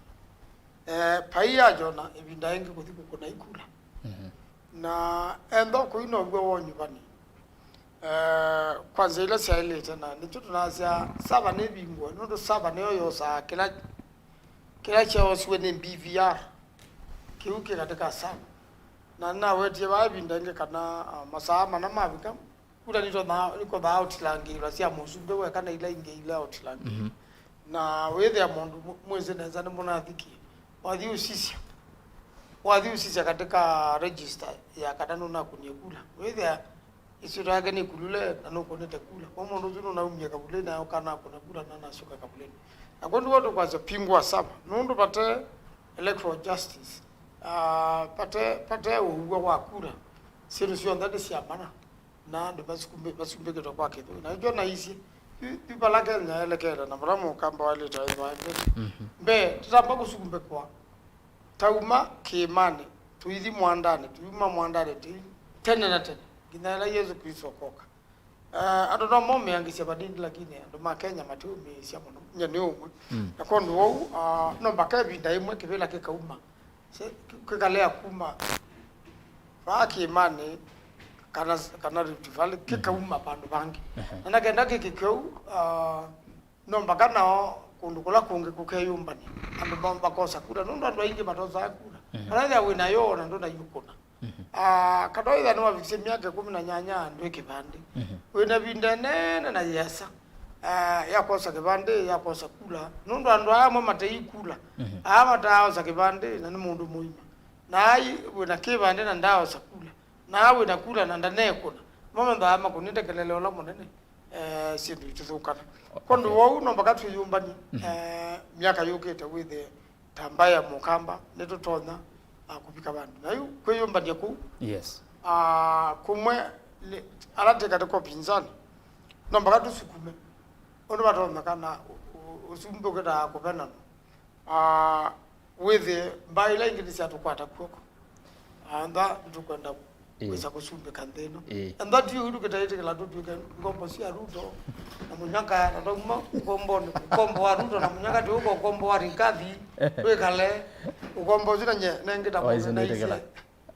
eh, vai ya Jona ĩvinda ĩngĩ kũthi kũkũna ikula. Mhm. Na ethwa kũi na ũw'o wa ũnyuvani, eh, kwa nzĩa ila syaĩlĩte, na nĩkyo tũnasya sava nĩvingũe, nũndũ sava nĩyo yosaa kĩla, kĩla kyaosiwe nĩ B V R. Kĩu kĩ katĩ ka sava. Na nĩnawetie vaa ĩvinda ĩngĩ kana, ah, masaa mana mavika, kula nĩtothaa, nĩkothaa ũtilangĩĩlwa sya mũsumbĩ weka na ila ingĩ ila ũtilangĩĩlwa. Mhm. Na wĩthĩa mũndũ mũ-, mwĩsĩ nesa nĩmũnathikie. Wathi ũsisya. Wathi ũsisya katĩ ka register ya kana nũnakũnie kula. Wĩthĩa ĩsyĩtwa yake nĩ Kulule na nũkũnĩte kula. Kwa mũndũ ũsu nũnaumie kavulĩnĩ ayoka nakũna kula na nasyoka kavulĩnĩ. Na kwondũ woo tũkwasya pingũa sava. Nũndũ vate electoral justice. Ah, vate, vate ũw'o wa kula. Syĩndũ syonthe nĩ sya mana. Na andũ masumbĩ-, masumbĩkĩtwe kwa kĩthũi. Na nĩkyo naisye, yu, yu vala Kenya yelekele, na vala Mũkamba waĩlĩte aĩthwa eke. Mhm. Mbee, tũtamba kũsumbĩkwa, tauma kĩĩmanĩ, Tũithi mwandanĩ, tũyuma mwandanĩ, tũi tene na tene, nginya ĩla Yesũ Klĩsto ũkoka. Eh, andũ no momĩangĩsya vanini, lakini andũ ma Kenya matiũmĩĩsya mũno. Nyie nĩ ũmwe. Mm. Na kwondũ wou, ah, no mbaka ĩvinda ĩmwe kĩvĩla kĩkauma. Se-, kĩ-, kĩkalea kuma vaa kĩĩmanĩ kana, kana Rift Valley, kĩkauma vandũ vangĩ. Ehe. Na nakenda kĩkĩke ũu, ah, no mbaka nao kũndũ kũla kũngĩ kũkeyũmbany'a, andũ ma-, makosa kula, nũndũ andũ aingĩ matosaa kula. Mhm. Kana ethĩa wĩ nayo, ona ndũnaiũkũna. Mhm. Ah, kana ethĩa nĩwavikisye myaka ĩkũmi na nyanya ndwĩ kĩvandĩ. Mhm. Wĩ na ĩvinda ĩnene na yĩasa, ah, ya kwosa kĩvandĩ, ya kwosa kula, nũndũ andũ aa amwe matei kula. Mhm. Aa mataaosa kĩvandĩ na nĩ mũndũ mũima. Na ai wĩ na kĩvandĩ na ndaaosa kula. Na aa wĩ na kula na ndanekũna. Mo methaa makũnĩte kelele ũla mũnene. Eh, syĩndũ itũthũkana. Kwondũ wou no mbaka twĩyũmbany'e, mhm, eh, myaka yũkĩte wĩthĩe ta mbaĩ ya Mũkamba nĩtũtonya, ah, kũvika vandũ. Na yu kwĩyũmbany'a kũu, yes, ah, kũmwe nĩ, ala tĩ katĩ ka ũpinzani, no mbaka tũsukume ũndũ vatonyeka na ũ-, ũ-, ũsumbĩ ũkĩtaa kũvenanwa. Ah, wĩthĩe mbaa ila ingĩ nĩsyatũkwata kw'oko. Antha nĩtũkwenda, ĩĩ, kwĩsa kũsumbĩka nthĩ ĩno. Ĩĩ. Antha ti ũu tũkĩtaĩtĩkĩla tũtw'ĩke ngombo sya Ruto na Mũnyaka, na twauma ũkombonĩ, ũkombo wa Ruto na Mũnyaka, tũũka ũkombo wa Rigathi, twĩkale ũkombo ũsu na nye nengĩ ta mũndũ naisye.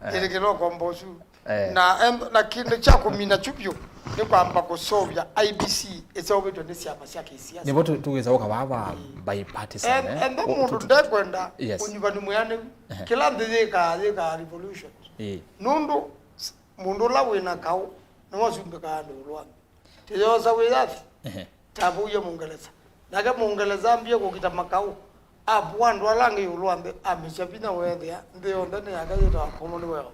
Ĩtĩkĩla ũkombo ũsu. Eh. Na, em, na kĩndũ kya kũmina kyu vyũ nĩ kwamba kũseũvya I E B C ĩseũvĩtw'e nĩ syama sya kĩsiasa. Nĩvo tũ-, tũwĩsa ũka vaa va, mm, bipartisan, eh? Enda mũndũ ndekwenda, yes, ũnyuvani mwĩanĩu. Ehe. Kĩla nthĩ yĩkaa, yĩkaa revolution. Ĩĩ. Nũndũ s-, mũndũ ũla wĩ na kaũ nĩwe ũsumbĩkaa andũ ĩũlũ wa nthĩ. Tĩyosa wĩyathi, ehe, tavũie Mũngelesa. Nake Mũngelesa ambie kũkita makaũ, apua andũ ala angĩ ĩũlũ wa nthĩ, amĩsya vinya weethĩa nthĩ yonthe nĩ yake yĩtawa Commonwealth.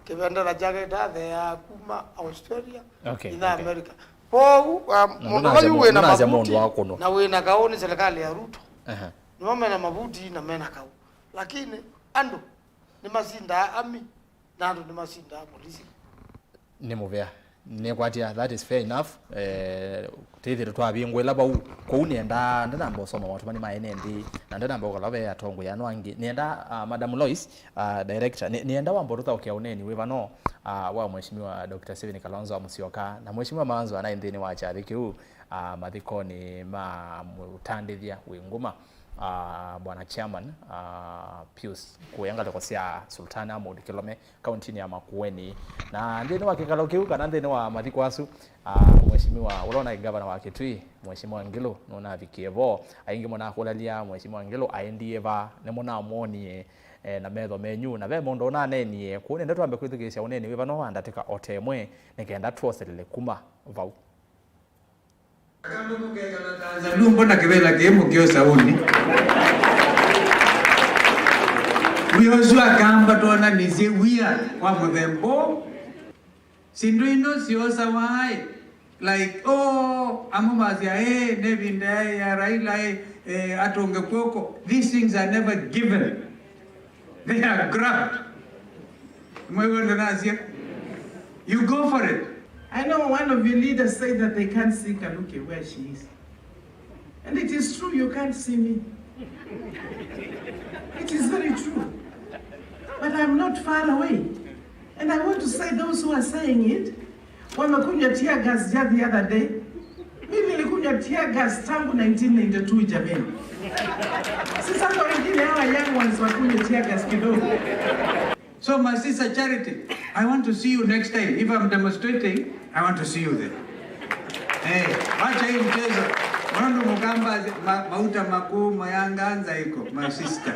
Kĩvendera kyake kĩtatheaa kuma Australia, okay, nginya, okay, America. Kwoou, um, na mũndũ ũla yu wĩ na mavuti na wĩ na kaũ nĩ serikali ya Ruto. Aha. Nĩmo mena mavuti na mena kaũ. Lakini andũ nĩmasindaa ami na andũ nĩmasindaa polisi. Nĩ mũvea. Nĩkwatia, that is fair enough. Eh, tĩthĩtwe twavingũĩla vau. Kwoou nĩenda, ndanamba ũsoma maũtũmani ma ene nthĩ, na ndanamba ũkala ve atongoi ano angĩ. Nĩenda, ah, Madam Lois, ah, director, nĩ-, nĩenda wamba ũtũthaũkĩa ũneeni wĩ vano, ah, wa Mheshimiwa Doctor Stephen Kalonzo wa Musyoka, na Mheshimiwa Maanzo anaĩ nthĩnĩ wa kyathĩ kĩu, ah, mathikonĩ ma mũtandĩthya wĩ nguma, ah, Bwana Chairman, ah, Pius, kũya ngalĩko sya Sultan Ahmud Kilome, kauntinĩ ya Makueni. Na nthĩnĩ wa kĩkalo kĩu, kana nthĩnĩ wa mathiko asu, ah, Mheshimiwa ũla ũnaĩ ngavana wa Kitui, Mheshimiwa Ngilu, nũnavikie vo. Aingĩ mũnakũlalya, Mheshimiwa Ngilu aendie va? Nĩmũnamwonie, eh, na metho menyu? Na ve mũndũ ũnaneenie? Kũu nĩenda twambe kwĩthukĩĩsya ũneeni wĩ vano wa ndatĩka o ta ĩmwe, nĩ kenda twoselele kuma vau. Akamba kũkekana ta nzalumbo na kĩvela kĩ mũkĩo Saũli. Wĩa ũsu akamba twonanisye wia wa mũthemba ũũ. Syĩndũ ino syosawa ĩ, like, oh, amwe masya, eh, nĩ ĩvinda ya Raila, eh, eh, atũnge kw'oko. These things are never given. They are grabbed. Mwe wende nasya. You go for it. I know one of your leaders said that they can't see Kaluki where she is. And it is true, you can't see me. It is very true. But I'm not far away. And I want to say those who are saying it, wamekunywa tear gas just the other day. Mimi nilikunywa tear gas tangu nineteen ninety-two, jamani. Sasa kwa wengine hawa young ones wakunywe tear gas kidogo. So my sister Charity, I want to see you next time. If I'm demonstrating, I want to see you there. Eh, wacha hii mchezo. Nũndũ mũkamba ma-, mauta makuu mayanga nzaiko, my sister.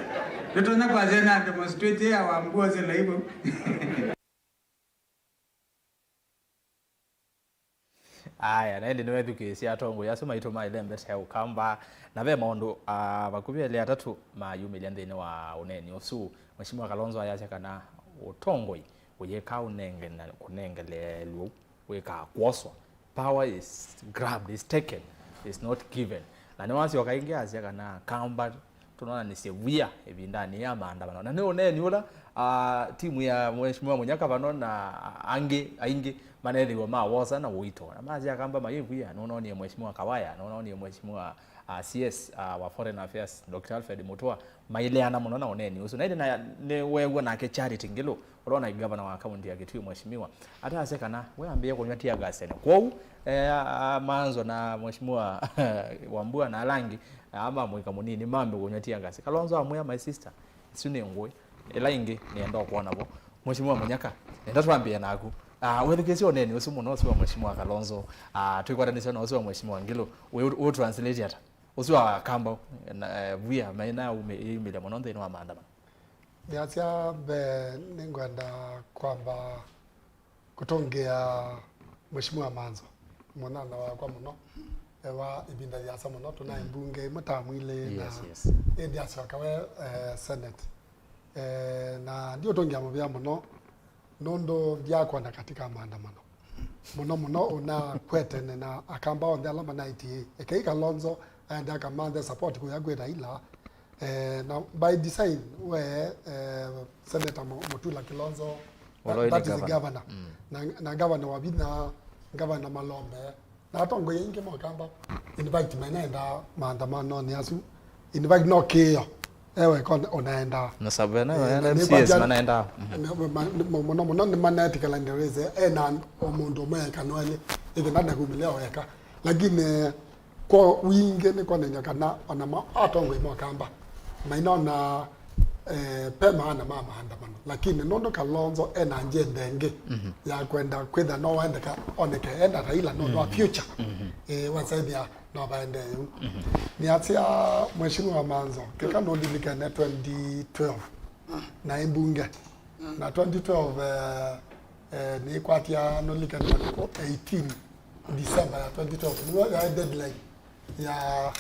Nĩtonya kwasya na demonstrate ya wambua zila hivyo. Aya, na ĩndĩ nĩwethukĩĩsye atongoi asu maitũ ma ĩlembe sya Ũkamba, na ve maũndũ, ah, vakuvĩ elĩ atatũ mayumĩlya nthĩnĩ wa ũneeni ũsu. Mheshimiwa Kalonzo ayasya kana ũtongoi ũyĩka ũnenge na kũnengeleelw'a wĩkaa kwoswa. Power is grabbed, is taken, is not given. Na nĩwasyoka ĩngĩ asya kana Kamba tũnonanĩsye via ĩvindanĩ ya maandamano. Na nĩ ũneeni ũla, ah, timu ya Mheshimiwa Munyaka vano na angĩ aingĩ manethĩiwe ma wosa na ũito. Na masya Akamba mayĩ via, nũnoonie Mheshimiwa Kawaya, nũnoonie Mheshimiwa, ah, C S, ah, wa Foreign Affairs, Doctor Alfred Mutua, maileana mũno na ũneeni ũsu. Na ĩndĩ na, nĩweew'a nake Charity Ngilu, ũla ũnaĩ ngavana wa kaunti ya Kitui, Mheshimiwa, atasya kana we ambĩĩe kũnyw'a tear gas tene. Kwoou, eh, a-, a-, Manzo na Mheshimiwa Wambua na ala angĩ, a, ma mũika mũnini mambe kũnyw'a tear gas. Kalonzo amwĩa, "My sister, isu nĩ ngũĩ. Ĩla ĩngĩ nĩenda ũkwona vo." Mheshimiwa Munyaka, nenda twambĩe naku. Ah, wĩthukĩĩsye ũneeni ũsu mũno ũsu wa Mheshimiwa Kalonzo. Ah, twĩkwatanĩsya na ũsu wa Mheshimiwa Ngilu. Wĩ, wĩ translate ata? Ũsu wa Akamba, na, eh, via, maina yumĩle mũno nthĩnĩ wa maandamano. Nĩasya mbee, nĩngwenda kwamba kũtũngĩa Mheshimiwa Manzo, mũnyanyawa wakwa mũno, e, wa ĩvinda yĩasa mũno, tũnaĩ mbunge ĩmwe tamu ilĩ na, yes, yes, ĩndĩ asyoka we, eh, Senate. Eh, na ndiũtũngĩa mũvea mũno, nũndũ ndyakwona katika maandamano. Mũno mũno ũnakw'a tene na Akamba onthe ala manaĩtie. Ekei Kalonzo aende akamanthe support kũya kwĩ Raila. Eh, na by design, we, eh, Senator Mu-, Mutula Kilonzo, that, ũla ũĩ nĩ that is governor. Governor. Mm. Na, na governor wa vinya, governor Malombe, na atongoi aingĩ ma Akamba, in fact, manaenda maandamanonĩ asu. In fact, no kĩo, ewe ko ũnaendaa. Na Savena, eh, na M C As nĩkwatya manaendaa. Mhm. Na ma-, ma-, mũno mũno nĩmanetĩkĩla ndereze, ena o mũndũ ũmwe eka no elĩ, ĩkĩnda ndakumĩlea o eka. Lakini, eh, kwa wingĩ nĩkwonany'a kana ona ma-, atongoi ma Akamba mainona, eh, pe maana ma maandamano. Lakini nũndũ Kalonzo ena agenda ĩngĩ, mhm, ya kwenda kwĩtha no waendeka oneke ena Raila nũndũ wa, mhm, future, mhm, eh, wasethĩa no vaendee yu. Mhm. Nĩasya Mheshimiwa Manzo, keka nũlilikane twenty twelve na ĩ mbunge. Na twenty twelve, eh, eh, nĩkwatya nũlilikane matukũ eighteen December ya twenty twelve, nĩyo yaĩ deadline ya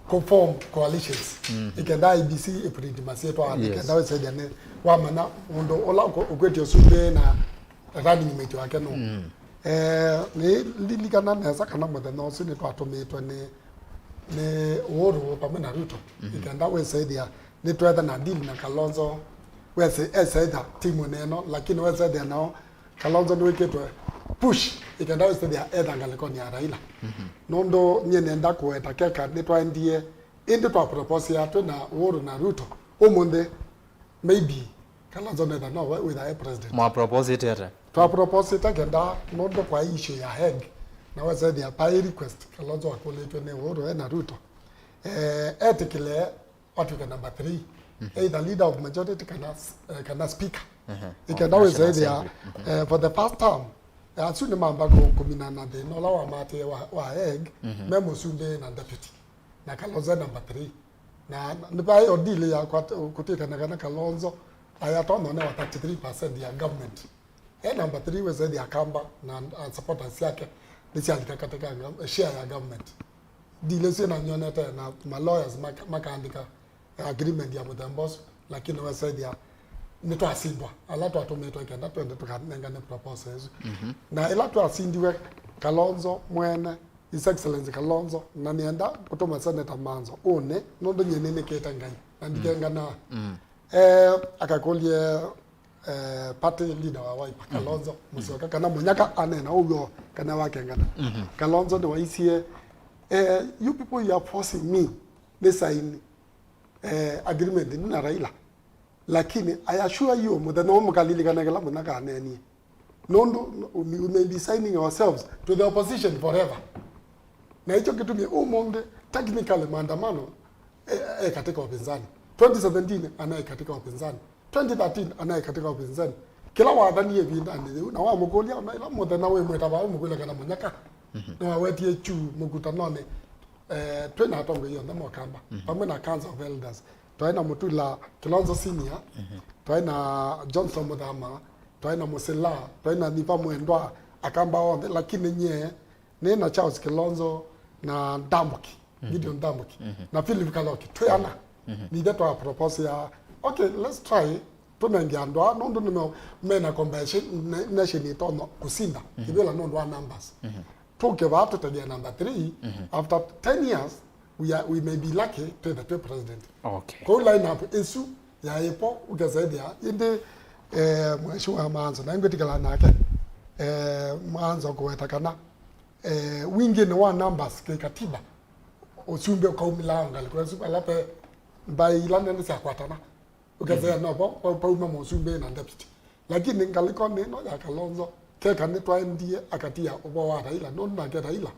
kũ form coalitions. Mhm. Ĩkenda I E B C ĩprint masyĩtwa, yes, ĩkenda wĩsethya nĩ wamanya mũndũ ũla ũkwĩtye ũsumbĩ na running mate wake nũ. Mm. Eh, nĩlilikana nesa kana mũthenya ũsu nĩtwatũmĩtwe nĩ, nĩ Uhuru pamwe na Ruto. Mhm. Ĩkenda wĩsethĩa nĩtwetha na deal na Kalonzo, wese-, esethĩa timu neno, lakini wesethĩa nao Kalonzo nĩwĩkĩtwe push ĩkenda wĩsethĩa etha ngalĩkonĩ ya Raila. Mhm. Nũndũ nyie nenda kũweta keka nĩtwaendie, ĩndĩ twaproposea twĩ na Uhuru na Ruto. Ũmũnthĩ, maybe, Kalonzo netha no we wĩtha e president. Mwaproposite ata? Twaproposite kenda nũndũ kwa issue ya Hague, na wesethĩa paĩ request Kalonzo akũlĩtwe nĩ Uhuru e na Ruto. Eh, etĩkĩle watw'ĩke number three, mhm, either leader of majority kana, eh, kana speaker. Mhm. Ĩkenda wĩsethĩa, mhm, eh, for the first time, eh, asu nĩmamba kũ-, kũminana thĩna ũla wamaatĩe wa, wa Hague, mhm, me mũsumbĩ na deputy. Na Kalonzo e number three. Na, na nĩvaĩ o deal ya kwat-, kũtw'ĩkana kana Kalonzo ayatonya newa thirty-three percent ya government. E number three wĩsethĩa Akamba na, uh, supporters syake nĩsyalika katika gov-, share ya government. Deal ĩsu nanyonete na ma lawyers maka-, makaandĩka agreement ya mũthemba ũsu, lakini wesethĩa nĩtwasindwa. Ala twatũmĩtwe kenda twende tũkanengane proposal ĩsu. Mhm. Na ĩla twasindiwe, Kalonzo mwene, His Excellency Kalonzo, na nĩenda kũtũma Senator Manzo ũne, nũndũ nyie nĩnĩkĩte Ngai, na ndikenganaa. Mm. Eh, akakũlye, eh, party leader wa Wiper, mhm, Kalonzo Musyoka, kana Munyaka aneena ũw'o kana wakengana. Mhm. Kalonzo nĩwaisie, eh, "You people, you are forcing me nĩ sign, eh, agreement nĩ na Raila. Lakini I assure you, mũthenya ũmwe mũkalilikana kĩla Munyaka aneenie. Nũndũ we may be signing ourselves to the opposition forever." Na hicho kĩtumi ũmũnthĩ, technically, maandamano, e, e katika upinzani. Twenty seventeen anaĩ katika upinzani. Twenty thirteen anaĩ katika upinzani. Kĩla wathanie ĩvindanĩ yĩu, na wamũkũlya, ona ĩla mũthenya wĩmwĩta vau mũkũlya kana Munyaka, mhm, nĩwawetie kyu mũkutanonĩ, eh, twĩ na atongoi onthe ma Ũkamba, mhm, pamwe na Council of Elders. Twaĩ na Mutula Kilonzo Senior, mhm, twaĩ na Johnson Muthama, twaĩ na Musila, twaĩ na Thiva Mwendwa, Akamba onthe, lakini nyie nĩ na Charles Kilonzo na Ndambuki, mhm, Gideon Ndambuki, mhm, na Philip Kaloki, twĩ ana. Mhm. Nithe twa propose ya, "Okay, let's try, tũnenge andũ aa, nũndũ nĩmo mena combination, ne-, nation ĩtonya kũsinda, mhm, kĩvĩla nũndũ wa numbers." Mhm. Tũke vaa tũtegee number three, mhm, after ten years, we, are, we may be lucky twĩthe twĩ president. Okay. Kwoou lineup ĩsu yaĩpo ũkesa ĩthĩa ĩndĩ, eh, Mheshimiwa Maanzo, na ngwĩtĩkĩla nake, eh, Maanzo kũweta kana, eh, wingĩnĩ wa numbers kĩkatiba, ũsumbĩ ũkaumĩlaa ngalĩko ĩsu ala pe mbaĩ ila nene syakwatana. Ũkethĩa no pa- pa- pauma mũsumbĩ na deputy. Lakini ngalĩkonĩ ĩno ya Kalonzo, keka nĩtwaendie akatia ũvoo wa Raila, nũndũ nake Raila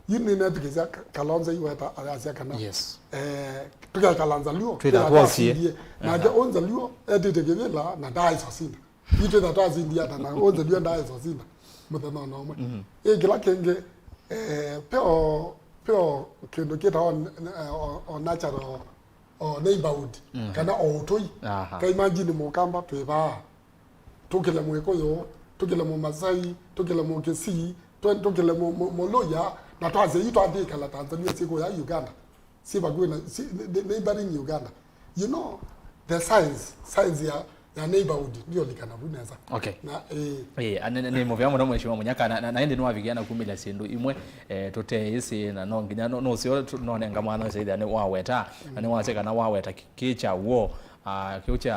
yu nĩnethukĩsya Ka- Kalonzo iweta ayasya kana, Yes. eh, tũkekala Nzaluo Twĩtha kĩla twosie. Twasindie. Nake ũ Nzaluo etĩte kĩvĩla na ndaaĩsosinda. Yu twĩtha twasindie ata na ũ Nzaluo ndaaĩsosinda mũthenya ona ũmwe. Ĩ kĩla kĩngĩ, eh, peo peo kĩndũ kĩtawa o, o, o natural o neighborhood, kana o ũtũi. Aha. Ka imagine Mũkamba twĩ vaa, tũkĩle Mwĩkũyũ, tũkĩle Mũmasai, tũkĩle Mũkĩsii, twe- tũkĩle Mũ- Mũ- Mũlũya, na twasya ii twathiĩ kala Tanzania syĩkũya Uganda, syĩ vakuvĩ na syĩ- ne- ne- neighboring Uganda. You know, the size size ya ya neighborhood ndiũlikana vu nesa. Okay. Na eh, Eh, a- nĩ nĩ mũvea mũno Mheshimiwa Munyaka, na na- na ĩndĩ nĩwavikia na kumĩlya syĩndũ imwe, eh, tũteĩsĩ, na no nginya no- nũseo tu- nonenga mwana ũcio ĩthĩa nĩ waweta, na nĩwasya kana waweta kĩ- kĩ kya w'o, ah, kĩu kya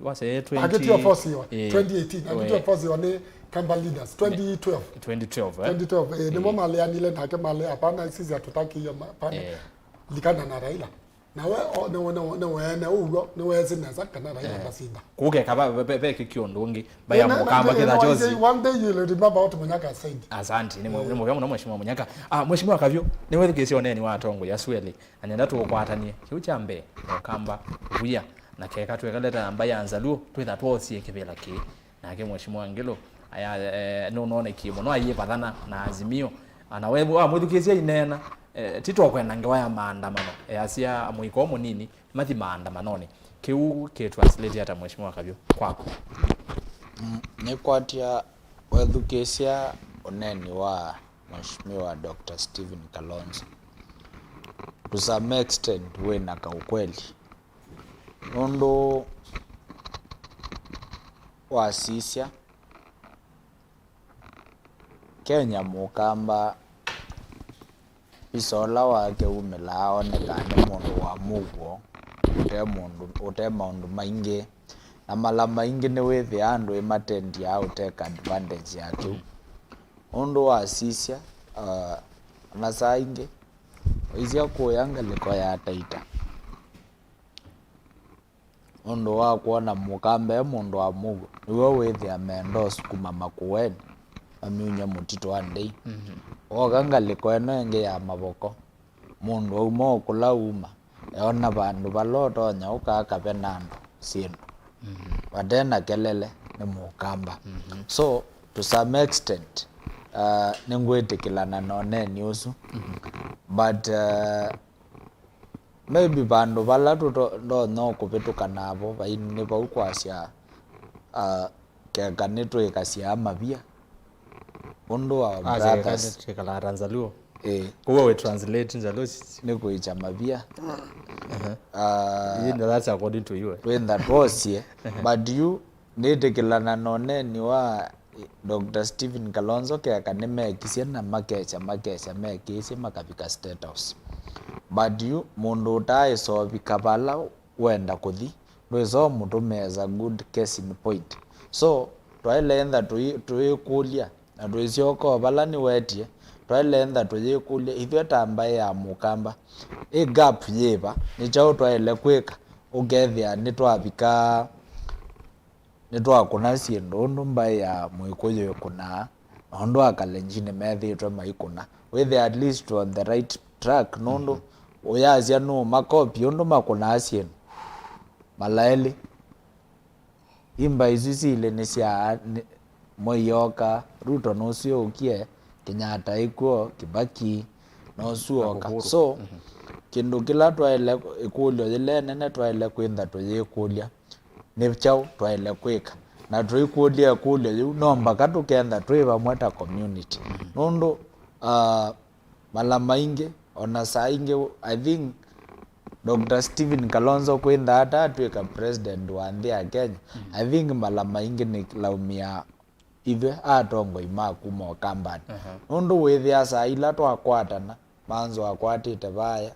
wasee akĩtiwa twenty, force hiyo eh, twenty eighteen, we- akĩtiwa force hiyo nĩ Kamba leaders twenty twelve. twenty twelve, eh? Twenty twelve, eh, nĩmo maleanile nake male hapana, sisi hatutakii hiyo ma- pale. Eh. Likana na Raila. Na we o- nĩ we- nĩ we- nĩ weene ũw'o, nĩweesĩ nesa kana Raila ndasinda. Kũkeka va ve- ve- ve kĩkĩ ũndũ ũngĩ, mbaya Mũkamba kĩtha chosi. One day you will remember what Munyaka said. Asante, nĩ mwe- nĩ mũvea mũno Mheshimiwa Munyaka. Ah, Mheshimiwa Kavyo, nĩwethukĩĩsye ũneeni wa atongoi asu elĩ, na nenda tũũkwatanie. Kĩu kya mbee, Mũkamba, vuya, na keka twĩkalete na mbaĩ ya Nzaluo, twĩtha twosie kĩvĩla kĩĩ. Nake Mheshimiwa Ngilu aya, eh, nũnonekie mũno ayĩvathana na Azimio. Ana we wamwĩthukĩĩsya aineena, eh, ti twakwenda ngewa ya maandamano, easya mũiko mũnini mathi maandamanonĩ. Kĩu kĩ translate ata Mheshimiwa Kavyo kwaku? Mm, nĩkwatya wethukĩĩsya ũneeni wa Mheshimiwa Doctor Stephen Kalonzo, to some extent wĩna kaukweli, nũndũ wasisya Kenya Mũkamba visa ũla wake umĩlaa onekaa nĩ mũndũ wa mũuo, ũte mũndũ, ũte maũndũ maingĩ, na mala maingĩ nĩwĩthĩaa andũ ĩmatendiaa ũteka advantage ya kĩu. Nũndũ wasisya, uh, ona saa ingĩ waisya kũya ngalĩko ya Taita, nũndũ wa kwona Mũkamba e mũndũ wa mũuo, nĩw'o wĩthĩa menda ũsukuma Makueni mamyumye mũtitũ wa Ndei. Wooka ngalĩko ĩno ĩngĩ ya Mavoko, mũndũ auma o kũla uma, eona vandũ vala ũtonya ũkaka ve na andũ syĩndũ vate na kelele, nĩ Mũkamba. So to some extent, uh, nĩngwĩtĩkĩlana na ũneeni ũsu, but uh, maybe vandũ vala tũto- ndonya kũvĩtũka navo vai nĩ vau kwasya, uh, keka nĩtwĩkasya mavia ũndũ wa brothers. Twĩkalaa ta Nzaluo. Eh, Kwoguo we translate Nzaluo si- nĩ kwĩkya mavia. Ĩĩ, no, that's according to you, eh. Twĩntha twosie, but yu nĩtĩkĩlana na ũneeni wa Doctor Stephen Kalonzo keka nĩmekisye na makekya makekya mekĩĩsye makavika State House. But yu mũndũ ũtaaĩsa ũvika vala wenda kũthi, ndwĩsa ũmũtũmĩa as a good case in point. So twaĩle ĩntha tũi- tũyĩkũlya na tũisyoka o vala nĩwetie, twaĩle ĩntha tũyĩkũlya ithyĩ ta mbaĩ ya Mũkamba, ĩ gap yĩva? Nĩ kyaũ twaĩle kwĩka ũkethĩa nĩtwavika nĩtwakũna syĩndũ ũndũ mbaĩ ya Mũĩkũyũ ĩkũnaa, na ũndũ Akalenjini methĩĩtwe maikũna? Wĩthĩa at least on the right track, nũndũ ũyasya nũũmakopi ũndũ makũnaa syĩndũ mala elĩ. Imba isu silĩ nĩ sya nĩ- mwei yoka, Ruto nũsu ũkie, Kenyatta ĩkw'o, Kibaki nũsu oka. So kĩndũ kĩla twaĩle, ĩkũlyo yĩla ĩnene twaĩle kwĩntha tũyĩkũlya, nĩ kyaũ twaĩle kwĩka? Na tũikũlya ĩkũlyo yĩu, no mbaka tũkentha twĩ vamwe ta community. Nũndũ, ah, mala maingĩ, ona saa ingĩ, I think Doctor Stephen Kalonzo kwĩntha ata atw'ĩka president wa nthĩ ya Kenya, I think mala maingĩ nĩlaumia ithyĩ atongoi ma kuma Ũkambanĩ. Nũndũ wĩthĩa saa ila twakwatana, Manzo akwatĩte vaya,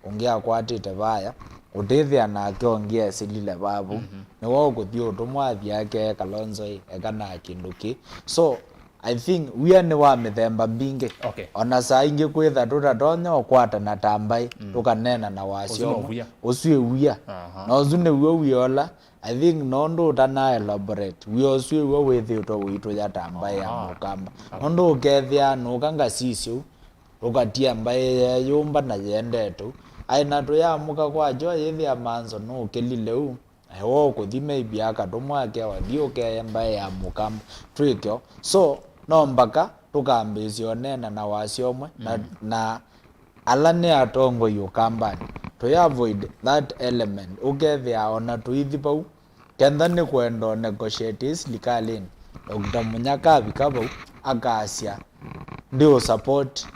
ũngĩ akwatĩte vaya, ũtĩthĩa nake ũngĩ esilile vavu. Mhm. Nĩwe ũkũthi ũtũmwa athi ake Kalonzo ĩ, eka na kĩndũ kĩ. So, I think wia nĩ wa mĩthemba mbingĩ. Okay. Ona saa ingĩ kwĩtha tũtatonya ũkwatana ta mbaĩ, mm, tũkaneena na wasya ũsu no ũmwe. Wia. Ũsu ĩ wia. Aha. Na ũsu nĩw'o wia ũla, I think nũndũ ũtana elaborate, wia ũsu ĩw'o wĩthĩĩtwe ũitũya ta mbaĩ ya, aha, Mũkamba. Aha. Nũndũ ũkethĩa nũka ngasisya ũu, ũkatia mbaĩ yeeyũmba na yendete ũu. Aĩ na tũyamũka kwakyo yĩthĩa Manzo nũkĩlile ũu. Ewe ũkũthi maybe akatũmwa ake wathi ũkeye mbaĩ ya Mũkamba. Twĩkyo. So, no mbaka tũkambĩĩsya ũneena na wasya ũmwe, na, mm, na ala nĩ atongoi Ũkambanĩ. Tũi avoid that element. Ũkethĩa ona tũithi vau, kenda nĩ kwenda negotiate silikalĩnĩ, Doctor Mũnyaka avika vau, akasya, "Ndi ũ support,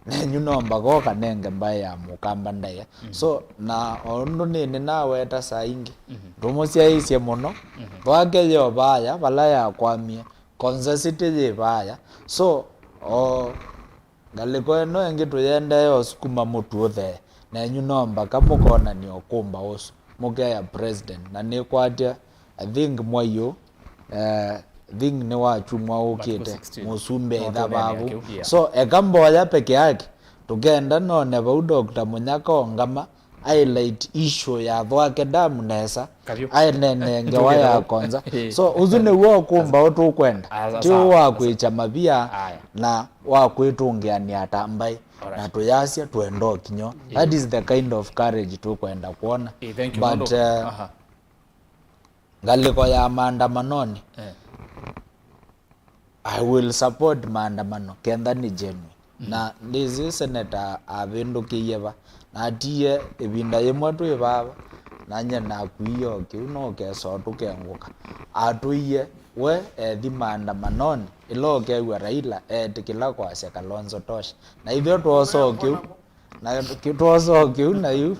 nenyu no mbaka ũkanenge mbaĩ ya Mũkamba ndaĩa." Mm. So, na o ũndũ nĩnĩ naweta saa ingĩ, mhm, tũmũsyaĩĩsye mũno, mhm, thwake yo vaya, vala yakwamie, consensus yĩ vaya. So, o ngalĩko ĩno ĩngĩ tũyendee ũsukuma mũtu ũthee, nenyu no mbaka mũkonany'a ũkũmba ũsu, mũkeya president, na nĩkwatya, I think mwai ũũ, eh, I think nĩ wa kyumwa ũkĩte, matukũ sixteen, mũsumbĩ no, ĩtha vavu. Kĩu, yeah. So, eka mboya peke yake, tũkenda none vau Doctor Mũnyaka ongama, highlight issue ya Thwake Dam nesa, kavyũ, aenene ngewa ya konza. Eh. So, ũsu nĩw'o ũkũmba ũtũkwenda. Asa, ti ũũ sawa, wa kwĩkya mavia, aya, na wa kwĩtũngĩanĩa ta mbaĩ. Alright. Na tũyasya twenda ũkinyo. Eh. That is the kind of courage tũkwenda kwona. Eh, thank you. But, eh, aha, ngalĩko ya maandamanonĩ, eh, I will support maandamano kenda nĩ genuine. Mm. Na ndĩsĩ seneta avĩndũkĩie va, na atiie ĩvinda yĩmwe twĩ vava, na nye nakuie o kĩu, no kesa tũkengũka. Atũie, we ethi maandamanonĩ, ĩla ũkew'a Raila eetĩkĩla kwasya Kalonzo tosha. Na ithyĩ twosa o kĩu, na ki-, twosa o kĩu na yu.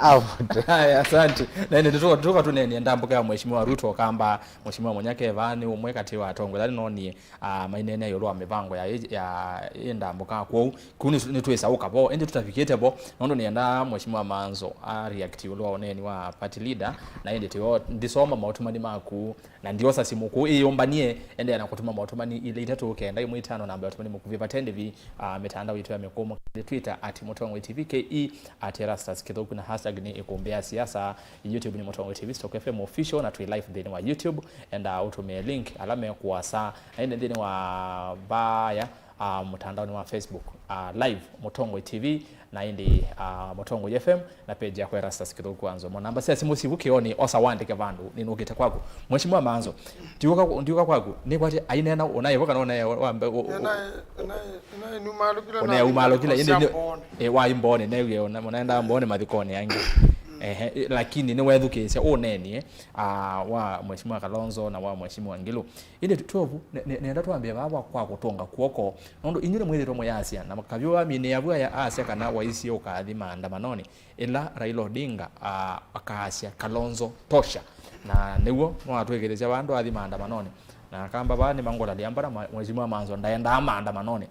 Avote. Haya, asante. Na ĩndĩ tũka, tũka tũnenie ndambũka ya Mheshimiwa Ruto Kamba, Mheshimiwa Mũnyaka eva nĩ ũmwe katĩ wa atongoi ala nĩnonie, ah, maineenea ĩũlũ wa mĩvango ya, ya ĩ ndambũka. Kwoou, kũu nĩ, nĩtwĩsa ũka vo, ĩndĩ tũtavikĩte vo, nũndũ nĩenda Mheshimiwa Manzo a react ĩũlũ wa ũneeni wa party leader, na ĩndĩ tĩo ndisoma maũtũmani maku, na ndiosa simũ kũu ĩyũmbanie, endeea na kũtũma maũtũmani ilĩ itatũ kenda ĩmwe itano namba ya ũtũmani mũkuvĩ vate ndĩvi, ah, mĩtandao yitũ ya mĩkũmo, Twitter at Mũtongoi T V K E, at Erastus Kĩthũku, na hashtag nĩ ĩkũmbĩ ya siasa, YouTube nĩ Mũtongoi T V Stock F M Official, na twĩ live nthĩnĩ wa YouTube, enda ũtũmĩe link ala mekũasa, na ĩndĩ nthĩnĩ wa vaya, ah, mũtandaonĩ wa Facebook, ah, live Mũtongoi T V, na ĩndĩ, ah, Mũtongoi F M, na page yakwa Erastus Kĩthũku Anzo. Mo namba sya simũ sivu kĩonĩ, osa wandĩke vandũ, nĩnũkĩte kwaku. Mheshimiwa Manzo, ndiũka, ndiũka kwaku, nĩkwatĩ ainena ũnaĩvo kana ũnaĩ wambe, ũ-, ũ-, ũnaĩ, ũnaĩ, ũnaĩ numalũkile, ũnaĩ na umalũkile, ĩndĩ sya nĩ, Mboni. Eh, waĩ Mboni, newie ũna-, ũnaenda Mboni mathikonĩ angĩ. Mm. Ehe, eh, lakini nĩwethukĩĩsya ũnenie, ah, wa Mheshimiwa Kalonzo na wa Mheshimiwa Ngilu. Ĩndĩ tũ-, twovu, ne-, ne-, nenda twambĩe vaa kwa, kwa kũtũnga kw'oko, nũndũ inyw'ĩ nĩmwĩthĩtwe mũyasya, na kavyũ aminĩa vu aya asya kana waisye ũkathi maandamanonĩ, ĩla Raila Odinga, ah, akaasya Kalonzo tosha. Na nĩw'o nĩwatwĩkĩlĩsya vandũ athi maandamanonĩ. Na akamba vaa nĩmangũlalya mbara ma-, Mheshimiwa Manzo ndaendaa maandamanonĩ.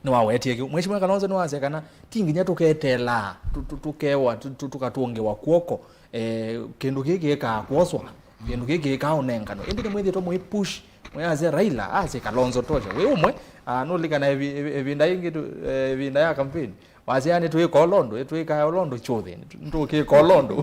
Nĩwawetie kĩu. Mheshimiwa Kalonzo nĩwasya kana ti nginya tũketeelaa, tũ-, tũ-, tũkewa, tũ-, tũ-, tũkatũngĩwa kw'oko, eh, kĩndũ kĩĩ kĩkaa kwoswa, kĩndũ kĩĩ kĩkaa ũnenganwa. Ĩndĩ nĩmwĩthĩtwe mũĩ push, mwĩasya Raila asye Kalonzo tosha. Wĩ ũmwe, ah, nũlikana ĩvi-, ĩvi-, ĩvinda yĩngĩ tũ-, eh, ĩvinda ya campaign, wasya nĩtwĩka ũla ũndũ, nĩtwĩkaa ũla ũndũ chũthĩ, nĩtũ-, nĩtũkĩka ũla ũndũ.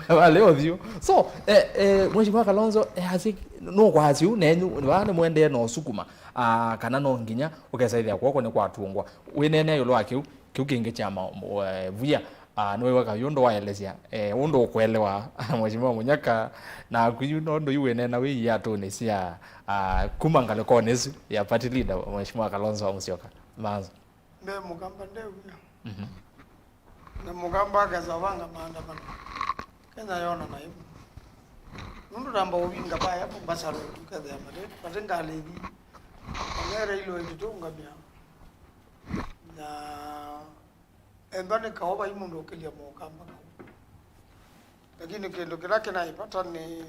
Valĩ ũthiũ. So, eh, eh, Mheshimiwa Kalonzo, eh, asye, nũkwasya ũu nenyu, vaa nĩmwendee na ũsukuma. Ah, kana no nginya ũkesaĩthĩa kw'oko nĩkwatũngwa. Wĩneenea ĩũlũ wa kĩu, kĩu kĩngĩ kya ma-, eh, via, ah, nĩwĩw'a kavyũ ũndũ waelesya, eh, ũndũ ũkũelewa Mheshimiwa Mũnyaka, naku yu nũndũ yu wĩneena wĩ iatũnĩ sya, ah, kuma ngalĩkonĩ ĩsu ya party leader, Mheshimiwa Kalonzo wa Musyoka. Manzo. Nde Mũkamba nde wia. Mhm. Na Mũkamba akesa vanga maandamano. Kenya yona na ĩmwe. Nũndũ namba ũvinga vaya Mombasa Road, ũkethĩa mate, mate ngalĩ ithi. Ong'ere ilo ĩtũtũngamya. Na ethwa nĩ kaũ vai mũndũ ũkĩlya Mũkamba kau. Lakini kĩndũ kĩla kĩnaĩ vata nĩ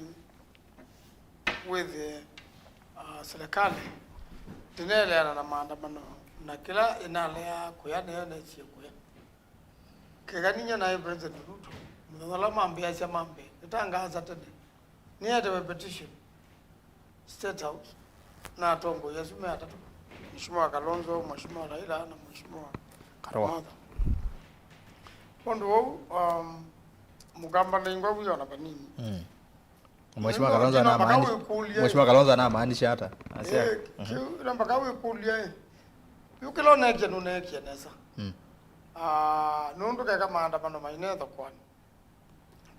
wĩthĩe, ah, serikali Ndineleana na maandamano, na kĩla ĩnaleaa kũya nĩyo nesie kũya. Kĩkaniny'a naĩ President Ruto, mũthenya ũla mambĩasya mambe, nĩtangaasa tene, nĩetewe petition State House na atongoi asu me atatũ, Mheshimiwa Kalonzo, Mheshimiwa Raila na Mheshimiwa Karua. Martha. Ũndũ ũu, um, Mũkamba ndaingwa wĩona vanini. Mm. Mheshimiwa Kalonzo anamaanisha, Mheshimiwa Kalonzo anamaanisha hata. Asya. Eh, kiu ila mpaka wĩkũlya, eh. Yu kĩla ũneekie nũneekie nesa. Mm. Ah, nũndũ keka maandamano mainetho kwani.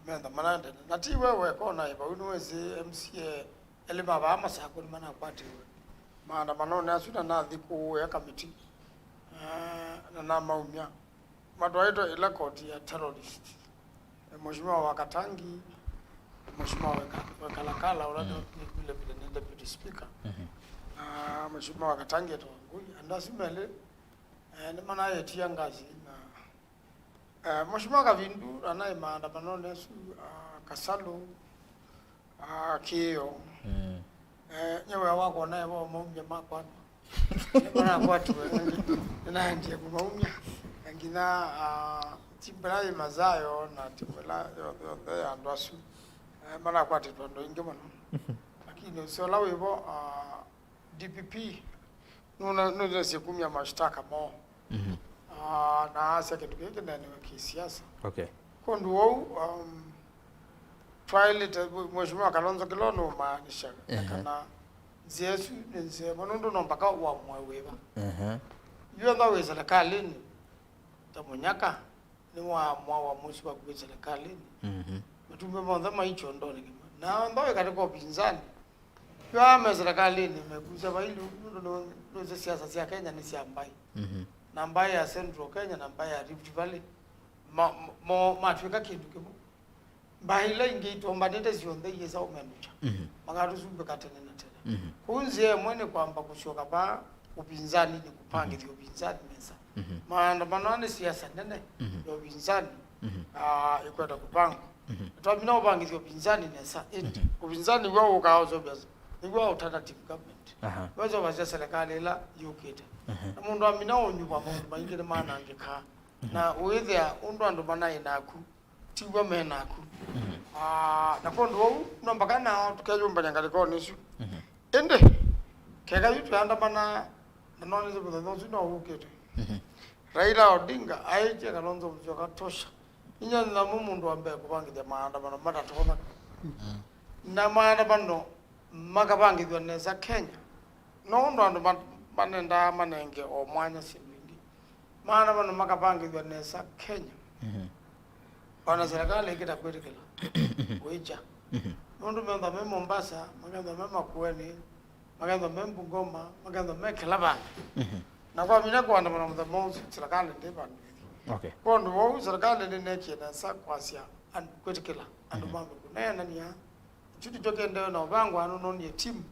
Metha manaendele. Na ti we weka ũnaĩ vau, nĩwĩsĩ M C A elĩ ma vaa Masakũ nĩmanakwatiwe maandamanonĩ asu na nathi kũũĩa kamiti. Ah, na namaumya. Matwaĩtwe ĩla koti ya terrorist. Eh, Mheshimiwa Wakatangi, Mheshimiwa Weka-, Wekalakala, ũla nĩ, nĩ vile vile nĩ deputy speaker. Mhm. Na Mheshimiwa Wakatangi etawa Ngui. Andũ asu melĩ, eh, nĩmanayetia ngasi na, eh, Mheshimiwa Kavindu anaĩ maandamanonĩ asu, ah, Kasalu, ah, Kĩĩo. Mm. Eh, nye wĩa wakwa nae vo maumya makwatwa. Nĩmanakwatiwe, nĩnaendie kũmaumya. Na nginya, ah, timu ĩla yĩ Mazayo na timu ĩla yonthe, yonthe ya andũ asu, eh, manakwatĩtwe andũ aingĩ mũno. Lakini ũseo ũla wĩ vo, ah, D P P nũna-, nũnesie kumya mashtaka moo. Mhm. Ah, na asya kĩndũ kĩĩ kĩneenewe kĩsiasa. Okay. Kwondũ wou, um, twaĩlĩte, Mheshimiwa Kalonzo kĩla ũnũmaanisha, ehe, kana nzĩa ĩsu nĩ nzĩa ĩmwe, nũndũ no mpaka ũamũe wĩva. Ehe. Yu ethwa wĩ serikalĩnĩ, ta mũnyaka, nĩwaamũa ũamusi waku wĩ serikalĩnĩ. Mhm. Matumbĩ monthe mai kyondonĩ kĩmwe. Na onthe wĩ katĩ ka ũpinzani, yu aa me serikalĩnĩ, mekusya vailu, nũndũ nĩ-, nĩwĩsĩ siasa sya Kenya nĩ sya mbaĩ. Mhm. Na mbaĩ ya Central Kenya na mbaĩ ya Rift Valley, ma-, mo-, matw'ĩka kĩndũ kĩmwe. Mbaĩ ila ingĩ itũmbanĩte syonthe iyĩsa ũmenũkya. Mhm. Makatũsumbĩka tene na tene. Mhm. Kwoou nzĩa ĩmwe nĩ kwamba kũsyoka vaa ũpinzaninĩ, kũpangĩthya, mhm, ũpinzani nesa. Mhm. Maandamano aa nĩ siasa nene, mhm, ya ũpinzani, mhm, ah, ĩkwenda kũpangwa. Mhm. Twamina ũpangĩthya ũpinzani nesa, ĩndĩ, mhm, ũpinzani w'o ũkaa ũseũvya nĩw'o alternative government. Aha. Weseũvasya serikali ĩla yũkĩte. Mhm. Na mũndũ amina ũnyuvwa, maũndũ maingĩ nĩmanangĩkaa. Mhm. Na ũĩthĩa ũndũ andũ manaĩ naku, tiw'o me naku. Mhm. Ah, na kwondũ ũu, no mpaka nao tũkeyũmbany'a ngalĩkonĩ ĩsu. Mhm. Ĩndĩ, keka yu twĩandamana, na nonĩsye mũthenya ũsu no wũkĩte. Mhm. Raila Odinga aĩtye Kalonzo Musyoka tosha. Inyia namo mũndũ wa mbee kũvangĩthya maandamano matatonya. Mhm. Na maandamano makavangĩthw'a nesa Kenya. No ũndũ andũ ma-, manendaa manenge o mwanya syĩndũ ingĩ. Maandamano makavangĩthw'a nesa Kenya. Mhm. Ona serikali ĩkĩta kwĩtĩkĩla ũikya. Mhm. Nũndũ methwa me Mombasa, makethwa me Makueni, makethwa me Bungoma, makethwa me kĩla vandũ. Mhm. Na kwamina kũandamana mũthenya ũsu, serikali ndĩ vandũ ĩthi. Okay. Kwondũ wou, serikali nĩneekie nesa kwasya andũ, kwĩtĩkĩla andũ, mhm, mambe kũneenany'a. Kyu nĩkyo kĩendeeo na ũvangwa nũnonie timu,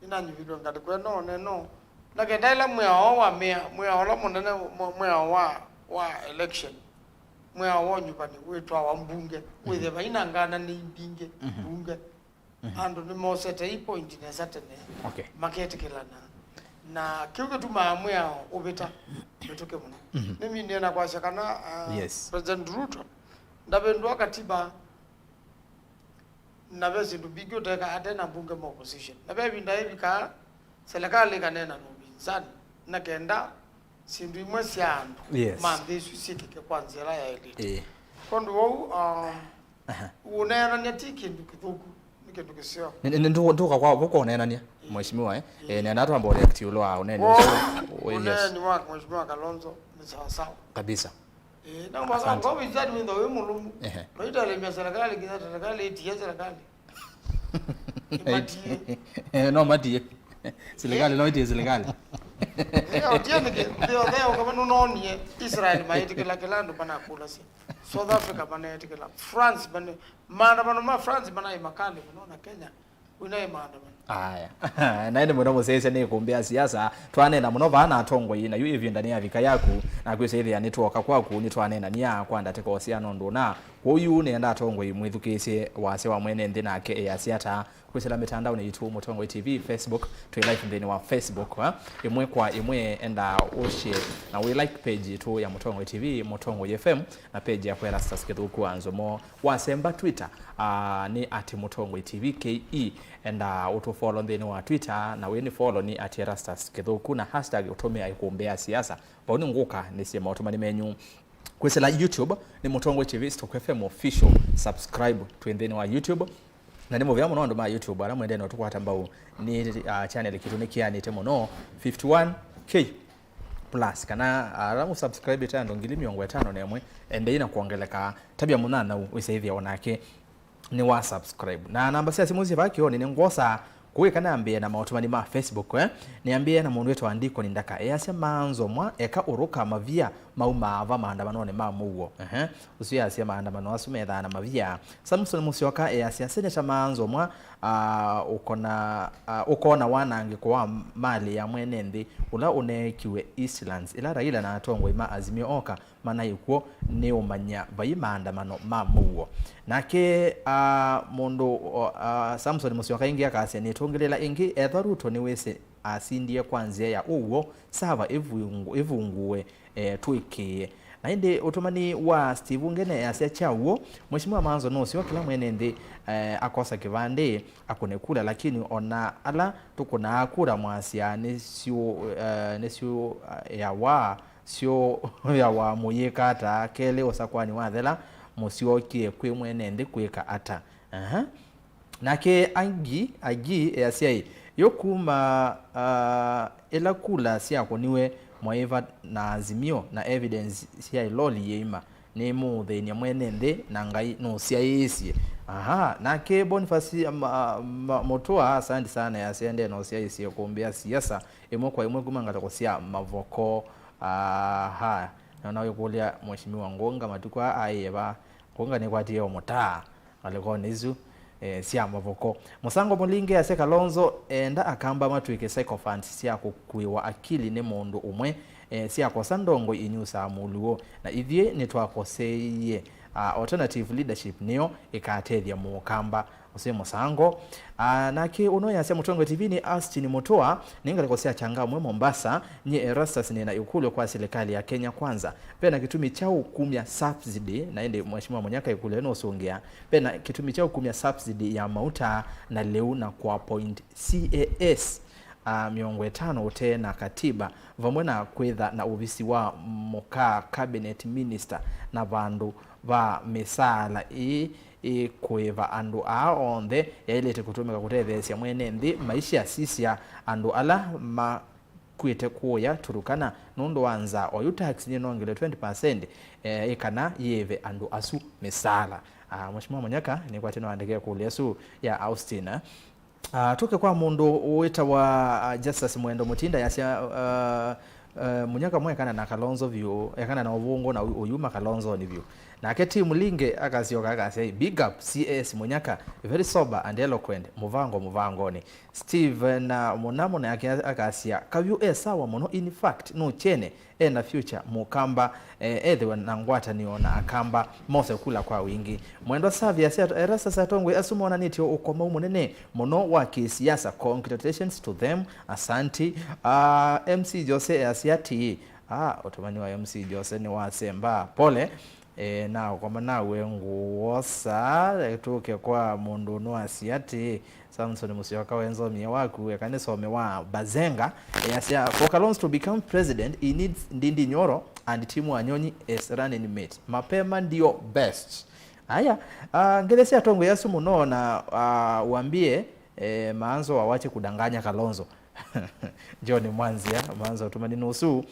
nĩnanyuvilwe ngalĩko ĩno neno. Na kenda ĩla mwĩao wa mĩa-, mwĩao ũla mũnene, mwe-, mwĩao wa, wa election, mwĩao wa ũnyuvani wĩtwawa mbunge, mhm, wĩthĩe vaina ngananĩ mbingĩ, mhm, mbunge. Mhm. Andũ nĩmosete ii point nesa tene, okay, maketĩkĩlana. Na kĩu kĩtumaa mwĩao ũvĩta mĩtũkĩ mũno. Mhm. Nĩminie na kwasya kana, ah, yes, President Ruto ndavĩndũa katiba. Na ve syĩndũ mbingĩ ũteka ate na mbunge ma opposition. Na ve ĩvinda yĩvikaa, serikali ĩkaneena na ũvinzani, na kenda syĩndũ imwe sya andũ, yes, ma nthĩ ĩsu syĩkĩke kwa nzĩa ĩla yaĩlĩte. Ĩĩ. Kwondũ wou, um, aha, ũneenany'a ti kĩndũ kĩthũku, nĩ kĩndũ kĩseo. Nĩ, nĩ, nĩ, ndũ-, ndũka kwa, kwa ũneenany'a, ĩĩ, mheshimiwa, eh? Ĩĩ. Eh, nenda twamba ũreact ĩũlũ wa ũneeni ũsu. Woo, ũyĩ, yes, ũneeni wa mheshimiwa Kalonzo nĩ sawa sawa. Kabisa. Eh, na mwaka, asante, kwa wizard wĩthwa wĩ mũlũmu. Ehe. No italemia serikali, nginya serikali ĩtie serikali. Ĩmatie. Eh, no matie. Serikali, eh, no itie serikali. Eh, ũtie nĩkĩ? Nthĩ yothe ya ũkama nũnonie Israel maĩtĩkĩla kĩla andũ manakũlasya. South Africa maneetĩkĩla. France mane-, maandamano ma France manaĩ makali mũno na Kenya. Wĩnaĩ maandamano. Aya. Na ĩndĩ mũno mũsyaĩĩsya nĩ ĩkũmbĩ ya siasa. Twaneena mũno vaa na atongoi, na yu ĩvinda nĩ yavika yaku, na kwĩsĩthĩa nĩtwoka kwaku, nĩtwaneenania kwa ndatĩka o syana ũndũ ũna Ũyu nĩenda atongoi mwĩthukĩĩsye wasya wa mwene nthĩ nake easya ata. Kwĩsĩla mĩtandaonĩ yitũ, Mũtongoi T V Facebook, twĩ live nthĩnĩ wa Facebook, eh? Ĩmwe kwa ĩmwe, enda ũshare na wĩ like page yitũ ya Mũtongoi T V, Mũtongoi F M, na page yakwa Erastus Kĩthũku wa Nzomo. Wasemba Twitter, ah, nĩ at Mũtongoi T V K E. Enda ũtũ follow nthĩnĩ wa Twitter, na wĩ nĩ follow nĩ at Erastus Kĩthũku, na hashtag ũtũmĩa ĩkũmbĩ ya siasa. Vau nĩ ngũka nĩsye maũtũmani menyu. Kwĩsĩla YouTube nĩ Mũtongoi T V Stock F M Official. Subscribe twĩ nthĩnĩ wa YouTube. Na nĩ mũvea mũno andũ ma YouTube ala mwendee na ũtũkwata mbau. Nĩ, ah, channel kitũ nĩ kĩanĩte mũno, fifty one K plus, kana ala mũsubscribĩte andũ ngili mĩongo ĩtano na ĩmwe, endei na kwongeleka. Tavya mũnyanyaũ wĩsaĩthĩa onake nĩ wa subscribe. Na namba sya simũ syĩ vaa kĩoonĩ nĩngwosa kũĩ kana ambĩe na maũtũmani ma Facebook, eh? Nĩambĩe na mũndũ wĩtawa Ndikoni Ndaka. Easya maanzo mwa eka ũrũka mavia maumaa va maandamanonĩ ma mũuo. Ehe. Ũsu easya maandamano asu methaa na mavia. Samson Musyoka easya Seneta maanzo mwa, ah, ũkona, ah, ũkona wanangĩko wa malĩ ya mwene nthĩ ũla ũneekiwe Eastlands ĩla Raila na atongoi ma Azimio oka manaĩ kw'o nĩ ũmanya vai maandamano ma mũuo. Nake, ah, mũndũ, o, ah, Samson Musyoka ĩngĩ akasya, nĩtũngĩlĩla ĩngĩ, ethwa Ruto nĩwĩsĩ asindie kwa nzĩa ya ũw'o, sava ĩvungu-, ĩvunguwe, eh, twĩkĩĩe. Na ĩndĩ ũtũmani wa Steve Ngene easya kya ũw'o, Mheshimiwa Manzo nũseo kĩla mwene nthĩ, eh, akosa kĩvandĩ akũne kula, lakini ona ala tũkũnaa kula mwasya nĩsyũ, eh, nĩsyũ, eh, yawa, syo ya wa mũyĩka ata, kelĩ ũsakwani wathela, mũsyokie kwĩ mwene nthĩ kwĩka ata? Aha. Nake Agi, Agi easya ĩ, yo kuma, ah, ĩla kula syakũniwe Mwaiva na Azimio na evidence sya ĩloli yĩima, nĩmũũthĩny'a mwene nthĩ na Ngai nũsyaĩĩsye. Aha. Nake Boniface, ma, ma, Mũtũa, asante sana, easya ndena ũsyaĩĩsye kũmbĩa siasa ĩmwe kwa ĩmwe kuma ngalĩko sya Mavoko. Aha. Nona wĩkũlya Mheshimiwa Ngũnga matukũ aa aĩe va? Ngũnga nĩkwatie o mũtaa ngalĩkonĩ isu, eh, sya Mavoko. Mũsango Mũlinge asya Kalonzo enda Akamba matw'ĩke sycophants sya kũkuĩwa akili nĩ mũndũ ũmwe, eh, syakosa ndongoi inyusaa mũluo, na ithyĩ nĩtwakoseie. Ah, alternative leadership nĩyo ĩkatethya Mũkamba. Ũsu nĩ mũsango. Ah, nake ũno yasya Mũtongoi T V nĩ Austin Mũtũa, nĩ ngalĩko sya Changamwe, Mombasa. Nyie Erastus nĩ na ĩkũlyo kwa silikalĩ ya Kenya Kwanza. Ve na kĩtumi kyaũ kumya subsidy, na ĩndĩ Mheshimiwa Mũnyaka ĩkũlyo ĩno ũsũngĩa, ve na kĩtumi kyaũ kumya subsidy ya mauta na lĩu na kwa point C A S, ah, mĩongo ĩtano ũtee na katiba, vamwe na kwĩtha na ovisi wa mũka cabinet minister na vandũ va mĩsaala ĩĩ ĩkũĩva andũ aa onthe yaĩlĩte kũtũmĩka kũtetheesya mwene nthĩ maisha, sisya andũ ala makw'ĩte kũũya Turkana nũndũ wa nzaa. Oyu tax nĩnongelwe twenty percent, eh, ĩ kana yĩĩve andũ asu mĩsaala. Ah, Mheshimiwa Mũnyaka nĩkwatĩ nĩwaandĩka ĩkũlyo ĩsu ya Austin, eh. Ah, tũke kwa mũndũ wĩtawa, ah, Justus Mwendo Mũtinda yasya, ah, ah, Mũnyaka mwekana na Kalonzo vyũ, ekana na ũvũngũ na ũ-, ũyuma Kalonzonĩ vyũ. Nake Tim Linge akasyoka akasya, "Big up C S Mũnyaka, very sober and eloquent, mũvango mũvangonĩ." Steve na Mũnamo nake akasya, "Kavyũ e sawa mũno, in fact, nũkyene." Ena future Mũkamba, eh, ethĩwe na ngwatanĩo na Akamba mose kula kwa wingĩ. Mwendwa Savi asya, Erastus, atongoi asu monanĩtye ũkomau mũnene mũno wa kĩsiasa. Congratulations to them. Asanti. Ah, M C Jose asya atĩĩ, ah, ũtũmani wa M C Jose nĩ wasemba. Pole. Eh, na ũkoma nawe ngũwosa. Eh, tũke kwa mũndũ ũnũ asya atĩĩ, Samson Musyoka, wenzomie waku, eka nĩsome wa Bazenga. Easya, for Kalonzo to become president, he needs Ndindi Nyoro and Tim Wanyonyi as running mate. Mapema ndio best. Aya, ah, ngelesya atongoi asu mũno na, ah, wambie, eh, Manzo wawache kudanganya Kalonzo. John Mwanzia, Manzo tumani nusu.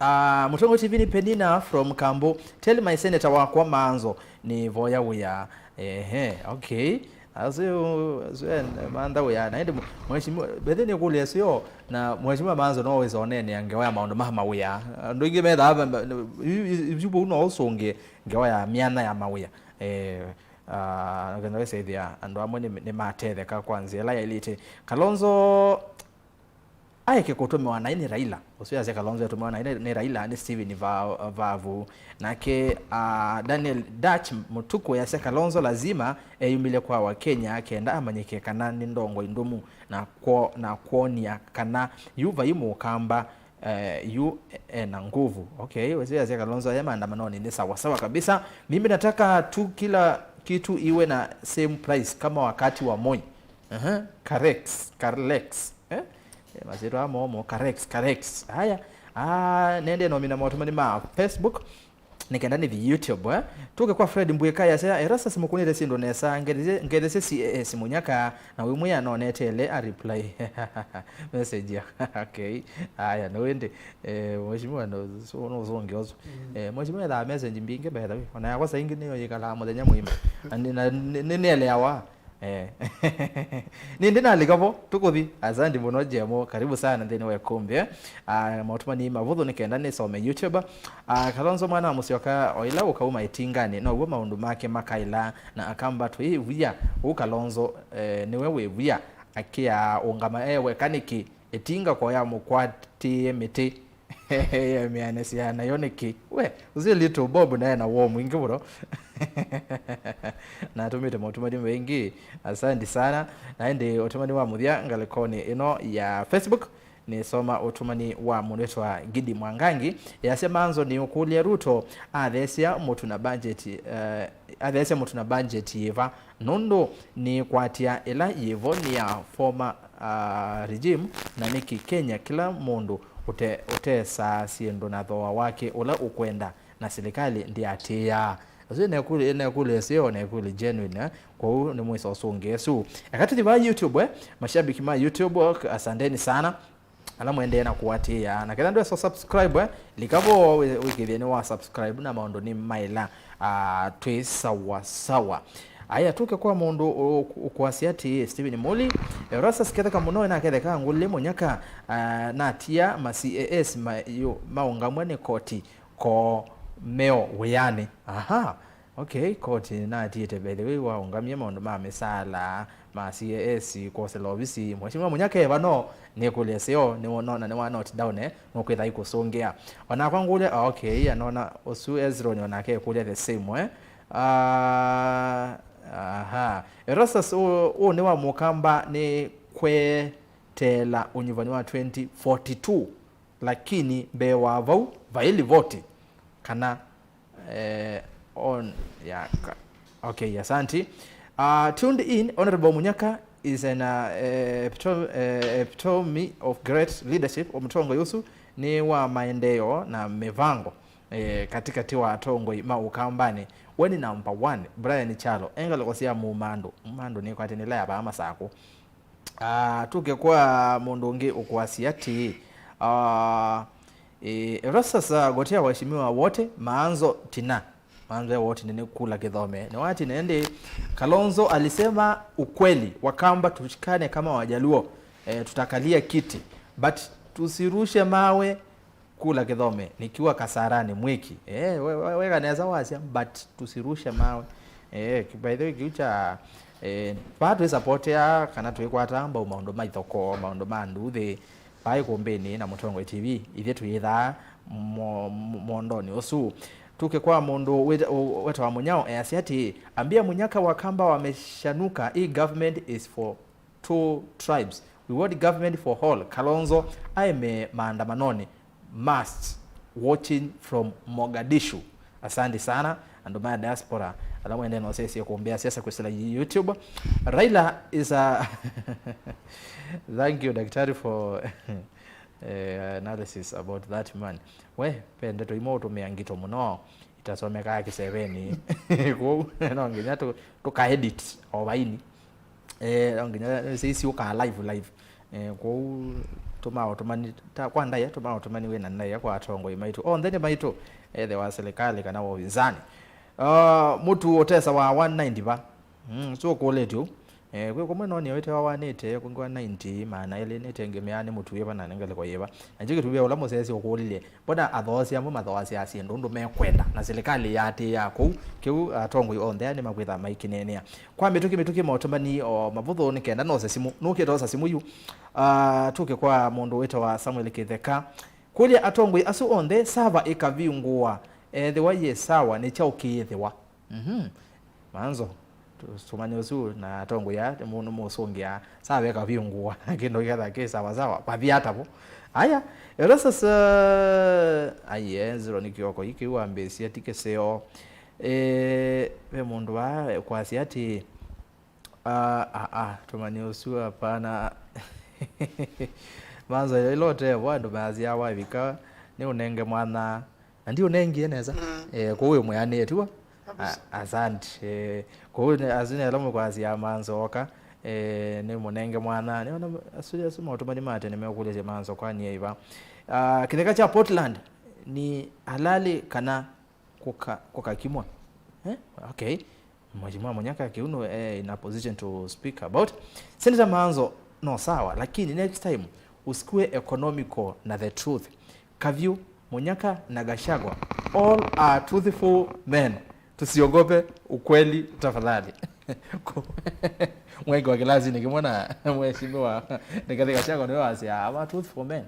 Ah, Mũtongoi T V nĩ Penina from Kambu. Tell my senator wakwa Manzo nĩvoya wĩa. Ehe, okay. Asu, asu, eh, mantha wĩa. Na ĩndĩ mheshimiwa, bethe nĩ kũlya sio, na mheshimiwa Manzo no wĩsonene ngewa ya maũndũ ma mawĩa. Andũ aingĩ methaa, isu no ũsũngĩe ngewa ya myanya ya mawĩa. Eh, ah, ngetha wĩsethĩa andũ amwe nĩ, nĩ matetheka kwa nzĩa ĩla yaĩlĩte. Kalonzo aeke kũtũmĩwa naĩ nĩ Raila. Ũsu yasya Kalonzo etũmĩwa naĩ nĩ, nĩ Raila nĩ Stephen Va-, Vavu. Nake, ah, Daniel Dutch Mutuku yasya Kalonzo lazima eyumĩlye kwa Wakenya kenda amanyĩke kana nĩ ndongoi ndũmu na kwo-, na kwonia kana yu vai mũkamba, eh, yu ena nguvu. Okay, ũsu yasya Kalonzo aya maandamanonĩ nĩ sawa sawa kabisa. Mimi nataka tu kila kitu iwe na same price kama wakati wa Moi. Aha, Carex, Carlex. Eh? Eh, masyĩtwa momo, Carex, Carex. Haya. Ah, nende nomina motũmani ma Facebook. Nĩkenda nĩthi YouTube, eh? Tuke kwa Fred Mbwika yasya, Erastus mũkũnĩte syĩndũ nesa, ngethesie, ngethesie C A S Munyaka, na wĩ mwĩa no netele a reply. Message ya. Okay. Haya, no ĩndĩ. Eh, mheshimiwa no, so, no ũsonge ũsu. Eh, mheshimiwa ethaa message mbingĩ betha. Ona yakwa saa ingĩ nĩyo yĩkalaa mũthenya mũima. Na nĩ, na nĩ, nĩ, nĩeleawa. Eh. Nĩndĩ nalika vo, tũkũthi. Asante mũno, Jemo. Karibu sana nthĩnĩ wa ĩkũmbĩ, eh. Ah, maũtũmani mavũthũ nĩ kenda nĩsome YouTube. Ah, Kalonzo mwana wa Mũsyoka, o ĩla ũkauma ĩtinganĩ, now'o maũndũ make makaĩla, na akamba twĩw'ia. Ũu Kalonzo, eh, nĩwe wĩw'ia, akĩa ũngama e weka nĩkĩ? Ĩtinga koya mũkwatĩe mĩtĩ. Yemĩanĩsya nayo nĩkĩ? We, ũsĩ Little Bob naye na woo mwingĩ mũno. Na atũmĩte maũtũmani maingĩ. Asante sana. Na ĩndĩ ũtũmani wa mũthya ngalĩkonĩ ĩno ya Facebook, nĩsoma ũtũmani wa mũndũ wĩtwa Gidi Mwangangi. Yasya, Manzo nĩũkũlya Ruto atheesya mũtu na budget, eh, atheesya mũtu na budget yĩva? Nũndũ nĩkwatya ĩla yĩvo nĩ ya former, ah, regime, na nĩkĩ Kenya kĩla mũndũ ũte-, ũtesaa syĩndũ na thooa wake ũla ũkwenda, na silikalĩ ndĩatĩĩaa? Asu nĩ ĩkũlyo, nĩ ĩkũlyo ĩseo, nĩ ĩkũlyo genuine, eh? Kwoou nĩ mwĩsa ũsũngĩe ĩsu. Eka tũthi vaa YouTube, eh? Mashabiki ma YouTube, ok, asanteni sana. Ala mwendeee na kũatĩĩa, na kethwa ndwesa subscribe, eh, lika vo wĩ-, wĩkĩthye nĩ wa subscribe na maũndũ nĩ maĩla, ah, twĩ sawa sawa. Aya, tũke kwa mũndũ ũ-, ũkwasya atĩĩ, Stephen Muli, Erastus ketheka mũno, naketheka ngũlĩ Mũnyaka, ah, natia ma C A S ma-, yu-, maũngamwe nĩ koti koo meo wĩanĩ. Aha. Okay, koti natiĩte, by the way, waũngamie maũndũ ma mĩsaala ma C A S kwosela ovisi. Mheshimiwa Munyaka eva no nĩkũlye seo, nĩwonona nĩwa note down, eh, nũkwĩtha ikũsũngĩa. Onakwa ngũlya, ah, okay, anona ũsu Ezron onake ekũlya the same, eh. Ah, aha. Erastus, ũũ, ũũ nĩ wa mũkamba nĩ kweteela ũnyuvani wa twenty forty-two. Lakini mbee wa vau, vai livoti kana, eh, on, ya, ka-, okay, asante. Uh, tuned in, Honorable Munyaka is an, uh, eh, epitome, eh, epitome of great leadership. Omũtongoi ũsu nĩ wa maendeeo na mĩvango, eh, katikati wa atongoi ma Ũkambanĩ. We nĩ number one, Brian Kyalo, e ngalĩko sya Mumandũ. Mumandũ nĩkwatĩ nĩ ĩla ya vaa Masakũ. Ah, tũke kwa mũndũ ũngĩ ũkwasya atĩĩ, ah, eh, Erastus, ah, gotea waheshimiwa wote, maanzo tina. Maanzo ya wote nene kula kĩthome. Nĩ watina ĩndĩ, Kalonzo alisema ukweli, Wakamba tushikane kama Wajaluo, eh, tutakalia kiti. But tusirushe mawe, kula kĩthome, nikiwa Kasarani mwĩki. Eh, we, we, weka nesa wasya, but tusirushe mawe. Eh, ki-, by the way, kĩu kya, eh, vaa twĩsapotea kana twĩkwata mbau maũndũ ma ithokoo, maũndũ ma nduthi, vaa Ĩkũmbĩnĩ na Mũtongoi T V, ithyĩ twĩthaa mo-, mo-, mondonĩ ũsu. Tuke kwa mũndũ wĩta-, ũ-, wetawa Mũnyao, easya atĩĩ, ambia Munyaka Wakamba wameshanuka, hii government is for two tribes. We want government for all. Kalonzo aime maandamanoni. Must. Watching from Mogadishu. Asante sana. Andũ ma diaspora, ala mwende no sese kumbea siasa kwĩsĩla YouTube. Raila is a Thank you, daktari, for, eh, analysis about that man. We, pe ndeto imwe ũtũmĩa ngito mũno. Itasomekaa kĩsevenĩ. Kwoou, no nginya tũ-, tũka edit o vaini. Eh, no nginya, eh, sisi ũkaa live, live. Eh, kwoou tũma ũtũmani, ta, kwa ndaĩa, tũma ũtũmani wĩna ndaĩa kwa atongoi maitũ. Onthe nĩ maitũ, ethe wa serikali kana wa upinzani. Ah, mũtu ũtesa wa one ninety va? Mm, so kũlĩtyo. Eh, kwĩ kũmwe no nĩo ĩtewa wanĩte kũngwa ninety, maana elĩ nĩtengemeaa nĩ mũtu wĩva na nĩ ngalĩko yĩva. Na kyo kĩtumi ũla mũsesi ũkũlilye, mbona athoosya amwe mathoasya syĩndũ ũndũ mekwenda, na silikalĩ yaatĩĩaa kũu? Kĩu atongoi onthe aa nĩmakwĩthaa maikĩneenea. Kwa mĩtũkĩ mĩtũkĩ maũtũmani o mavũthũ nĩ kenda nose simũ. Nũkĩte osa simũ yu. Ah, tũke kwa mũndũ wĩtawa Samuel Kĩtheka. Kũlya atongoi asu onthe, sava ĩkavingũwa, ethĩwa yĩ sawa, nĩ kyaũ kĩĩthĩwa? Mhm. Manzo, tu-, tũmanye ũsu na atongoi aa, nĩ mũndũ mũsũngĩa, sava ĩkavingũwa, kĩndũ kĩketha kĩ sawa sawa, vathi ata vo? Aya, ero sasa, aiye, zero nĩ kĩoko, ĩ kĩu wambĩĩsya, ti kĩseo. Eh, ve mũndũ wa kwasya atĩ, ah, ah, ah, tũmanye ũsu, hapana. Manzo, ĩla ũtevo andũ measya wavika, nĩ ũnenge mwana, na ndi ũnengie nesa. Mm. Eh, kũu wĩ mwĩanĩe, tiw'o? Kabisa. A-, asante. Eh, kũu nĩ, asu nĩ ala mũkwasya Manzo oka, eh, nĩ mũnenge mwana. Nĩona asu, asu maũtũmani ma tene mekũlĩsya Manzo kwani ĩva. Ah, kĩtheka kya Portland, ni halali kana kũka-, kũkakimwa? Eh? Okay. Mheshimiwa Munyaka, kĩu no, eh, in a position to speak about. Senator Manzo, no sawa, lakini next time usikue economical na the truth. Kavyu, Munyaka na Gachagua, all are truthful men. Tusiogope ukweli tafadhali. Mweke wa kĩlasinĩ kĩmwe na mheshimiwa Rigathi Gachagua nĩwe wasya, "I'm a truthful man."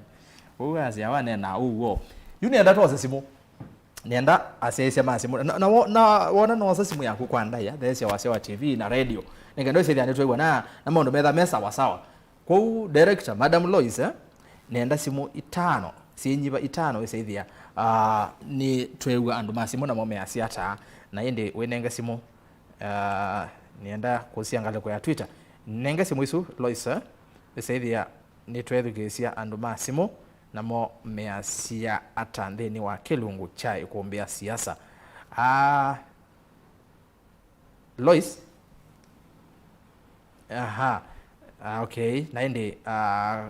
Ũu asya wanena ũu wo. Yu nĩenda twose simũ. Nĩenda asyaĩĩsya ma simũ. Na, na, wo-, na wona noosa simũ yaku kwa ndaĩa, theesya wasya wa T V na radio. Nĩ kenda ũsĩthĩa nĩtwĩw'a na, na maũndũ metha me sawa sawa. Kwoou, director, Madam Lois, eh? Nĩenda simũ itano, syĩnyiva itano ĩsĩthĩa, ah, nĩtwĩw'a andũ ma simũ namo measya ata. Na ĩndĩ wĩnenge simũ, ah, nĩenda kũsya ngalĩko ya Twitter. Nenge simũ isu, Lois, eh? Ĩsĩthĩa nĩtwethukĩĩsya andũ ma simũ namo measya ata nthĩnĩ wa kĩlungu kya ĩkũmbĩ ya siasa. Ah, Lois? Aha. Ah, okay. Na ĩndĩ, ah,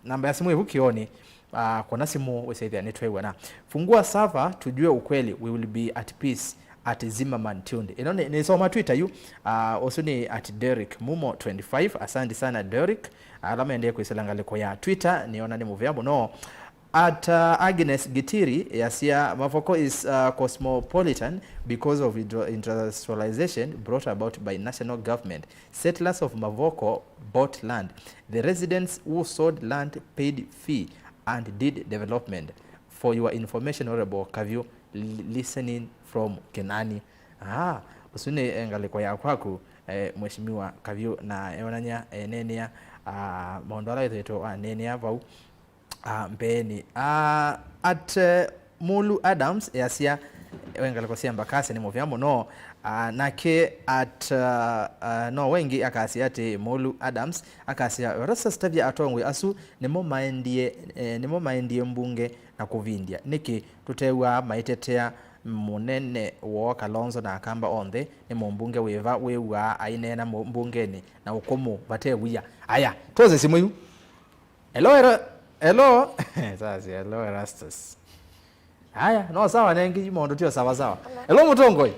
namba ya simũ ĩvu kĩonĩ, ah, kona simũ wĩsĩthĩa nĩtwew'ana. Fungua server tujue ukweli, we will be at peace. At Zimmerman tuned. Ĩno nĩ, nĩsoma Twitter yu. Ah, ũsu nĩ at Derek Mumo twenty-five. Asante sana Derek. Ala maendee kwĩsĩla ngalĩko ya Twitter, nĩona nĩ mũvea mũno. At, uh, Agnes Gitiri yasya, Mavoko is, uh, cosmopolitan because of hydro-, industrialization brought about by national government. Settlers of Mavoko bought land. The residents who sold land paid fee and did development. For your information, Honorable Kavyu, li-, listening from Kenani. Ah, ũsu nĩ, eh, ngalĩko ya kwaku, eh, Mheshimiwa Kavyu, na eonany'a, eh, neenea, ah, maũndũ ala wĩthĩĩtwe waneenea vau, ah, mbeenĩ. Ah, at, eh, Mulu Adams easya, we ngalĩko sya Mbakasi nĩ mũvea mũno. Ah, nake at, ah, ah, no wengĩ akasya atĩ, Mulu Adams akasya, Erastus, tavya atongoi asu nĩmo maendie, eh, nĩmo maendie mbunge na kũvindya. Nĩkĩ tũtew'aa maitetea mũnene woo Kalonzo na Akamba onthe? Nĩ mũmbunge wĩva wĩw'aa aineena mu-, mbungenĩ na ũkũmũ vate wia? Aya, twose simũ yu. Hello, hello, hello. Sasa, hello, Erastus. Aya, no sawa, nengi maũndũ tio sawa sawa. Hello, mũtongoi.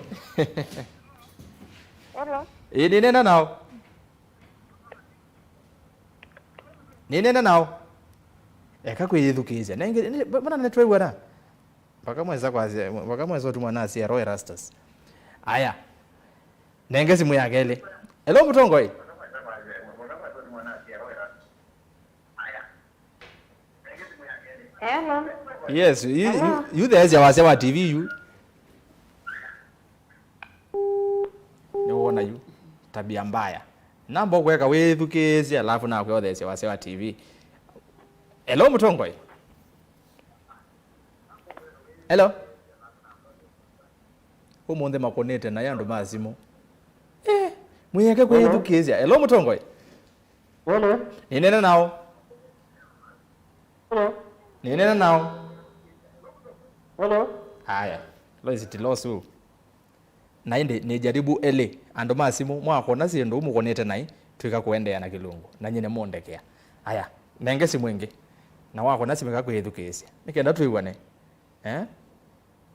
Hello. Ĩĩ, nĩnena nao. Nĩnena nao. Eka kwĩyĩthukĩĩsya. Nengi, nĩ, mbona nĩtwew'ana? Mpaka mwesa kwasya, mpaka mwesa ũtumwa nasya, "Hello, Erastus." Aya. Nenge simũ ya kelĩ. Hello, mũtongoi. Hello. Yes, yu, yu, hello, yu theesya wasya wa T V yu. Nĩwona yu. Tabia mbaya. Namba ũkweka wĩthukĩĩsye, alafu nakwĩa ũtheesya wasya wa T V. Hello, mũtongoi. Hello. Ũmũnthĩ makũnĩte naĩ andũ ma simũ. Eh, mwĩeke kwĩyĩthukĩĩsya. Hello, mũtongoi. Hello. Nĩnene nao. Hello. Nĩnene nao. Hello. Aya, Lois ti Lois ũũ. Na ĩndĩ nĩ jaribu elĩ, andũ ma simũ, mwakona syĩndũ mũkũnĩte naĩ, twĩka kũendeea na kĩlungu. Na nyie nĩmũndekea. Aya, nenge simũ ĩngĩ. Na wakona simũ ĩka kwĩyĩthukĩĩsya. Nĩ kenda twĩw'ane. Eh?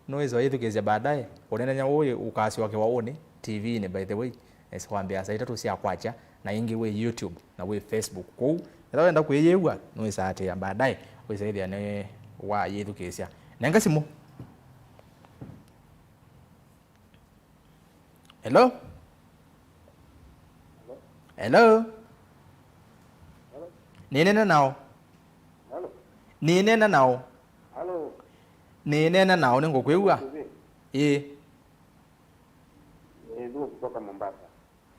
Nũĩsĩ wayĩthukĩĩsya baadaye, ũneenany'a ũũ ũkasyokewa ũnĩ, T V-inĩ, by the way, nĩsĩ kwambĩa saa itatũ sya kwakya, na ĩngĩ wĩ YouTube, na wĩ Facebook. Kwoou, ethĩwa wenda kwĩyĩw'a, nĩwĩsaatĩĩa baadaye, wĩsaĩthĩa nĩ wayĩthukĩĩsya. Nenga simũ. Hello? Hello? Nĩnene nao. Nĩnene nao. Nĩnene nao, nĩngũkwĩw'a. Ĩĩ.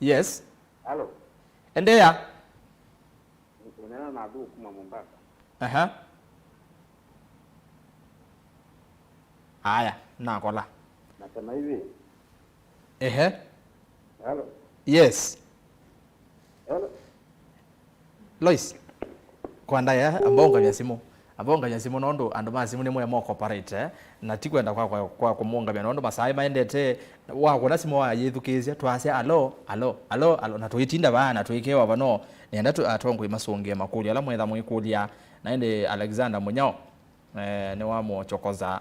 Yes. Endeea. Aha. Aya, nakola. Ehe. Yes. Lois, kwanda ya, amba ũngamya simũ. Amba ũngamya simũ nũndũ andũ ma simũ nĩmwe mo cooperate, eh? Na ti kwenda kwa, kwa, kwa kũmũngamya nũndũ masaa maendete, wakũna simũ wayĩthukĩĩsya, twasya, "Alo, alo, alo, alo," na tũitinda vaa na tũikewa vano, nĩenda tu-, atongoi masũngĩe makũlyo ala mwetha mwĩkũlya. Na ĩndĩ Alexander Mũnyao, eh, nĩwamũchokoza,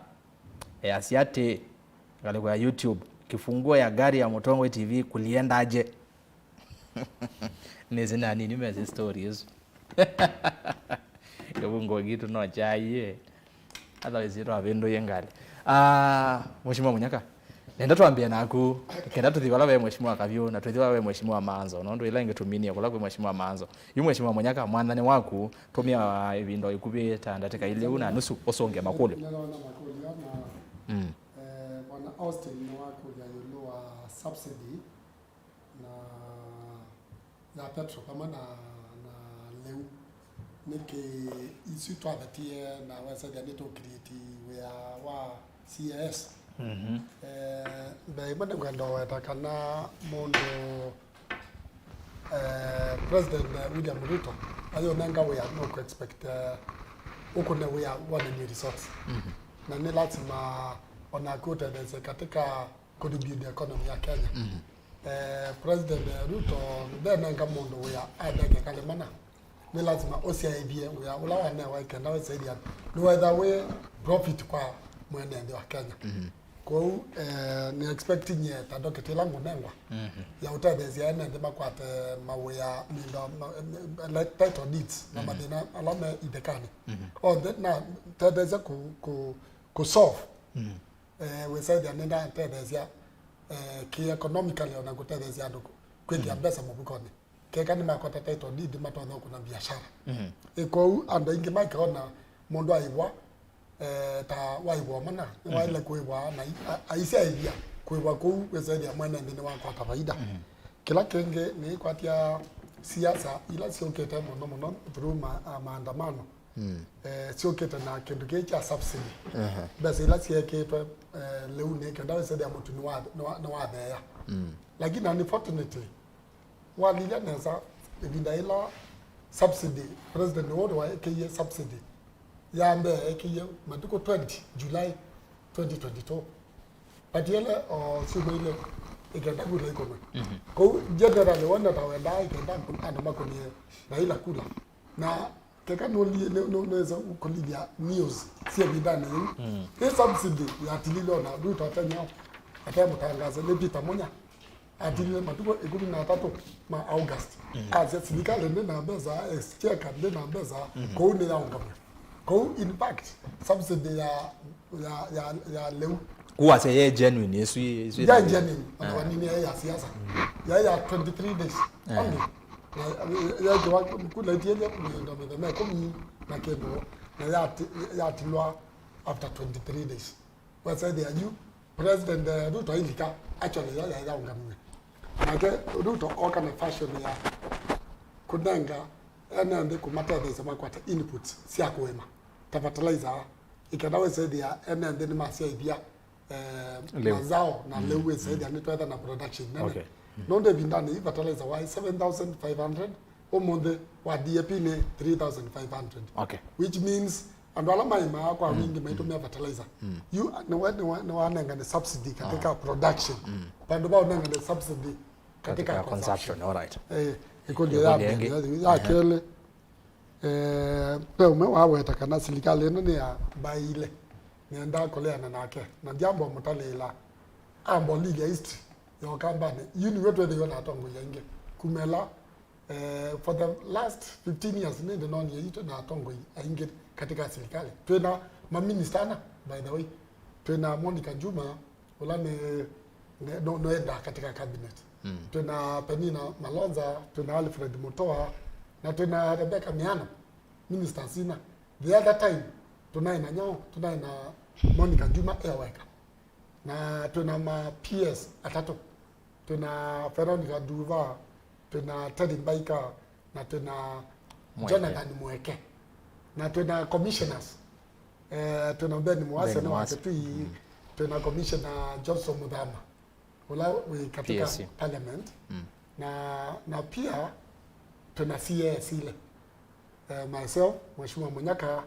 easya atĩ, ngalĩko ya YouTube, "Kifunguo ya gari ya Mũtongoi T V kuliendaje?" Nĩsĩ na nini mesĩ story ĩsu. Kĩvungo gitũ no kyaiĩ. Otherwise twavĩndũie ngalĩ. Ah, Mheshimiwa Mũnyaka, nenda twambie naku, kenda tũthi vala ve Mheshimiwa Kavyũ, na twĩthi vala ve Mheshimiwa Maanzo, nũndũ ĩla ĩngĩ tũminie kũla kwĩ Mheshimiwa Maanzo. Yu Mheshimiwa Mũnyaka, mwathani waku, tũmĩa ĩvinda ĩkuvĩ ta ndatĩka ilĩ na nusu, ũsũngĩe makũlyo. Nĩnaona makũlyo na, mm, eh, Bwana Austin nĩwakũlya ĩũlũ wa subsidy na ya petrol vamwe na, na lĩu. Nĩkĩ isu twathetie na wesethĩa nĩtũ create wĩa wa C A S? Mhm. Eh, mbee ĩmwe nĩngwenda ũweta kana mũndũ, eh, President William Ruto ayũnenga wĩa nũkũ expect, eh, ũkũne wĩa wone new resource. Mhm. Na nĩ lazima onaku ũtetheesye katika kũrebuild economy ya Kenya. Mhm. Eh, President Ruto ndenenga mũndũ wĩa aendeke kalĩmana. Nĩ lazima ũsyaĩthye wĩa ũla wanewa kenda wĩsaidia nĩwetha wĩ profit kwa mwene nthĩ wa Kenya. Mhm. Kwoou, eh, nĩ expecting ye ta docket ĩla ngũnengwa, mhm, ya ũtetheesya ene nthĩ makwate mawĩa, mindo, ma, ma, like title deeds na, mhm, mathĩna ala me ithekani. Mhm. Onthe na tetheesya ku, ku, ku solve. Mhm. Eh, wĩsaĩthĩa nĩndatetheesya, eh, kĩ economically ona kũtetheesya andũ kũ-, kwĩkĩa, mhm, mbesa mũvukonĩ. Keka nĩmakwata title deed matonya kũna biashara. Mhm. Ĩ, kwoou andũ aingĩ makeona mũndũ aĩvwa, eh, ta waĩvwa mana, nĩwaĩle, mhm, kũĩvwa na ai-, a-, aisyaĩthya kũĩvwa kũu wĩsaĩthĩa mwene nthĩ nĩwakwata vaida. Mhm. Kĩla kĩngĩ nĩikwatya siasa ila syũkĩte mũno mũno through ma-, a, maandamano. Mm. Eh, syũkĩte na kĩndũ kĩĩ kya subsidy. Aha. Mbesa ila syekĩtwe, eh, lĩu nĩ kenda wĩsethĩa mũtu nĩwa-, nĩwa-, nĩwatheea. Mm. Lakini unfortunately, walilya nesa, ĩvinda ĩla subsidy, President Uhuru waekĩie subsidy ya mbee, ekĩie matukũ twenty, July twenty twenty-two. Patiele o syumwa ilĩ ĩkenda kula ĩkũnwe. Mhm. Kwoou generally wona ta wendaa ĩkenda andũ makũnie Raila kula. Na keka nũli-, nũ-, nũ-, nũweza kũlilya news sya ĩvindanĩ yĩu. Mm. Ĩ subsidy yatilile ona Ruto atenya, atemũtangaze nĩ Peter Munya. Atilile matukũ ĩkũmi na atatũ ma August. Mm. Asya silikalĩ ndĩ na mbesa, exchequer ndĩ na mbesa, mhm, kwoou nĩyaũngamw'a. Kwoou in fact, subsidy ya, ya, ya, ya lĩu. Kuwasya ye genuine, ĩsu, ĩsu ya genuine, ona, eh, wanini ya, ya siasa. Mm. Ya, ya twenty-three days. Eh. Only. Na, ya, ya, ya, kula itielya mĩthenya ĩkũmi na kĩndũ, na yati-, yatilwa after twenty-three days. Wesethĩa yu, President, eh, Ruto ailika, actually, ya, ya, yaũngamiwe. Nake Ruto oka na fashion ya kũnenga ene nthĩ kũmatetheesya makwata inputs sya kũĩma. Ta fertilizer, ĩkenda wĩsethĩa ene nthĩ nĩmasyaĩthya, eh, mazao na lĩu wĩsethĩa nĩtwetha na production nene. Okay. Mm. Nũndũ ĩvindanĩ yĩ fertilizer waĩ seven thousand five hundred, ũmũnthĩ wa D A P nĩ three thousand five hundred. Okay. Which means andũ ala maĩmaa kwa wingĩ maitũmĩa fertilizer. Mm. Yu nĩwe, nĩwe, nĩwanengane subsidy katika production. Mm. Vandũ va ũnengane subsidy katika consumption. All right. Eh, ĩkũlyo ya mbee. Ya kelĩ, eh, ve ũmwe waweta kana silikalĩ ĩno nĩyambaĩile. Nĩendaa kũleana nake. Na ndyamba ũmũtalĩĩla. Amba ũlilya history ya Ũkambanĩ. Yu nĩw'o twĩthĩiwe na atongoi aingĩ. Kuma ĩla Eh, for the last fifteen years nĩndĩ nonie itũ na atongoi aingĩ katika serikali. Twĩna maminista ana, by the way. Twĩna Monica Juma, ũla nĩ, nĩ, no, noenda katika cabinet. Mm. Twĩna Penina Malonza, twĩna Alfred Mutua, na twĩna Rebecca Miano, ministers ina. The other time, tũnaĩ na nyoo, tũnaĩ na Monica Juma e weka. Na twĩna ma P S atatũ. Twĩna Veronica Nduva, twĩna Teddy Mbaika, na twĩna Mweke. Jonathan Mweke. Na twĩna commissioners. Eh, twĩna Ben Mwase Ben na Mwase. Waketui, mm, twĩna commissioner Johnson Muthama, ũla wĩ katika P S C. Parliament. Mm. Na, na pia twĩna C A S ile. Eh, myself, Mheshimiwa Munyaka,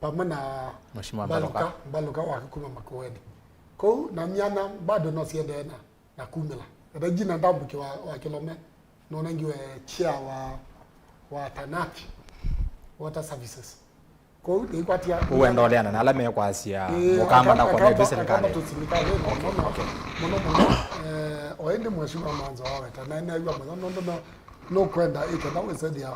pamwe na Mheshimiwa Mbaluka. Mbaluka, Mbaluka wa kuma Makueni. Kũu, na myanya bado no siendee na, na kumĩla. Regina Ndambuki wa, wa Kilome, nonengiwe chair wa, wa Tanapi Water Services. Kũu, nĩkwatia ũwenda oleana na ala mekwasya. Ĩĩ, mũkamba na akamba, kona akamba, ĩtũ silikalĩ. Akamba tũsilikalĩ, okay, mũno, okay, mũno, mũno. Eh, o ĩndĩ Mheshimiwa Manzo waweta, na nĩnew'a mũno, nũndũ no, nũkwenda ĩkenda wĩsethĩa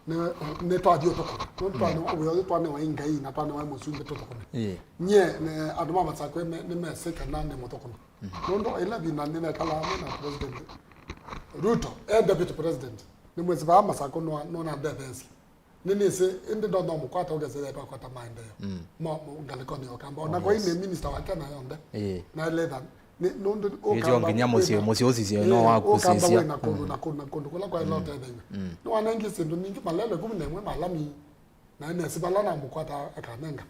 nĩ, nĩtwathiũthũkũma. Nũndũ twane, mm, wĩa ũyũ twanewa ĩ Ngai na twanewa ĩ mũsumbĩ tũthũkũme. Ĩĩ. Nyie, nĩ, andũ ma Masakũ me, nĩmesĩ kana nĩ mũthũkũmi. Mhm. Nũndũ ĩla vinda nĩnekalaa me na President Ruto, e deputy president, nĩmwĩsĩ vaa Masakũ nũa, nũnandetheesya. Nĩnĩsĩ, ĩndĩ ndonya ũmũkwata ũkesethĩa twakwata maendeeo. Mm. Mo, mo, ngalĩkonĩ ya Ũkamba. Ona, oh, kwa yes, ine minister wa Kenya yonthe. Ĩĩ. Na letha, nĩ, nũndũ Ĩtyo Ũkamba nginya mũsyĩ, wĩna, mũsyĩ ũsisye, ĩĩ, no waku Ũkamba sisya. Wĩna kũndũ, mm, na kũndũ, na kũndũ kũla kwaĩle, mm, ũtethew'a. Mm. Nĩwanengie syĩndũ nyingĩ, malelwe kũmi na ĩmwe ma lami, na nĩnesi vala namũkwata akanenga.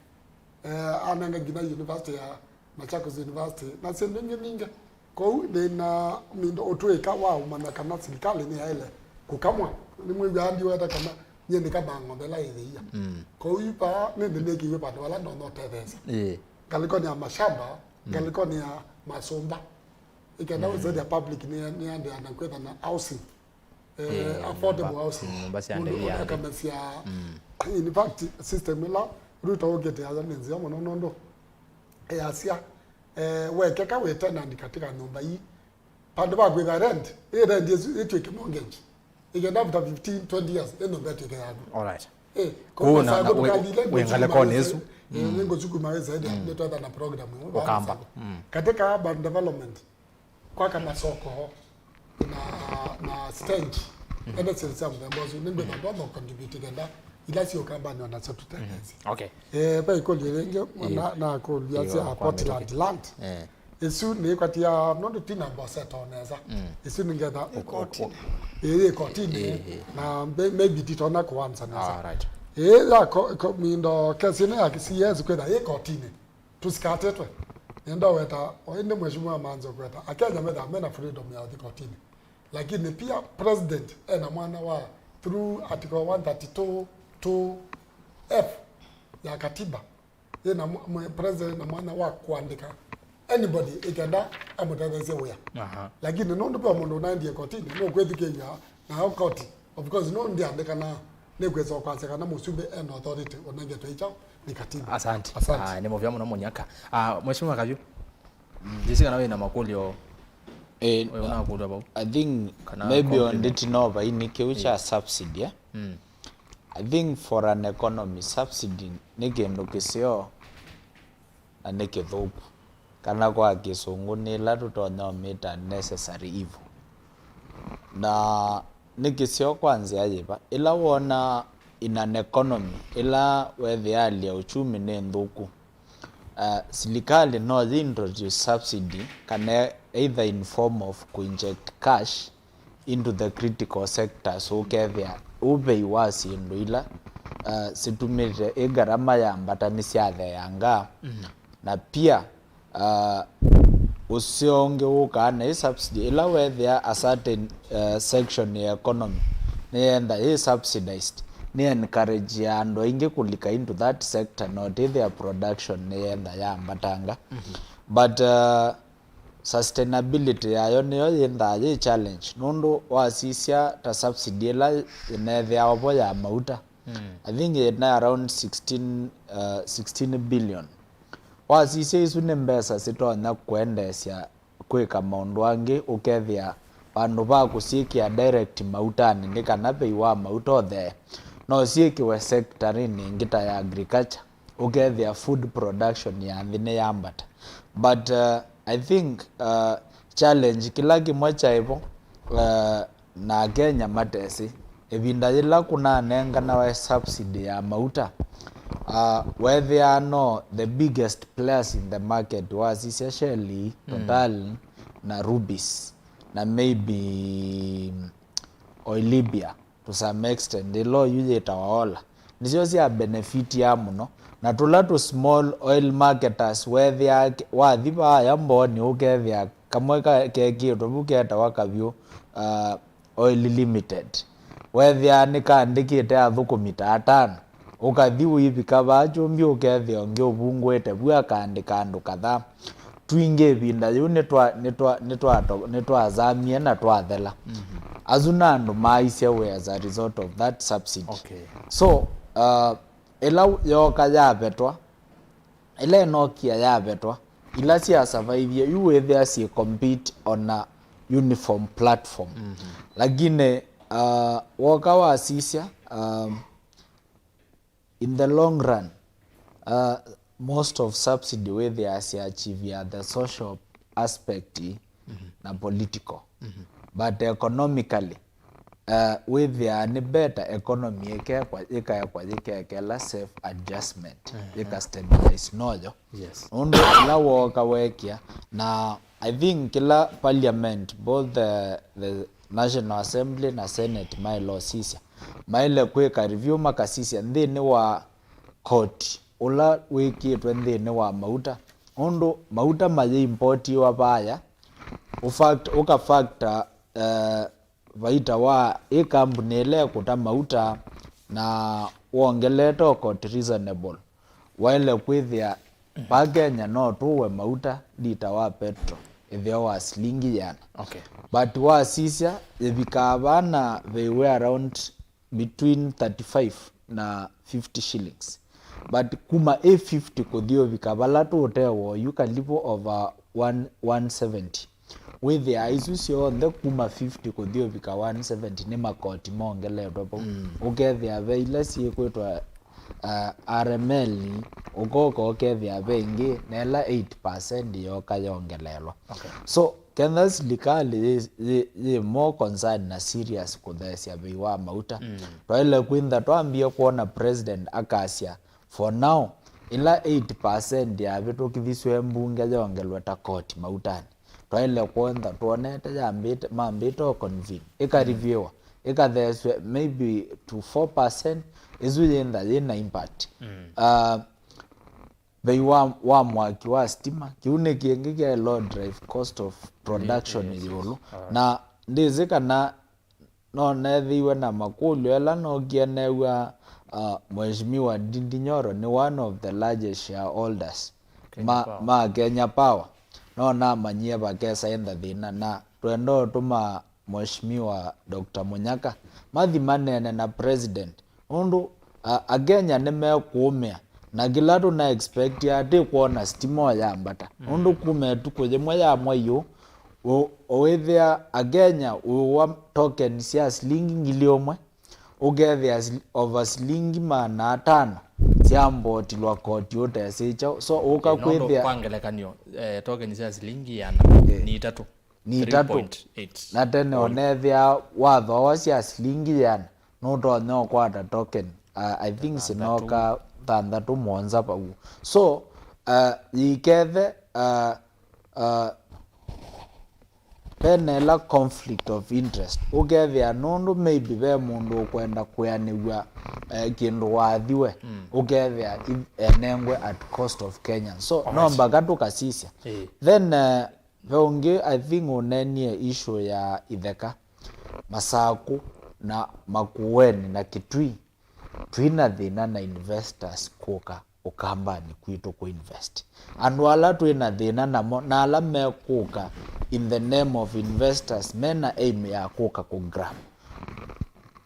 Eh, anenga nginya university ya Machakos University, na syĩndũ ingĩ nyingĩ. Kwoou nĩ na mindo ũtũĩka wa ũmanya kana silikalĩ nĩyaĩle kũkamwa. Nĩmwĩw'aa ndiweta kana nyie nĩkamaa ng'ombe ĩla ĩthĩia. Mm. Kwoou yu vaa nĩndĩ nĩkĩiwe vandũ vala ndonya ũtetheesya. Ĩĩ. Ngalĩkonĩ ya mashamba, mm, ngalĩkonĩ ya masũmba. Ĩkenda, mm, wĩsethĩa public nĩ, nĩyandĩana kwĩtha na housing. Eh, eh, affordable nyũmba, housing. Mm, nyũmba sya ndĩvi ya nthĩ. Mũndũ akamasya, mm, in fact, system ĩla Ruto ũkĩte aya nĩ nzeo mũno nũndũ, eh, asya, eh, wekeka wĩ tenant katika nyũmba ii, vandũ va kwĩtha rent, ĩ rent ĩsu ĩtw'ĩke mortgage. Ĩkenda after fifteen, twenty years, ĩ nyũmba ĩtw'ĩke yaku. All right. Eh, kũu na, na, wĩ, wĩ ngalĩkonĩ ĩsu. Mm. Nĩngũsukuma wĩsaidia, mm, nĩtwetha na program ĩyo, Ũkamba. Mm. Katika urban development, kwaka masoko na, na stage. Mhm. Ene sili sya mũthemba ũsu, nĩngwĩtha, mm, ndonya contribute kenda ila syĩ Ũkambanĩ o nasyo tũtetheesye. Mhm. Okay. Eh, ve ĩkũlyo yĩngĩ, ĩĩ, na, nakũlya, ĩĩ, sya kwa Portland mĩtũkĩ. Land. Eh. Ĩsu nĩĩkwatia nũndũ twina mboseto nesa. Mm. Ĩsu nĩngetha ĩkotini. Ĩĩ, ĩkotini. Ĩĩ, ĩĩ. Na mbe-, maybe titonya kũanza nesa. Ah, right. Ĩĩ, ya ko-, ko-, mindo kesi ĩno ya C S kwĩtha ĩkotini. Tũsikatĩtwe. Nĩenda weta, o ĩndĩ Mheshimiwa Manzo kweta, Akenya methaa mena freedom ya ũthi kotini. Lakini pia president ena mwana wa, through article one thirty-two two F ya katiba, yĩna mwa-, mwe-, president na mwana wa kũandĩka anybody ĩkenda amũtetheesye wĩa. Aha. Lakini nũndũ ve mũndũ ũnaendie kotini, nũkwĩthukĩĩw'a nayo koti. Of course, no ndĩandĩkana, nĩkwĩsa kwasya kana mũsumbĩ ena authority ũnengetwe ĩ kyaũ nĩ katiba. Asante. Asante. Ah, nĩ mũvea mũno Mũnyaka. Ah, Mheshimiwa Kavyu, mm, ndĩsĩ kana wĩna makũlyo. Eh, ũyũ ũnakũlya vau. I think kana maybe compliment. On ndĩti no vaini kĩu kya, eh, subsidy, eh? Mm. I think for an economy, subsidy nĩ kĩndũ kĩseo na nĩ kĩthũku, kana kwa kĩsũngũ nĩ ĩla tũtonya ũmĩta necessary evil. Na nĩ kĩseo kwa nzĩa yĩva? Ĩla wona in an economy, ĩla wethĩa hali ya uchumi nĩ nthũku, uh, silikalĩ no yĩ introduce subsidy kana either in form of kũ inject cash into the critical sectors, ũkethĩa ũvei wa syĩndũ ila, uh, situmĩte ĩ ngarama yambata nĩsyatheangaa. Mm. Na pia, uh, ũseo ũngĩ wũkaa na ĩ subsidy ĩla wethĩa a certain, uh, section ya economy nĩyenda ĩ subsidized, nĩ encourage ya andũ aingĩ kũlika into that sector, not ĩ their production nĩyenda yambatanga. Mm-hmm. But, uh, sustainability yayo nĩyo yĩnthaa yĩ challenge, nũndũ wasisya ta subsidy ĩla ĩneethĩawa vo ya mauta, mm, I think yĩna around sixteen, uh, sixteen billion. Wasisya isu nĩ mbesa sitonya kũendeesya kwĩka maũndũ angĩ, ũkethĩa vandũ va kũsyĩkĩa direct mautanĩ nĩ kana vei wa mauta ũthee, no syĩkĩwe sectorinĩ ĩngĩ ta ya agriculture, ũkethĩa food production ya nthĩ nĩyambata. But uh, I think uh, challenge kĩla kĩmwe kyaĩvo uh, na Akenya matesĩ, ĩvinda yĩla kũnanenganawe subsidy ya mauta, uh, weethĩaa no the biggest players in the market wasisya Shell, Total na Rubis na maybe Oil Libya to some extent, ĩla oyu yĩtawa Ola, nĩsyo sya benefit ya mũno. Na tũla tũ small oil marketers weethĩaa ke- wathi vaaya mbooni ũkethĩa kamwe ka- kekĩĩtwe vu ketawa Kavyũ uh, Oil Limited, weethĩaa nĩkaandĩkĩte athũkũmi ta atano. Ũkathi ũivika vaa kyũmbi ũkethĩa ũngĩ ũvungũĩte vu akaandĩka andũ kadhaa. Twingĩ ĩvinda yĩu nĩtwa- nĩtwa- nĩtwato- nĩtwazamie na twathela. Asu na andũ maaisye wĩ as a result of that subsidy. Okay. So uh, ĩla yooka yavetwa, ĩla ĩnokia yavetwa, ila syasavaivie yu wĩthĩa syĩ compete on a uniform platform. Lakini uh, woka wasisya um, in the long run uh, most of subsidy wĩthĩaa sya achievia the social aspect na political, but economically uh, wĩthĩaa nĩ better economy ĩkekwa ĩkaekwa yĩkekela self adjustment, yĩka stabilize noyo. Yes. Nũndũ ĩla wooka weekĩa, na I think kĩla parliament, both the, the National Assembly na Senate maĩle ũsisya, maĩle kwĩka review makasisya nthĩnĩ wa koti ũla wĩkĩtwe nthĩnĩ wa mauta, nũndũ mauta mayĩimpotiwa vaaya, ũfact- ũkafactor uh, vaita wa ĩ kambuni ĩla ĩkũta mauta na wongelete o koti reasonable, waĩle kwĩthĩa va Kenya no tũwe mauta lita wa petro ĩtheo wa silingi yĩana. Okay. But wasisya yĩvikaa vaa na veiwe around between thirty-five na fifty shillings, but kuma ĩ fifty kũthi ũvika vala tũũtewa oyu kalivu over one, one seventy. Wĩthĩaa isu syonthe kuma fifty kũthi ũvika one seventy nĩ makoti mongeletwe vau. Ũkethĩa ve ila syĩkwĩtwa uh, R M L, ũkoka ũkethĩa ve ĩngĩ, na ĩla eight percent yooka yongeleelwa. Okay. So kenda silikalĩ yĩ, yĩ, yĩ more concerned na serious kũtheesya vei wa mauta, twaĩle kwĩntha twambie kwona president akasya, for now, ĩla eight percent yavĩtũkithisw'e mbunge yongelwe ta koti mautanĩ, twaĩle kwĩntha twonete yambĩte, mambĩte o convene, ĩkareviewa, ĩkatheesw'e maybe to four percent, ĩsu yĩntha yĩna impact. Uh, vei wa, wa mwaki wa stima, kĩu nĩ kĩngĩ kyaĩle drive cost of production ĩũlũ. Na ndĩsĩ kana no neethĩiwe na makũlyo ĩla nookie neew'a uh, Mheshimiwa Ndindi Nyoro nĩ one of the largest shareholders ma, ma Kenya Power. No namanyie vakesa ĩntha thĩna na twenda ũtũma Mheshimiwa Doctor Munyaka mathi maneene na president, nũndũ a, Akenya nĩmekũũmĩa, na kĩla tũna expect atĩ kwona stima yambata, nũndũ kuma ĩtukũ yĩmwe ya mwei ũũ, ũ- ũwĩthĩa Akenya ũwa token sya silingi ngili ũmwe, ũkethĩa sil- over silingi maana atano syambotilwa koti ũtesĩ kyaũ. So ũka kwĩthĩa kwa ngelekany'o, eh, token sya silingi yĩana nĩ itatũ. Nĩ itatũ. Three point eight. Na tene onethĩa wathooa sya silingi yĩana, nũtonya ũkwata token, uh, I think sinoka thanthatũ mũonza vau. So uh, yĩkethe uh, uh, vena ĩla conflict of interest, ũkethĩa nũndũ maybe ve mũndũ ũkwenda kwĩanĩw'a eh, kĩndũ wathiwe, ũkethĩa i- enengwe at cost of Kenyans. So no mbaka tũkasisya. Then uh, ve ũngĩ I think ũneenie issue ya itheka, Masakũ na Makueni na Kitui. Twĩ na thĩna na investors kũka Ũkambanĩ kwitũ kũ invest. Andũ ala twĩ na thĩna namo na ala mekũka in the name of investors mena aim ya kũka kũ grab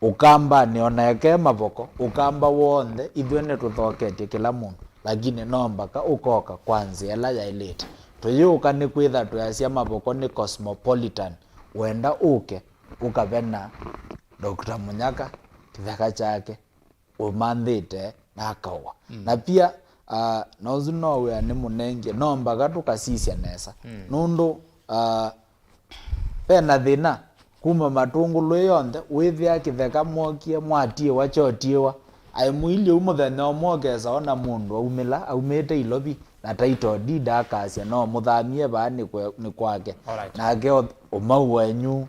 Ũkambanĩ, ona eke mavoko, Ũkamba w'onthe, ithyĩ nĩtũthoketye kĩla mũndũ, lakini no mbaka ũkoka kwa nzĩa ĩla yaĩlĩte. Tũyĩũka nĩkwĩtha twĩasya mavoko nĩ cosmopolitan, wenda ũke, ũkave na Doctor Mũnyaka kĩtheka kyake ũmanthĩte na akaũa. Mm. Na pia, ah, na ũsu no wĩa nĩ mũnenge, no mbaka tũkasisya nesa. Mm. Nũndũ, ah, ve na thĩna kuma Matũngũlũ ĩ yonthe, wĩthĩa kĩtheka mwokie, mwatiĩwa, kyotiĩwa. Aĩ mũilye u mũthenya ũmwe ũkesa ona mũndũ aumĩla, aumĩte Ilovi na title deed akasya no mũthamie vaa nĩ kwe-, nĩ kwake. Alright. Nake ũ-, ũmau wenyu,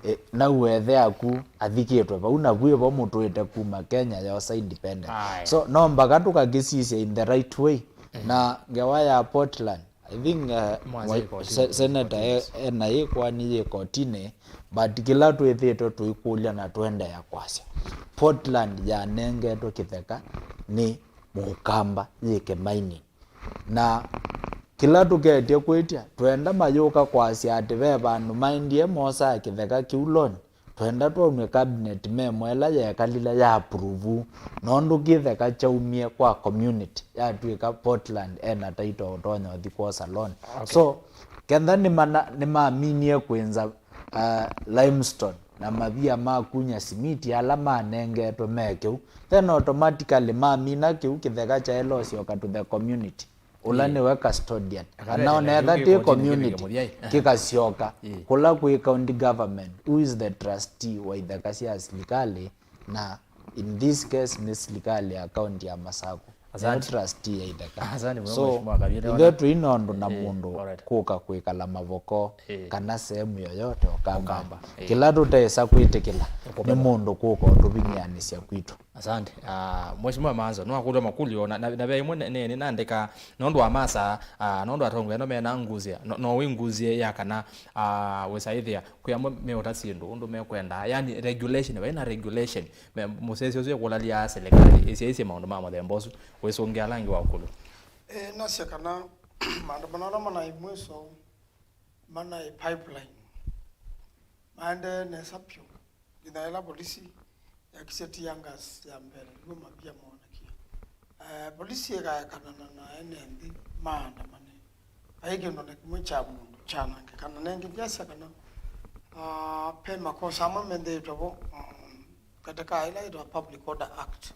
e, nau ethe aku athikĩtwe vau, na vwĩ vo mũtwĩte kuma Kenya yosa independent. Aye. So no mbaka tũkakĩsisya in the right way. Mhm. Na ngewa ya Portland, I think, uh, Mwanzĩ wa-, ĩ kotini, se-, senator e-, ena yĩkwani yĩ kotini, but kĩla twĩthĩtwe tũikũlya na tũendeea kwasya, Portland yanengetwe kĩtheka nĩ Mũkamba yĩke mining. Na kĩla tũketye kwĩtya, twenda mayũka kwasya atĩ ve vandũ maendie mosaa kĩtheka kĩu loan, twenda twonw'e cabinet memo ĩla yekalile ya approve, nũndũ kĩtheka kyaumie kwa community, yatw'ĩka Portland ena title ũtonya ũthi kwosa loan. Okay. So, kenda nĩmana-, nĩmaminie kwĩnza, uh, limestone na mavia ma kunya simiti ala manengetwe me kĩu, then automatically mamina kĩu kĩtheka kyaĩle ũsyoka to the community. Ũla Ĩĩ. nĩwe custodian. Akatete kana ona ethĩwa kĩu ti kĩkotini community, kĩvike mũthya. Kĩkasyoka Ĩĩ. kũla kwĩ county government, who is the trustee wa itheka sya silikalĩ, na in this case nĩ silikalĩ ya county ya Masaku. Nĩyo Asante. trustee ya itheka. Asante mũno, So, Mheshimiwa Kavire, ithe ona- tũi na ũndũ na Ĩĩ, mũndũ alright. kũka kwĩkala Mavoko Ĩĩ. kana sehemu yoyote Ũkamba. Ũkamba. Ĩĩ. Kĩla tũtesa kwĩtĩkĩla nĩ Ũkũmba. mũndũ kũka ũtũving'anĩsya kwitũ. Asante. Ah, Mheshimiwa Manzo, no akũlwa makũlyo na, na, na ve imwe ne, ne, nĩnaandĩka nũndũ wa masa, ah, nũndũ atongoĩ ano mena nguzia, no, no wĩ nguzia ya kana, ah, wĩsaĩthĩa kwĩ amwe meũta syĩndũ ũndũ mekwenda, yani regulation, vai na regulation. Me, mũsesi ũsu ekũlalia serikali ĩsyaisye maũndũ ma mũthemba ũsu, wĩsũngĩa ala angĩ wa ũkũlũ. Eh, nasya kana maandamano ala manaĩ mwiso manaĩ pipeline maendee nesa vyũ. Nginya ĩla polisi yakisye tear gas ya mbee, nĩw'o mavia moonekie. Eh, polisi ĩkaekanana na ene nthĩ maandamane. Vai kĩndũ na kĩmwe kya mũndũ kyanangĩka. Na nengĩ ndyasya kana, ah, ve makosa amwe methĩĩtwe vo, um, katika ĩla yĩtawa Public Order Act.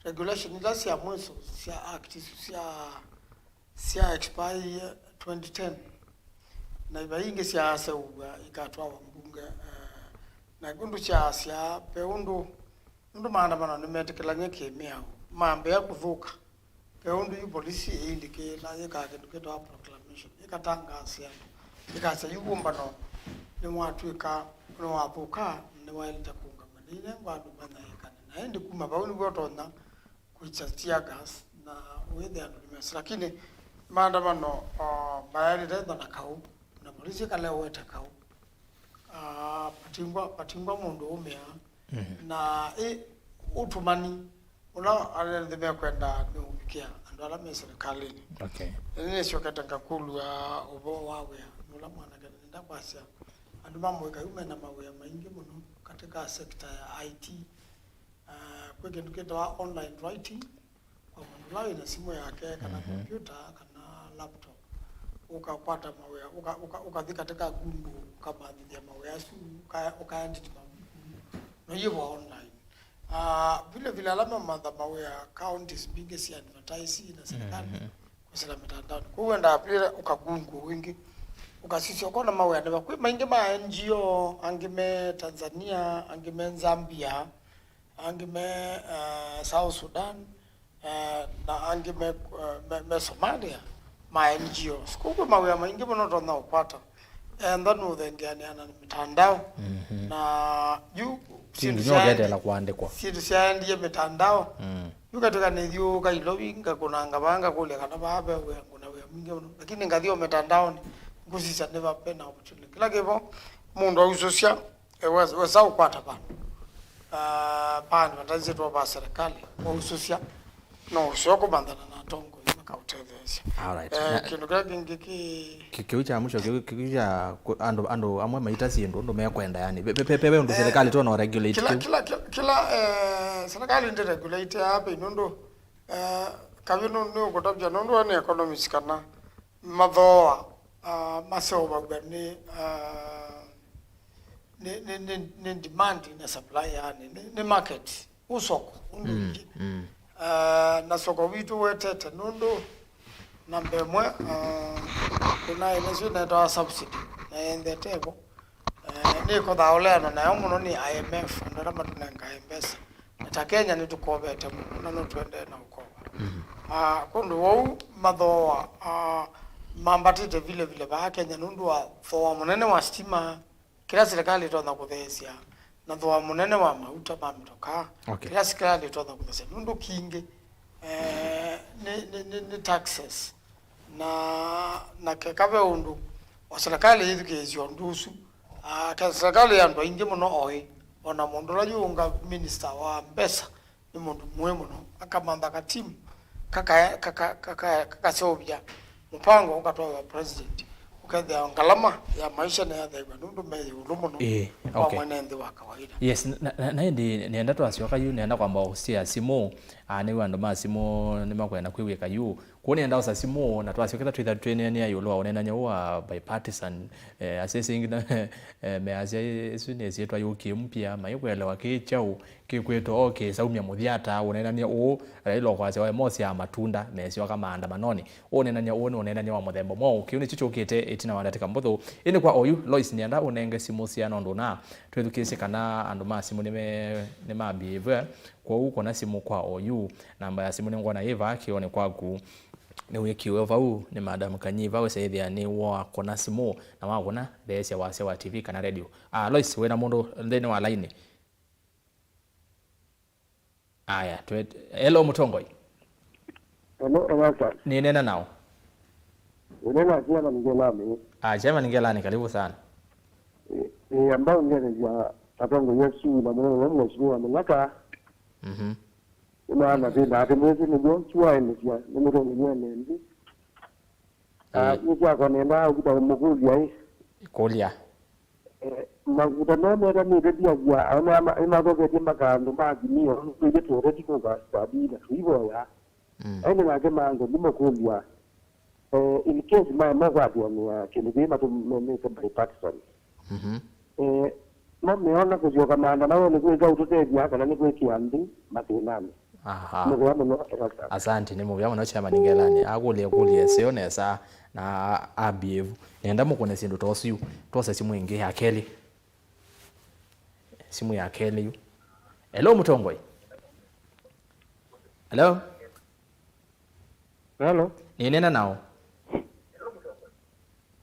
Regulation ila sya mwiso sya act isu sya sya expire twenty ten, na iva ingĩ syaseũvw'a ikatwawa mbunge, eh, na ũndũ syaasya, ve ũndũ, nũndũ maandamano nĩmetĩkĩlany'e kĩ-mĩao, mambĩĩa kũthũka, ve ũndũ yu polisi ĩilĩkĩĩla yĩkaa kĩndũ kĩtawa proclamation, ĩkatangaasya andũ, ĩkasya yu wũmbano nĩwatw'ĩka, nĩwathũka, nĩwaĩlĩte kũũngamw'a, nĩinengwa andũ manyaĩĩkane, na ĩndĩ kuma vau nĩw'o ũtonya kwĩkya tear gas na wĩthĩa andũ nĩmesa. Lakini maandamano, ah, mayaĩlĩte ĩtha na kaũ, na polisi ĩkalea ũete kaũ. Ah, patingwa, patingwa mũndũ ũmĩa. Mhm. Na ĩ ũtũmani ũla ala nthĩ mekwenda nĩũvikĩa andũ ala me serikalĩnĩ. Okay. Na nĩnĩsyokete ngakũlw'a ũvoo wa wĩa, nũla mwanake nenda kwasya andũ ma mũika yu mena mawĩa maingĩ mũno katika sekta ya I T. Ah, kwĩ kĩndũ kĩtawa online writing, kwa mũndũ ũla wĩna simũ yake, kana Mhm. kompyuta, kana laptop, ũkakwata mawĩa, ũka-, ũka-, ũkathi katika Google, ũkamanyĩthya mawĩa asu, ũka-, ũkaandĩti mavuku, na iyĩvo online. Ah, vile vile ala mamantha mawĩa, counties mbingĩ sya advertise na serikali, Mhm. kwĩsĩla mitandaoni. Kwoou wendaa vile ũka Google wĩngĩ, ũkasisya, ũkona mawĩa nĩva. Kwĩ maingĩ ma N G O, angĩ me Tanzania, angĩ me Zambia, angĩ me, eh, South Sudan, eh, na angĩ me, eh, me, me Somalia, ma N G Os. Kwoou kwĩ mawĩa maingĩ mũno ũtonya ũkwata. Enda nũthengeanĩa na mitandao. Mhm. Na yu Ti syĩndũ nginya ũketeela syaendi-, kũandĩkwa. syĩndũ syaendie mitandao. Mm. Yu katĩka nĩthiũũka Ilovi, ngakũnanga vaa, ngakũlya kana vaa ve wĩa, ngũna wĩa mwingĩ mũno. Lakini ngathi o mitandaoni, ngũsisya nĩ va ve na opportunity. Kĩla kĩvo, mũndũ ausũsya, E, wes-, wesa ũkwata vandũ, ah, vandũ vataisĩtwa va serikali, wausũsya, no ũseo kũmanthana na atongoi makaũtetheesya. Alright. Eh, Na kĩndũ kĩla kĩngĩ kĩ- Kĩ-, kĩu kya mũisyo, kĩu, kĩu kya kũ-, andũ, andũ amwe maita syĩndũ ũndũ mekwenda, yani. Pe, pe, pe, pe, pe ũndũ Eh, serikali tona regulate kĩla, kĩu. Kĩla, kĩla, kĩla, eh, serikali ndĩ regulate ya bei nũndũ, eh, kavyu nũ-, nĩ ũkũtavya nũndũ we nĩ economist kana mathooa, ah, maseũvaw'a nĩ, ah, nĩ, nĩ, nĩ, nĩ demand na supply, yani, nĩ, nĩ market, ũsoko, ũndũ Mm, ũngĩ. mm. Ah, na soko witũ wetete, nũndũ namba ĩmwe, ah, kuna ĩla syo netawa subsidy, na yendetevo. Eh, nĩkothaa ũleana nayo mũno nĩ I M F, andũ ala matũnengae mbesa. Na ta Kenya nĩtũkovete mũno, na no tũendee na ũkova. Mhm. Ah, kũndũ wou mathooa, ah, mambatĩte vile vile vaa Kenya nũndũ wa thooa mũnene wa stima, kĩla silikalĩ ĩtonya kũtheesya, na thooa mũnene wa mauta ma mĩtokaa, Okay. kĩla silikalĩ ĩtonya kũtheesya. Nũndũ kingĩ, eh, nĩ, nĩ, nĩ, nĩ taxes. Na, na keka ve ũndũ o silikalĩ yĩthukĩĩsya ũndũ ũsu, ah, ke silikalĩ ya andũ aingĩ mũno oĩ, o na mũndũ ũla yu ũnga minister wa mbesa, nĩ mũndũ mũĩ mũno, akamantha ka team, kaka-, kaka-, kaka-, kakaseũvya mũpango ũkatwaĩwa president, ũkethĩa ngalama ya maisha nĩyathew'a nũndũ me ĩũlũ mũno Ĩĩ, wa okay. mwene nthĩ wa kawaida. Yes, na, na, na ĩndĩ nĩenda twasyoka yu, nĩenda kwamba ũsya simũ, ah, nĩw'o andũ ma simũ nĩmakwenda kwĩw'ĩka yu. Kwoou nĩenda osa simũ, na twasyoketha twĩtha twĩneenea ĩũlũ wa ũneenany'a ũũ wa bipartisan, eh, asya ĩngĩ na, eh, measya ĩ-, ĩsu nĩ ĩsyĩtwa yũkie mpya, maikwelewa kĩ kyaũ. Kĩkwĩtwa, okay, saumya mũthyata, ũneenany'a ũũ, Raila ũkwasya waĩ mosyaa matunda, mesyoka maandamanonĩ. Ũneenany'a ũũ nĩ ũneenany'a wa mũthemba mwaũ? Kĩu nĩkyo kyũkĩte ĩtina wa ndatĩka mbũthũ. Ĩndĩ kwa oyu, Lois, nĩenda ũnenge simũ syana ũndũ ũna. Twĩthukĩĩsye kana andũ ma simũ nĩme-, nĩmabehave. Kwoou kũna simũ kwa oyu. Namba ya simũ nĩngwona yĩ vaa kĩonĩ kwaku. Nĩwĩkiwe vau nĩ Madam Kanyiva, wĩsaĩthĩa nĩ wakũna simũ, na wakũna, theesya wasya wa T V kana radio. Ah, Lois, wĩna mũndũ nthĩnĩ wa laini? Aya, twet-, hello, Mũtongoi. Hello, Elasa. Nĩneena nao? Ũneena na Chairman Ngelani. Ah, Chairman Ngelani, karibu sana. Ĩ, ĩ, amba ũngelesya atongoi asu na mũno mũno Mheshimiwa Mũnyaka. Mhm. Nĩ maana thĩna atĩ mwĩsĩ nĩw'o ũsu waelesya nĩ mũtongoi wa nthĩ. Ah, ĩ, nĩ kyakwa nenda ũkita mũkũlya ĩ. Kũlya. Eh, mavuta no metanĩte ndiasya, ao nĩma-, nĩmathoketye maka andũ ma Azimio, twĩtye tũũteti kũka stadi na tũivoya. Mm. Aende nake mango ndimũkũlya. Eh, in case maema kwatĩanĩa kĩndũ kĩĩ matũmĩte bipartisan. Mhm. Eh, no meona kũsyoka maandamano nĩ kwĩka ũtũtethya kana nĩ kwĩkĩa nthĩ mathĩnanĩ. Aha. Nĩ mũvea mũno, Elasa. Asante, nĩ mũvea mũno, Chairman Ngelani. Akũlya ĩkũlyo ĩseo nesa na abehave. Nenda mũkũne syĩndũ ta ũsu. Twose simũ ĩngĩ ya kelĩ. Simũ ya kelĩ yu. Hello, Mũtongoi. Hello? Hello? Nĩneena nao?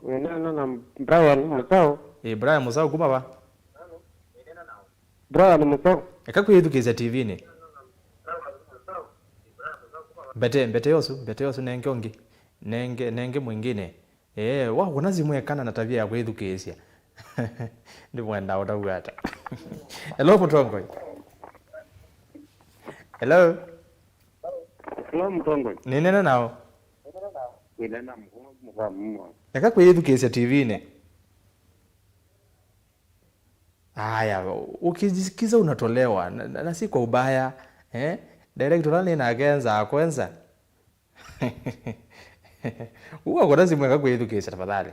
Wĩneena na Brian Mũsaũ. Ĩ, Brian Mũsaũ kuma va? Brian Mũsaũ. Eka kwĩthukĩĩsya T V-nĩ. Mbete, mbete yosu, mbete yosu nenge ũngĩ. Nenge, nenge mwingine. Ee, wakũna simũ ekana na tavia ya kwĩthukĩĩsya. Ndimwenda ũtavw'a ata. Hello, Mũtongoi. Hello? Hello, Mũtongoi. Nĩneena nao? Wĩneena mũkũmwa mũka mwa. Eka kwĩyĩthukĩĩsya T V-nĩ. Aya, ukisikiza unatolewa, na, na, na si kwa ubaya. Eh? Director ũla nĩ nake enza akwenza. Uwa kũna simũ eka kwĩthukĩĩsya tafadhali.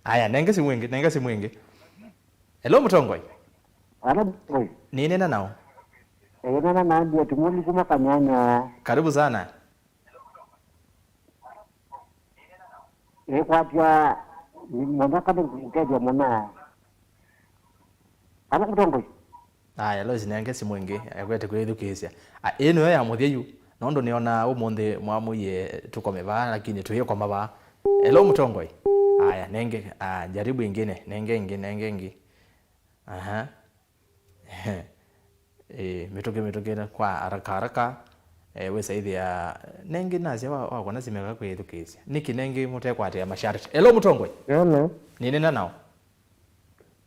Aya, nenge simũ ĩngĩ, nenge simũ ĩngĩ. Hello, Mũtongoi. Hello, Mũtongoi. Nĩneena nao? Nĩneena na Andy Atumuli kuma Kanyanya. Karibu sana. Ĩkwatya mũno kana ngũtethya mũno. Kana Mũtongoi. Aya, Lois nenge simũ ĩngĩ, ekwete kwĩthukĩĩsya. A, ĩĩ nĩyo ya mũthya yu, nũndũ nĩonaa ũmũnthĩ mwamũie tũkome vaa, lakini tũyĩkoma vaa. Hello, Mũtongoi. Aya, nenge, ah, jaribu ingine, nenge ĩngĩ, nenge ĩngĩ. Aha. Eh, mĩtũkĩ, mĩtũkĩ kwa haraka, haraka. Eh, wĩsaĩthĩa, nengĩ nasya wa, wakona simeka kwĩthukĩĩsya. Nĩkĩ nengĩ mũtekwatĩa masharti? Hello, Mũtongoi. Hello. Nĩneena nao?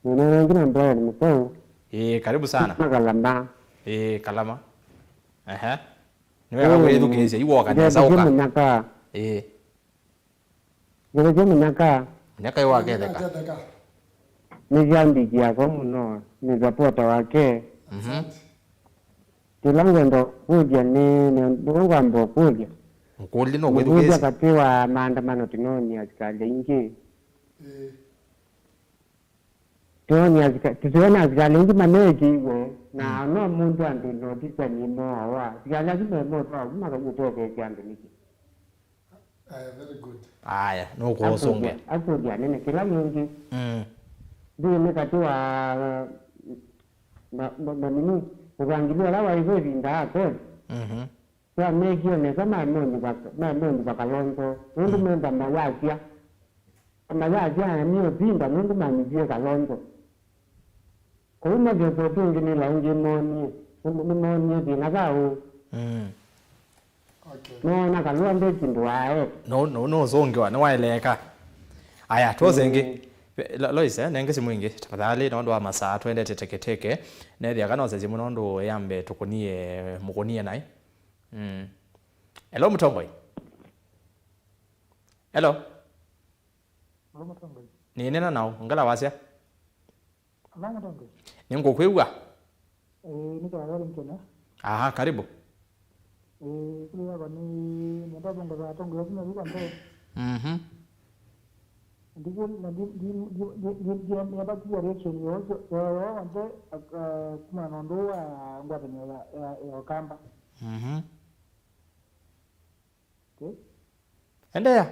Nĩneena na Brian Mũsau. Ĩĩ, karibu sana. Kuma Kalama. Ĩĩ, Kalama. Ehe. Nĩweka kwĩthukĩĩsya, iwoka nesa ũka. Mũnyaka. Ĩĩ. Ngelekya Mũnyaka. Mũnyaka ĩ waketheka. Nĩ shabiki yakwa mũno, nĩ supporter wake. Mhm. Kĩla ngwenda kũlya nĩ, nĩ, nĩwe ngwamba kũlya. Mũkũlye no mũkũlya kwĩthukĩĩsya. Katĩ wa maandamano tũnoonie asikalĩ aingĩ. Ĩĩ. Nĩwoni asika-, tũseo na asikalĩ aingĩ maneekĩiwe, na no mũndũ andũ notisani mooawa. Asikalĩ asu memotwawa vu makaiũtetheesya andũ nĩkĩ? Eh, very good. Aya, nũkũũsũngĩa. Akũlya, akũlya anene kĩla yĩngĩ. Mm. Ndĩĩ nĩ katĩ wa ma-, ma-, manini, mũvangĩlyo ũla waĩ vo ĩvinda ya Koti. Mhm. Twamekie nesa mamonyuva, mamonyuva Kalonzo, nũndũ mm, menda mayasya. Mayasya nĩũsinda nũndũ manyusie Kalonzo. Kũu mathyoto tũngĩ nĩla ũngĩ moonie, nĩmoonie thĩna va ũũ. Mm. Okay. Moona Kalonzo kĩndũ aete. No, no, no, ũsũngĩwa, nĩwaeleeka. Aya, twose ĩngĩ. Mm. Lo-, Lois, eh, nenge simũ ĩngĩ, tafadhali, nũndũ wa masaa, twendete teketeke. Nethĩa kana ose simũ nũndũ yambe tũkũnie, mũkũnie naĩ. Mm. Hello, Mũtongoi. Hello. Hello, Mũtongoi. Nĩnena nao, ngala wasya. Ala Mũtongoi. Nĩngũkwĩw'a. Ĩĩ, nĩ Kĩla Wellington, eh? Aha, karibu. Ĩĩ, kũlĩ yakwa nĩ nenda thongoza atongoi asu na yuka mbee. Mhm. Ndikũ-, na ndi-, ndi-, ndi-, ndi-, ndi-, ndienda kũa reaction yoo, yoo, yoo, onthe, ah, kumana na ũndũ wa ngwatanĩo ya, ya, ya Ũkamba. Mhm. Okay? Endeea.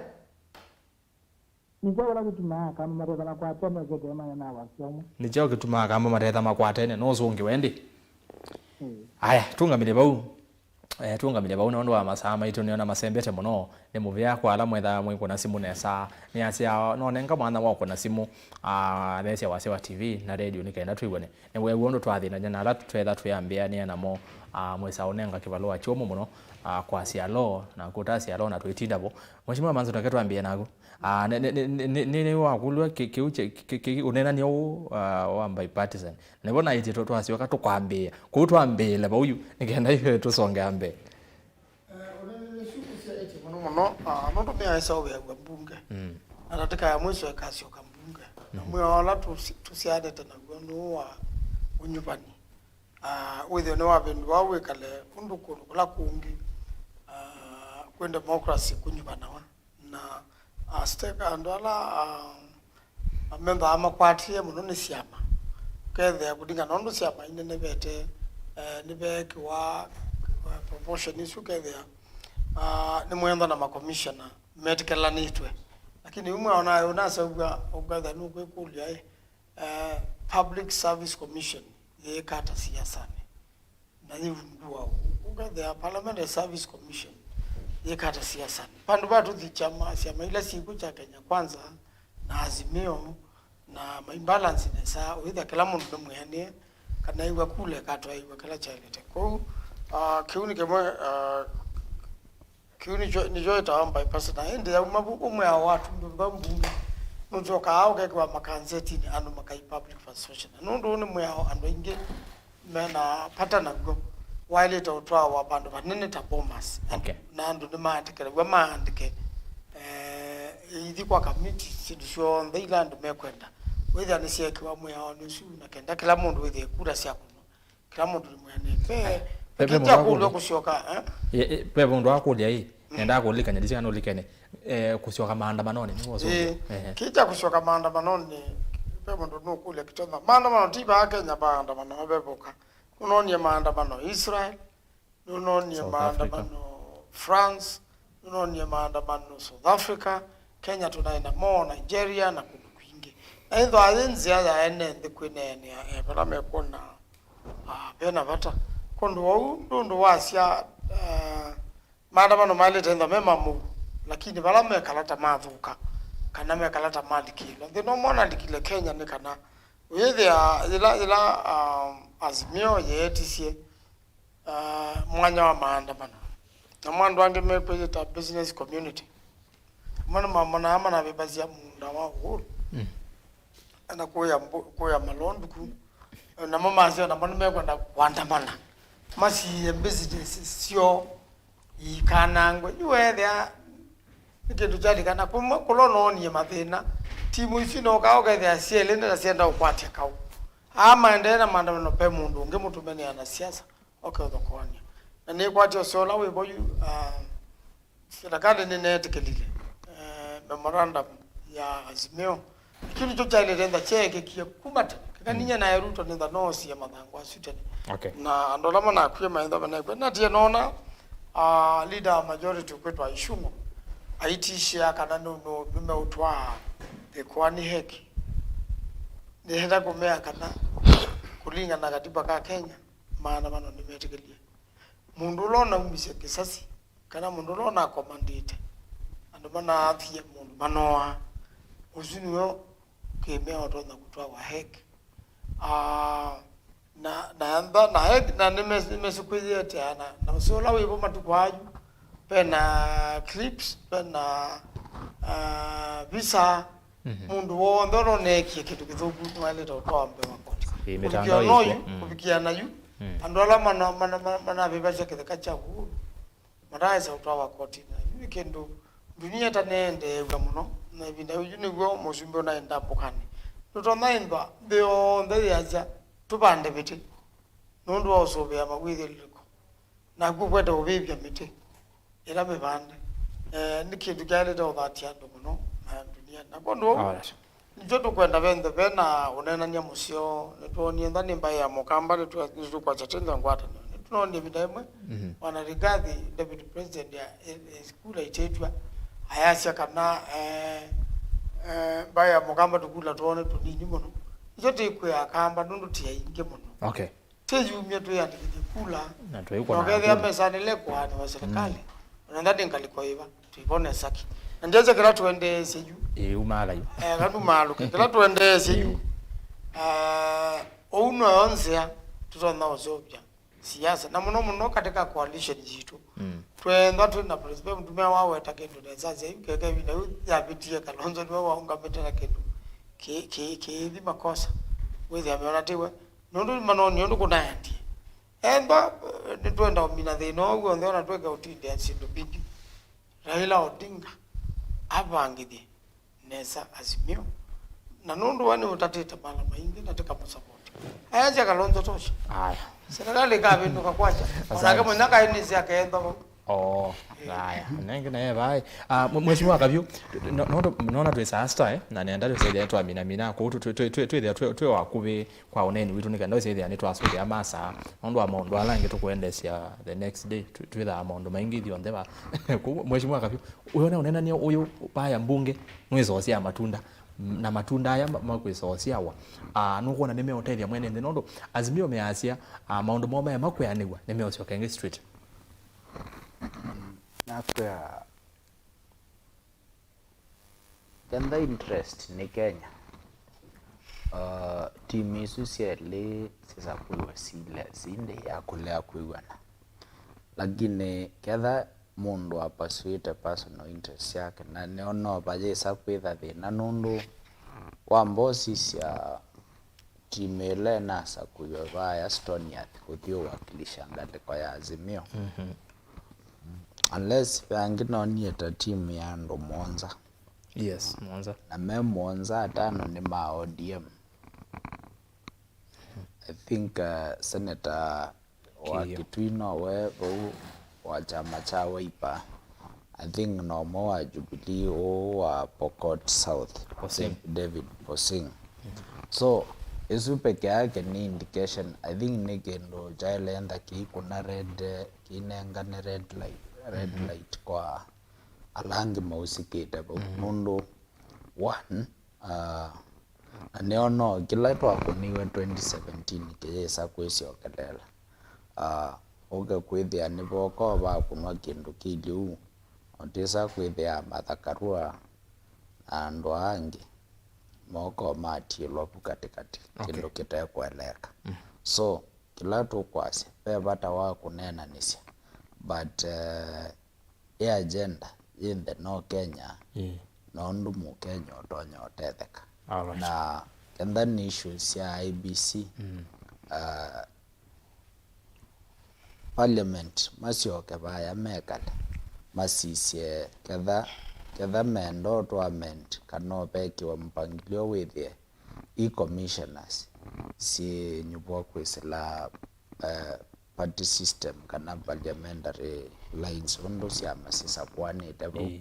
Nĩ kyaũ kĩla kĩtumaa Akamba matethana kwa tene, ũkethĩa maya na wasya ũmwe? Nĩ kyaũ kĩtumaa Akamba matethana kwa tene? No ũsũngĩwe ĩndĩ. Mm. Aya, tũngamĩle vau. Eh, tũngamĩle vau nũndũ wa masaa maitũ nĩona masembete mũno. Nĩ mũvea kwa ala mwethaa mwĩkũna simũ nesa. Nĩasya, nonenga mwanya wa ũkũna simũ, ah, thesya wasya wa T V na radio nĩ kenda twĩw'ane. Nĩweew'a ũndũ twathĩnany'a na ala twetha twĩambĩanĩa namo, ah, mwĩsa ũnenga kĩvalũa kyũmũ mũno, ah, kwasya alo, na kũtasya alo, na twĩtinda vo. Mheshimiwa Manzo, take twambĩe naku. Ah, nĩ, nĩ, nĩ, nĩ, nĩ, nĩwakũlw'a kĩ-, kĩu kye-, kĩ-, kĩ-, ũneenany'a ũũ, ah, wa bipartisan. Nĩvo naĩtye tũ-, twasyoka tũkwambĩĩa. Kũu twambĩĩle vau yu, nĩ kenda ithyĩ tũsongea mbee. Eh, ũneenany'a ũsu ũsyaĩtye mũno mũno, ah, nũndũ nĩaĩsa ũvĩaw'a mbunge. Mm. Na ndatĩka ya mwĩso ĩkasyoka mbunge. Mm. Mwĩao ũla tũsi-, tũsyaanĩte naw'o nũũ wa ũnyuvani. Ah, wĩthĩo nĩwavĩndũa wĩkale ũndũ kũndũ kũla kũngĩ, ah, kwĩ democracy kũnyuvanawa. Na, ah, stake andũ ala, ah, mendaa makwatĩĩe mũno nĩ syama. Ũkethĩa kũlingana na ũndũ syama inenevete, eh, nĩveekĩwa, eh, proportion isu, ũkethĩa, ah, nĩmwenda na makomishona metĩkĩlanĩtw'e. Lakini yu mwaona ũnaseũvw'a ũkethĩa nũkwĩkũlya, eh, eh, Public Service Commission yĩĩka ata siasanĩ? Na yĩ ungu wa ũu, ũkethĩa Parliamentary Service Commission yĩka ata siasanĩ? Vandũ va tũthi kyama, syama ila syĩkw'o kya Kenya Kwanza na Azimio na mai balance nesa, ũyĩthĩa kĩla mũndũ nĩmwĩanĩe, kana ĩw'a kula ĩkatwaĩw'a kĩla kyaĩlĩte. Kwoou, ah, kĩu nĩ kĩmwe, ah, Kĩu nĩkyo, nĩkyo ĩtawa bypass, na ĩndĩ yauma vu, ũmwĩao watundũvĩka mbunge nũsyokaa ũkekĩwa makanzetinĩ, andũ makai public participation. Na nũndũ ũũ nĩ mwĩao andũ aingĩ mena vata naw'o, waĩlĩte ũtwawa vandũ vanene ta Bomas. Okay. Na andũ nĩmaatĩkĩlaw'a maandĩke, eh, ithi kwa kamiti syĩndũ syonthe ila andũ mekwenda. Wĩthĩa nĩsyeekĩwa mwĩaonĩ ũsu, na kenda kĩla mũndũ wĩthĩe kura sya kũnwa. Kĩla mũndũ nĩ mwene. Ve, ve, ve kĩkya mũndũ kũlya akũlya. Kũsyoka, eh? Ye, e, ve mũndũ akũlya ĩ, mm, nendaa kũlikany'a, ndisikana ũlikene. Eh, kũsyoka maandamanonĩ, nĩ wosũngĩa. Ĩĩ, ehe, kĩkya kũsyoka maandamanonĩ, ve mũndũ nũkũlya kĩtonya. Maandamano ti vaa Kenya maandamano mavevoka. Nũnonie maandamano Israel, nũnonie South Africa, maandamano France, nũnonie maandamano South Africa, Kenya tũnaĩ namo, Nigeria na kũndũ kwingĩ. Na ĩthwaa yĩ nzĩa ya ene nthĩ kwĩneenea, eh, vala mekwona, ah, vena vata. Kũndũ vau ndũndũ wasya, ah, maandamano maĩlĩte ĩthwa me mamũu, lakini vala mekala ta mathũka, kana mekala ta malikĩlwa. Thĩna ũmwe nalikile Kenya nĩ kana ũyĩthĩa yĩla, yĩla, ah, Azimio yeetisye, ah, mwanya wa maandamano. Namo andũ angĩ mekwĩyĩta business community. Amwe nĩmamonaa manavĩvasya mũũnda wa Uhuru. Mm. Na kũya mbũ-, kũya malonduku. Namo masyo namo nĩmekwenda kũandamana. Masiĩe business syoo iikanangwe. Yu weethĩa nĩ kĩndũ kyalikana. Kũmwe kũla ũnoonie mathĩna. Timu isu inokaa ũkethĩa syelĩ na syenda ũkwatya kaũ. Aa maendee na maandamano, ve mũndũ ũngĩ mũtũme nĩ anasiasa. Okay, ũthokoany'a. Na nĩkwatya ũseo ũla wĩ vo yu, ah, silikalĩ nĩneetĩkĩlile, eh, memorandum ya Azimio. Kĩu nĩkyo kyaĩlĩte ntha kyeekĩkie kuma tene. Eka ninya nae Ruto nĩtha noosie mathangũ asu tene. Okay. Na andũ ala manakwie maitha manekw'a. Natie nona, ah, leader wa majority kwĩtwa Ichung'wa aitishia kana nũ-, nũ-, nũmeũtwaa ĩkoani heki. Nĩenda kũmea kana kũlingana na katiba ka Kenya, maandamano nĩmetĩkĩlye. Mũndũ ũla ũnaumisye kĩsasi, kana mũndũ ũla ũnakomandĩte andũ manaathie mũndũ manoa, ũsu nĩwe kĩmea ũtonya kũtwawa heki. Ah, na, na, na, na, na nĩmes-, nĩmesũkwĩyĩte na, na ũseo ũla wĩvo matukũ ayu, pena clips, pena, ah, visa, mũndũ w'onthe ũla ũneekie kĩndũ kĩthũku nĩwaĩlĩte ũtwawa mbee wa koti. Ĩĩ, mĩtandao kũvikĩa noyu, yĩkuo. Mm. Kũvikĩa nayu, andũ ala mana, mana, mana, manavĩvasya kĩtheka kya Uhuru, mataaĩsa ũtwawa koti. Na yu nĩ kĩndũ ndunia ĩtaneendeew'a mũno, na ĩvinda yu nĩw'o mũsumbĩ ũnaenda mbũkanĩ. Ndũtonya ĩmba nthĩ yonthe yĩasya, "Tũvande mĩtĩ nũndũ wa ũsũvĩa mawĩthĩlĩko." Nakw'o kwete ũvĩvya mĩtĩ ĩla mĩvande. Eh, nĩ kĩndũ kyaĩlĩte ũthatya andũ mũno na duniani. Na kwondũ ũu, nĩkyo tũkwenda venthe ve na ũneenany'a mũseo. Nĩtwonie ntha nĩ mbaĩ ya Mũkamba, nĩtũ-, nĩtũkwasya twĩnthe ngwatanĩo. Nĩtũnonie ĩvinda ĩmwe, Bwana Rigathi, Deputy President ya, eh, eh, kula itĩtw'a, ayasya kana, eh, eh, mbaĩ ya Mũkamba tũkula twone tũnini mũno. Nĩkyo tĩkwĩa Akamba nũndũ ti aingĩ mũno. Okay. Tĩyumya twĩandĩkĩthye kula. Na tũikwa na ũkethĩa kula mesanĩle kũaanĩwa serikali. Ona ndati ngalĩko ĩva, tũivone saki. Na ndiasya kĩla tũendeesye yu. Ĩĩ, umaala yu. Eh, kana umaalũke. Kĩla tũendeesye yu. Ĩĩ. Eh, ũu noyo nzĩa tũtonya ũseũvya siasa. Na mũno mũno katika coalition yitũ. Twenda twĩ na president, mũtumĩa waweta kĩndũ nesa sya yu, keke ĩvinda yu yavĩtie, Kalonzo nĩwe waũngamĩte na kĩndũ kĩ-, kĩ-, kĩithi makosa. Wĩthĩa meona tiwe. Nũndũ manoni ũndũ kũnaendie. Ethwa, eh, nĩtwenda ũmina thĩna ũũ w'onthe, ona tweke ũtindĩa syĩndũ mbingĩ. Raila Odinga avangĩthye nesa Azimio. Na nũndũ we nĩũtatĩte mala maingĩ na tĩkamũsavoti. Ayasya Kalonzo tosha. Aya. Serikali ĩkavĩndũka kwakya. Asante. Onake mũnya kainĩsya keethwa vau. Oh, haya. Nenge naye vai. Ah, mwe-, Mheshimiwa Kavyũ, no-, no-, nona twĩ saa sita, eh? Na nenda twĩsethĩa twaminamina kũu twĩthĩa twĩ wakuvĩ kwa ũneeni witũ nĩ kenda ũsethĩa nĩtwasũvĩa masaa. Nũndũ wa maũndũ ala angĩ tũkũendesya the next day, twĩthaa maũndũ maingĩ ithyonthe va. Kũu, Mheshimiwa Kavyũ, ũyona ũnenania ũyũ vaya mbunge nĩwĩsoosyaa matunda, na matunda aya ma-, makwĩsoosyawa, ah, nũkwona nĩmeũtethya mwene nthĩ? Nũndũ Azimio measya, ah, maũndũ moo maema kwĩanĩw'a nĩmeũsyoka ĩngĩ straight. Nakwĩa, kenda interest nĩ Kenya, uh, timu isu syelĩ sisakuiwe sile sindi ya kũlea kwĩw'ana. Lakini ketha mũndũ apasuĩte personal interest yake, na nĩona vayĩsa kwĩtha thĩna nũndũ wa mbosi sya timu ĩla ĩnasakuiwe vaya Stoniath kũthi ũwakilisha ngalĩko ya Azimio. Unless ve angĩ nonie ta timu ya andũ mũonza. Yes, mũonza. Na me mũonza, atano nĩ ma O D M. I think, uh, Senator wa Kitui nowe vau wa kyama kya Wiper. I think no ũmwe wa Jubilee, ũũ wa Pokot South, Posing. David Posing. So, ĩsu peke yake nĩ indication. I think nĩ kĩndũ kyaĩle ntha kĩikũna red, kĩinengane red light, red light kwa ala angĩ mausĩkĩte vau. Nũndũ, one, ah, na nĩona o kĩla twakũniwe twenty seventeen kĩyĩsa kwĩsyokelela. Ah, ũke kwĩthĩa nĩvooka vakũnwa kĩndũ kĩlyũu, ũtĩsa kwĩthĩa Martha Karua na andũ aa angĩ mooka o matiĩlwa vu katĩkatĩ, kĩndũ kĩtekũeleeka. So, kĩla tũkwasya, ve vata wa kũneenanĩsya, but, eh, ĩ agenda yĩ nthĩ no Kenya, na ũndũ Mũkenya ũtonya ũtetheka. Alright. Na kenda nĩ issues sya I E B C, ah, Parliament masyoke vaya mekale, masisye ketha, ketha menda ũtũ amend kana ũvekĩwa mpangilio wĩthĩe i commissioners syĩnyuvwa kwĩsĩla, eh, party system kana parliamentary lines ũndũ syama sisakũanĩte vau. Ĩĩ.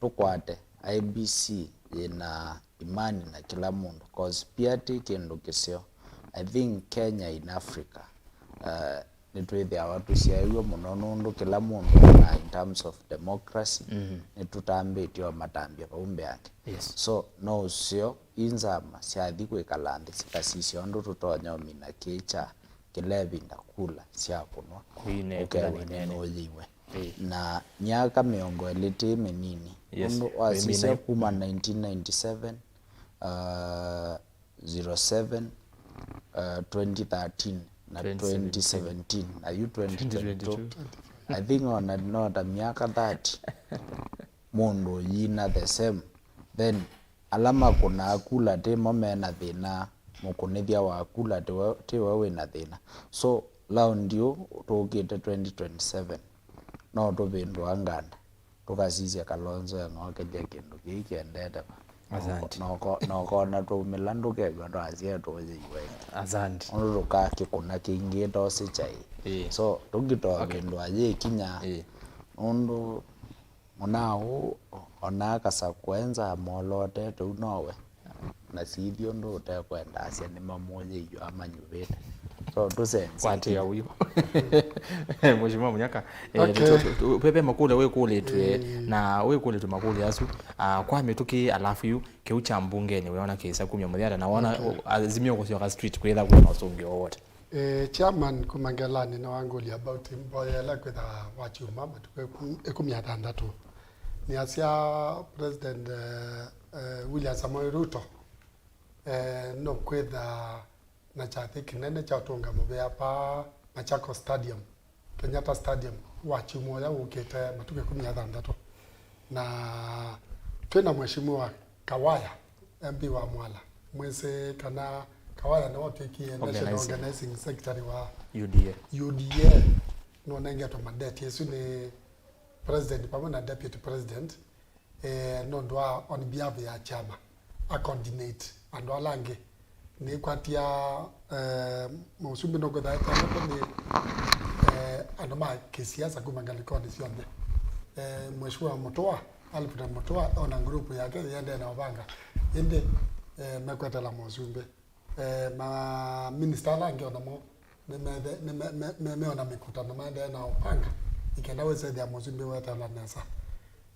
Tũkwate I E B C yĩna imani na kĩla mũndũ, 'cause pia ti kĩndũ kĩseo. I think Kenya in Africa, uh, nĩtwĩthĩawa tũsyaĩw'e mũno nũndũ kĩla mũndũ ona in terms of democracy, mm-hmm, nĩtũtambĩtye o matambya vau mbeange. Yes. So no ũseo i nzama syathi kwĩkala nthĩ sikasisya ũndũ tũtonya ũmina kĩĩ kya kĩla ĩvinda kula syakũnwa. Kũinekĩla ũkew'e nĩ nĩnene nũyĩiwe. Ĩĩ. Na myaka mĩongo ĩlĩ tĩ mĩnini. Yes, ũndũ wasisya wĩmina kuma nineteen ninety-seven, uh, zero seven, uh, twenty thirteen na twenty seventeen, twenty seventeen, na yu twenty twenty-two. Twenty twenty-two. I think ona no ta myaka thirty mũndũ ũyina the same. Then ala makũnaa kula ti mo mena thĩna, mũkũnĩthya wa kula tiwe, tiwe wĩna thĩna. So laundi ũ tũkĩte twenty twenty-seven, no tũvĩndũa nganda. Tũkasisya Kalonzo eng'okethya kĩndũ kĩĩ kĩendete va. Asante. Noko- nokona twaumĩla ndũkew'a twasya tũyĩiwe ĩngĩ. Asante. Ũndũ tũkakĩkũna kĩngĩ tosĩ kyaĩ. Ĩĩ. So tũkĩtoa, okay, vĩndũ ayĩ kinya. Ĩĩ. Nũndũ mũnaa ũũ ona akasakũenza moloote tũu nowe. Na sithi ũndũ ũtekwenda asya nĩmamũyĩiwe amanyuvĩte. So tũsenzi. Kwatĩa ũyu. Mheshimiwa Munyaka, eh, okay, tu- tu- tu- pepe makũlyo wĩkũlĩtw'e, mm, na wĩkũlĩtw'e makũlyo asu, ah, kwa mĩtũkĩ alafu yu kĩu kya mbungenĩ wĩona kĩsa kumya mũthya na wona, okay, Azimio kũsyoka street kwĩtha kwĩna ũsũngĩo wowote. Eh, chairman kuma Ngelani nĩwangũlya about mboya ĩla kwĩtha wa kyuma matukũ ĩkũmi na thanthatũ. Nĩasya President, eh, eh, William Samoei Ruto, eh, nũkwĩtha na kyathĩ kĩnene kya ũtũnga mũvea pa Machakos Stadium, Kenyatta Stadium, wa kyumwa ũya ũkĩte matukũ ĩkũmi na thanthatũ. Na twĩ na Mheshimiwa Kawaya, M P wa Mwala. Mwĩsĩ kana Kawaya nĩwe ũtwĩkie National Organizing, Organizing Secretary wa U D A. U D A. Nũnengetwe mandate ĩsu nĩ President pamwe na Deputy President, eh, nũndũ wa on behalf ya kyama, a coordinate andũ ala angĩ. Nĩkwatia, eh, mũsumbĩ nũkwĩtha etanĩte nĩ, eh, andũ ma kĩsiasa kuma ngalĩkonĩ syonthe. Eh, Mheshimiwa Mũtũa, Alfred Mũtũa, ona group yake yendee na ũvanga. Ĩndĩ, eh, mekwetela mũsumbĩ. Eh, ma minister ala angĩ onamo nĩmethe- nĩme- me- me- meona mĩkutano maendee na ũpanga, ikenda wĩsethĩa mũsumbĩ weteela nesa.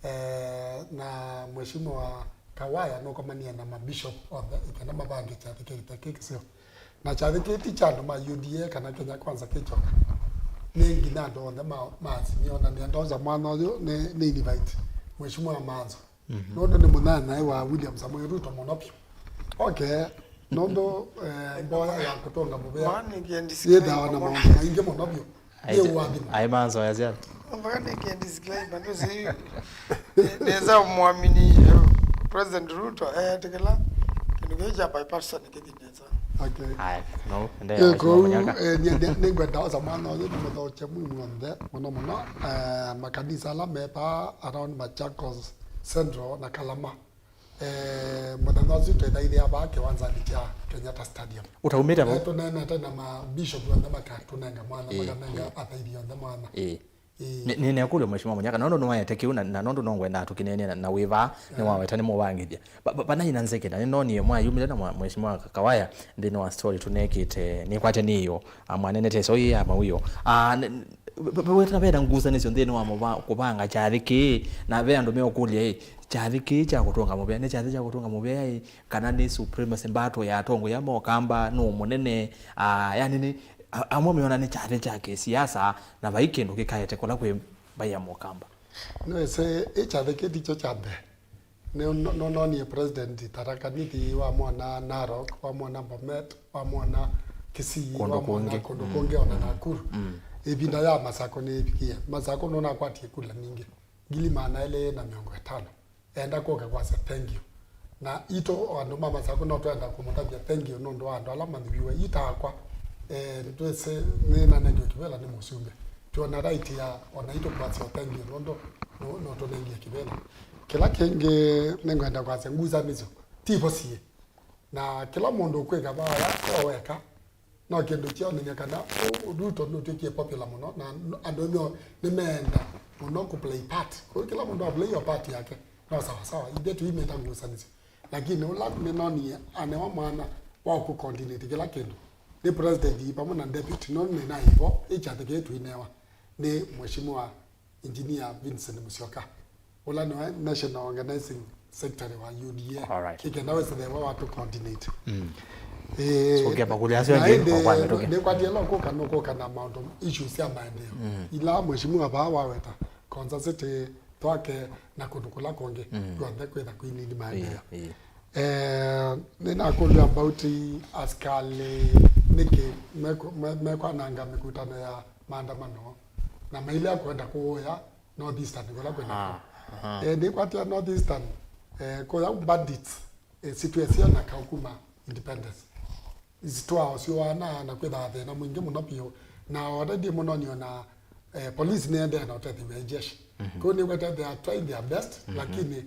Eh, na Mheshimiwa Kawaya nũkomanie na mabishop onthe ikenda mavange kyathĩ kĩte kĩkĩseo. Na kyathĩ kĩĩ ti kya andũ ma U D A kana Kenya Kwanza kĩkyoka. Nĩ nginya andũ onthe ma, ma Azimio, na nĩenda osa mwana ũyũ nĩ, nĩ invite Mheshimiwa Manzo. Mhm. Nũndũ nĩ mũnyanyae wa William Samoei Ruto mũno vyũ. Okay, nũndũ, eh, mboya ya kũtũnga mũvea yĩthawa na maũndũ maingĩ mũno vyũ. Yĩ ũathimo. Aĩ manzoya syana. Mpaka nĩkĩe disclaimer, nũsĩ nĩnza mwamini President Ruto, eh, tĩkĩla kĩndũ kĩu kya bipartisan kĩthi nesa. Okay. Aya, no, endeea, Mheshimiwa Munyaka. Eh, nĩngwenda osa mwana ũyũ nĩmũthokye mwĩ mw'onthe mũno mũno, eh, makanisa ala me paa around Machakos Central na Kalama. Eh, mũthenya ũsu twĩthaithĩa vaa kĩwanzanĩ kya Kenyatta Stadium. Ũtaumĩte vau? Eh, tũneenete na ma bishop onthe makatũnenga mwana, ĩĩ, makanenga, ĩĩ, athaithi onthe mwana. Ĩĩ. Ĩĩ. Nĩ- nĩnekũlya Mheshimiwa Munyaka, nondũ nĩwaete kĩu na, na nondũ nongwenda tũkĩneenea na, na wĩ vaa, ĩĩ, nĩwaweta nĩmũvangĩthya. Ba- ba- Banaina nzeke, na nĩnonie mwayumile na mwa- Mheshimiwa Kawaya nthĩnĩ wa story tũnekĩte, nĩkwate nĩyo, ah, mwanenete so ya mawio. Ah, n- n- b- b- wetana vena ngusanĩsyo nthĩnĩ wa mũva- kũvanga kyathĩ kĩĩ, na ve andũ meũkũlya ĩ, kyathĩ kĩĩ kya kũtũnga mũvea, nĩ kyathĩ kya kũtũnga mũvea ĩ, kana nĩ supremacy battle ya atongoi ma Ũkamba, nũũ mũnene, ah, yani nĩ, a- amwe meona nĩ kyathĩ kya kĩsiasa, na vai kĩndũ kĩkaete kũla kwĩ mbaĩ ya Mũkamba. Nĩwĩsĩ, ĩ kyathĩ kĩĩ tikyo kya mbee. Nĩ- no- no- nonie President Tharaka Nithi, wamwona Narok, wamwona Bomet, wamwona Kisii, kũndũ kũngĩ, wamwona kũndũ kũngĩ, ona Nakuru. Mm. Ĩvinda ya Masako nĩĩvikie. Masako nũnakwatie kula ningĩ, ngili maana elĩ na mĩongo ĩtano. Enda kũka kwasya thank you. Na itũ o andũ ma Masako no twenda kũmũtavya thank you nũndũ wa andũ ala manyuviwe. Yu ta akwa, eh, nĩtwĩsĩ nĩnanengiwe kĩvĩla nĩ mũsumbĩ. Twĩona right ya ona itũ kwasya thank you nũndũ no- nũtũnengie kĩvĩla. Kĩla kĩngĩ nĩngwenda kwasya ngusanĩsyo tivo siĩ. Na kĩla mũndũ ũkwĩka vaa ko weka, no kĩndũ kyaonany'a kana ũ- Ruto nũtw'ĩkie popular mũno, na n- andũ nĩ- nĩmeenda mũno kũ play part. Kwoou kĩla mũndũ a play yo part yake, no sawa sawa, ithe tũimĩta ngusanĩsyo. Lakini ũla nĩnonie anewa mwana wa kũ coordinate kĩla kĩndũ. nĩ president vamwe na deputy, no nĩ na ivo ĩ kyathĩ kĩĩ tũinewa nĩ Mheshimiwa Engineer Vincent Musyoka, ũla nĩwe National Organizing Secretary wa U D A. Alright. Ĩkenda wĩsĩthĩwa watũ coordinate. Mm. Eh, so, ũkĩamba kũlya asu na angĩ ĩndĩ kwa kwa mĩtũkĩ. Nĩkwatie lo kũka nũkũka na maũndũ, issues sya maendeleo. Mm. Ila mheshimiwa vaa waweta, Konza City, Thwake, na kũndũ kũla kũngĩ, mm, kw'onthe kwĩtha kwĩ need maendeleo. Ĩĩ, ĩĩ. Eh, nĩnakũlya about asikalĩ, nĩkĩ mekũ-, me-, mekwananga mĩkutano ya maandamano, na mailea kwenda kũũya North Eastern, kũla kwĩna. Aha, aha. Eh, nĩkwatia North Eastern, eh, kũya bandits, eh, situesio na kau kuma independence. Isitwaa ũsyo wana na kwĩthaa thĩna mwingĩ mũno piũ. Na already mũno nĩona, eh, police nĩendee na ũtethyo wa jeshi. Mhm. Kũu nĩwete they are trying their best, mhm, lakini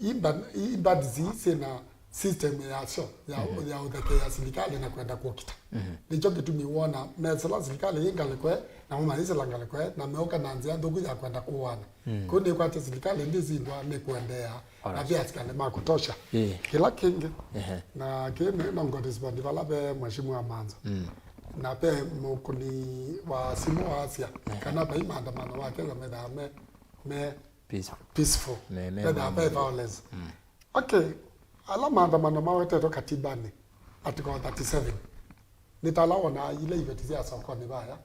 imba-, imba disease na system yasyo ya, mhm, ya ũthekeea silikalĩ na kwenda kũkita. Mhm. Nĩkyo kĩtumi wona mesĩla silikalĩ yĩ ngalĩko ĩ, na maisĩla ngalĩko ĩ, na meũka na nzĩa nthũku ya kwenda kũana. Mm. Kũu nĩkwatya silikalĩ ndĩsindwa nĩ kũendeea, alright, na ve asikalĩ ma kũtosha. Ĩĩ. Kĩla kĩngĩ, ehe, na kĩĩ nĩ no ngoti spandi vala ve Mheshimiwa Manzo. Mm. Na ve mũkũni wa simũ wasya, ehe, kana vai maandamano wa Kenya methaa me, me peaceful. Peaceful. Me, me, methaa me, ve violence. Mm. Okay, ala maandamano mawetetwe katibanĩ, article thirty-seven. Nĩ ta ala wonaa ila iveti sya sokonĩ vaya,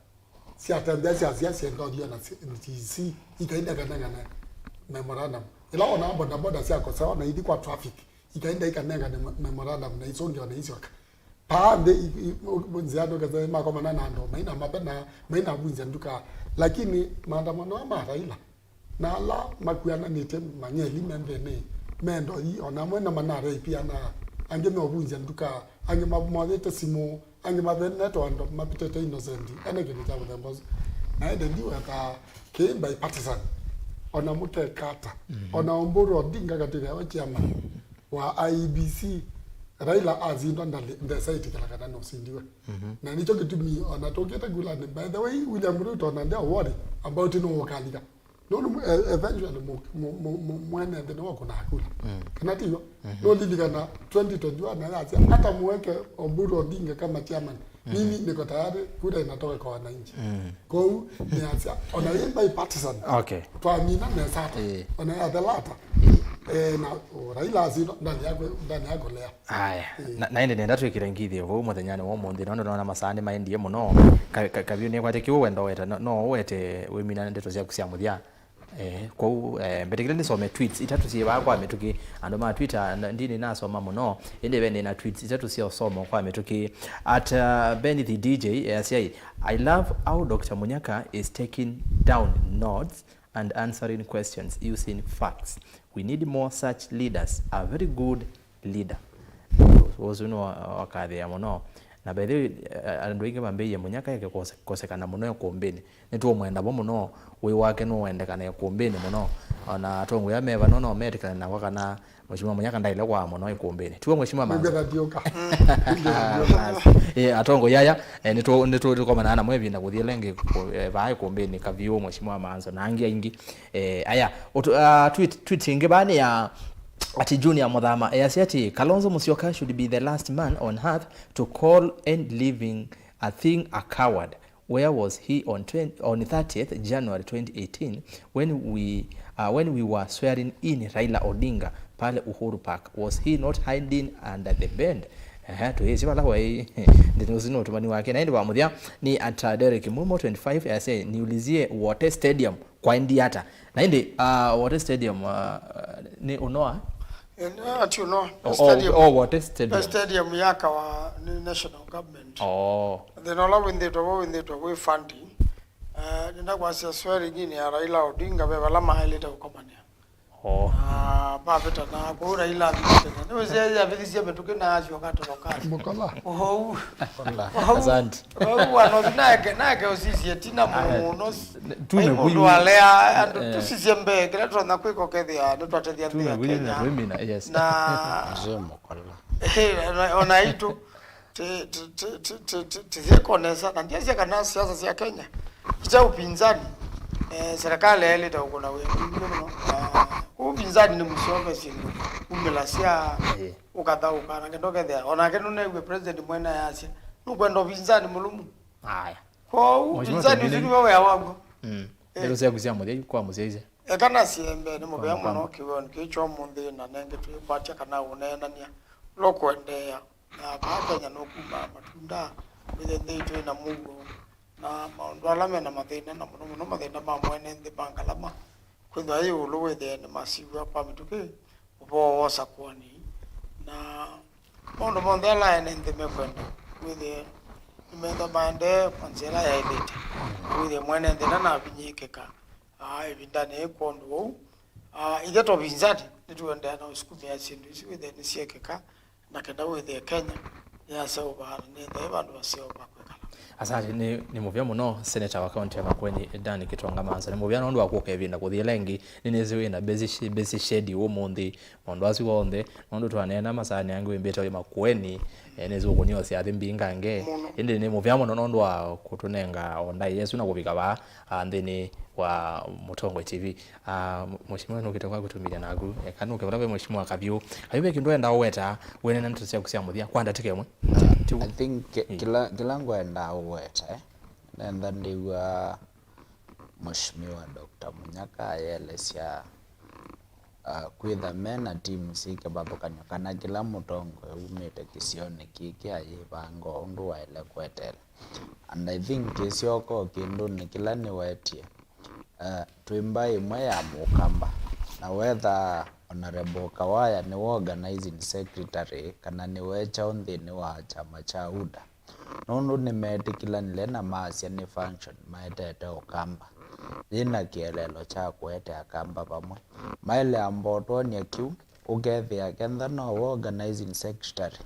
syatembea syasya syenda ũthiwa na si-, N T C, ikainenganengane memorandum. Ĩla wonaa bodaboda syakosewa na ithi kwa traffic, ikaenda ikanengane me-, memorandum na isũngĩwa na isyoka. Paa nthĩ i-, i-, u-, nzĩa ndũkese makomana na andũ, maina mapena, maina vunzya nduka. Lakini maandamano aa ma Raila, na ala makuananĩtye mang'eli me nthĩnĩ, mendo ii, o na amwe na manarei pia, na angĩ meũvunzya nduka, angĩ ma-, moyĩte simũ, angĩ mavenetwe andũ mapitĩte innocent, ene kĩndũ kya mũthemba ũsu. Na ĩndĩ ndiwethaa kĩĩ bipartisan, o na mũkekata, mhm, o na Oburu Odinga katĩ kawe chairman wa I E B C, Raila asindwa ndalĩ, ndesa ĩtĩkĩla kana nũsindiwe. Mhm. Na nĩkyo kĩtumi o na tũkĩte kulanĩ, by the way, William Ruto o na ndeo worry about nũũkalika. Nũndũ mu-, e-, eventually mu-, mu-, mu-, mu-, mwene nthĩ nĩwe ũkũnaa kula. Mm. Kana ti w'o? Mhm. Nũlilikana twenty twenty-one ayasya, "Hata muweke Oburu Odinga kama chairman, mhm, mimi niko tayari, kura inatoka kwa wananchi." Mm. Kwoou nĩasya, ona yĩ bipartisan, okay, twamina nesa ata, eh, ona yathela ata. Eh. Eh, na o Raila asindwa, ndani yakwe, ndani yakolea. Aya, ĩĩ, na, na ĩndĩ nenda twĩkĩle ngithyo vau mũthenyanĩ wa ũmũnthĩ, nũndũ nona masaa nĩmaendie mũno. Ka-, ka-, Kaviũ nĩkwate kĩu wenda ũweta, no, no ũwete wĩmina ndeto syaku sya mũthya. Eh, kwoou, eh, mbetĩkĩle nĩsome tweets itatũ syĩ vaa kwa mĩtũkĩ. Andũ ma Twitter, na, ndinĩ nasoma mũno, ĩndĩ ve nĩ na tweets itatũ sya ũsomo kwa mĩtũkĩ. At, uh, Benith D J, eh, asyai, "I love how Doctor Munyaka is taking down notes and answering questions using facts. We need more such leaders. A very good leader." Ũsu nĩ wa-, wakathĩa mũno. Na by the way, a-, andũ aingĩ mambĩĩie Munyaka eke kose-, kosekana mũno ĩkũmbĩnĩ. Nĩtũũmwenda vo mũno, wĩ wake nũwendekana ĩkũmbĩnĩ mũno. O na atongoi aa me vano no metĩkane nakwa kana Mheshimiwa Munyaka ndaĩle kwaa mũno ĩkũmbĩnĩ. Tiwe Mheshimiwa Manzo? Nĩngetha ndiũka. Basi. Eh, atongoi aya, eh, nĩtũ-, nĩtũ-, nĩtũkomanaa namo ĩvinda kũthiĩ lengĩ kũ-, eh, vaa ĩkũmbĩnĩ, Kaviũ, Mheshimiwa Manzo, na angĩ aingĩ. Eh, aya, ũtu-, ah, tweet, tweet ĩngĩ vaa nĩ ya ati Junior Muthama, easya ati, "Kalonzo Musyoka should be the last man on earth to call any living a thing a coward. Where was he on twenty, on thirtieth January twenty eighteen when we, uh, when we were swearing in Raila Odinga pale Uhuru Park? Was he not hiding under the bed?" Ehe, tũyĩsĩ vala waĩ. Ndeto isu nĩ ũtũmani wake. Na ĩndĩ wa mũthya nĩ at, uh, Derek Mumo twenty-five, easya, "Niulizie Wote Stadium kwaendie ata?" Na ĩndĩ, uh, Wote Stadium, uh, nĩ ũnoa? Eh, nĩ ati ũnoa. Oh, oh, stadium. Oh, Wote Stadium. Stadium yakawa nĩ national government. Oh. Thĩna ũla wĩnthĩtwe vo wĩnthĩtwe wĩ funding. Eh, nĩndakwasya swearing in ya Raila Odinga ve vala maĩlĩte kũkomania. Oh. Ah, mavĩtana kũu Raila avĩtĩte. Nĩwĩsĩ avĩthisye mĩtũkĩ na asyoka atoroka. Mũkola. Ũhou. Kola. Ũhou. Asante. Ũhou wanothi nake, nake ũsisye tina mũno. Tume mũndũ alea, andũ, eh, tũsisye mbee, kĩla tũtonya kwĩka ũkethĩa nĩtwatethya nthĩ ya Kenya. Tume kwĩyĩna, yes. Na Mzee Mũkola. Eh, ona, ona itũ. Ti, ti, ti, ti, ti, ti, tithĩko nesa, na ndiasya kana siasa sya Kenya ita upinzani, eh, serikali yaĩlĩte ũkũna wĩa mwingĩ mũno. Ah, kwoou upinzani nĩ mũseo ve syĩndũ umĩlasya, ĩĩ, ũkathaũka, na kĩndũ kethĩa. O nake nũneew'e president mwene ayasya, Nũkwenda ũvinzani mũlũmu. Aya. Kwoou, Mheshimiwa ũvinzani ũsu Kevin, nĩw'o wĩa waguo. Mm. Eh. Ndeto syaku sya mũthya kwa mũsyaisya. Eka nasye mbee nĩ mũvea mũno kĩw'ũnĩ kĩĩ kya ũmũnthĩ na nenge twĩkwatya kana ũneenany'a ũla ũkũendeea. Na vaa Kenya nũkuma matunda, wĩthĩe nthĩ twĩ na mũuo na maũndũ ala me na mathĩna, na mũno mũno mathĩna ma mwene nthĩ ma ngalama kwĩthwa ĩ ĩũlũ, wĩthĩe nĩmasiw'a kwa mĩtũkĩ ũvoo wa ũsakũani, na maũndũ monthe ala ene nthĩ mekwenda wĩthĩe nĩmetha maendee kwa nzĩa ĩla yaĩlĩte, wĩthĩe mwene nthĩ ndanavinyĩĩkĩka, aa, ĩvindanĩ yĩĩ. Kwondũ ũu, aa, ithyĩ ta ũvinzani nĩtũendeea na ũsukumĩa syĩndũ isu wĩthĩe nĩsyĩkĩka, na kenda wĩthĩe Kenya nĩyaseũvaa na nĩthĩe vandũ vaseũva kwĩkala. Asante, nĩ, nĩ mũvea mũno, Senator wa kaunti ya Makueni, Dan Kitonga Manso. Nĩ mũvea nũndũ wa kũka ĩvinda kũthi ĩla ĩngĩ. Nĩnĩsĩ wĩ na busy sh-, busy schedule ũmũnthĩ, maũndũ asu onthe, nũndũ twaneena masaanĩ angĩ wĩmbĩte wĩ Makueni, eh, nĩsĩ ũkũnyoosya athi mbingange. Mũno. Ĩndĩ nĩ mũvea mũno nũndũ wa kũtũnenga o ndaĩa ĩsu na kũvika vaa, ah, nthĩnĩ wa Mũtongoi T V. Ah, Mheshimiwa, nũkĩte kwa kũtũmĩthya naku. Eka nũke vala ve Mheshimiwa Kavyũ. Kavyũ, ve kĩndũ wendaa ũweta, wĩneena ndeto syaku sya mũthya kwa ndatĩka ĩmwe. Ah, I think ki-, mm, kĩla, kĩla ngwendaa ũweta, eh, nenda ndĩw'a Mheshimiwa Doctor Munyaka ayelesya, ah, kwĩtha me na timu syĩ kĩvathũkany'o kana kĩla mũtongoi umĩte kĩsionĩ kĩĩ kĩayĩvanga ũndũ waĩle kweteela. And I think kĩsyoka o kĩndũnĩ kĩla nĩwetie, ah, twĩ mbaĩ ĩmwe ya Mũkamba, na wetha Honorable Kawaya nĩwe organizing secretary kana nĩwe kyaũ nthĩnĩ wa kyama kya UDA, nũndũ nĩmeetĩkĩlanile na masya nĩ function maetete Ũkamba yĩ na kĩeleelo kya kũete Akamba vamwe. Maĩle amba ũtwony'a kĩu, ũkethĩa kenda nowe organizing secretary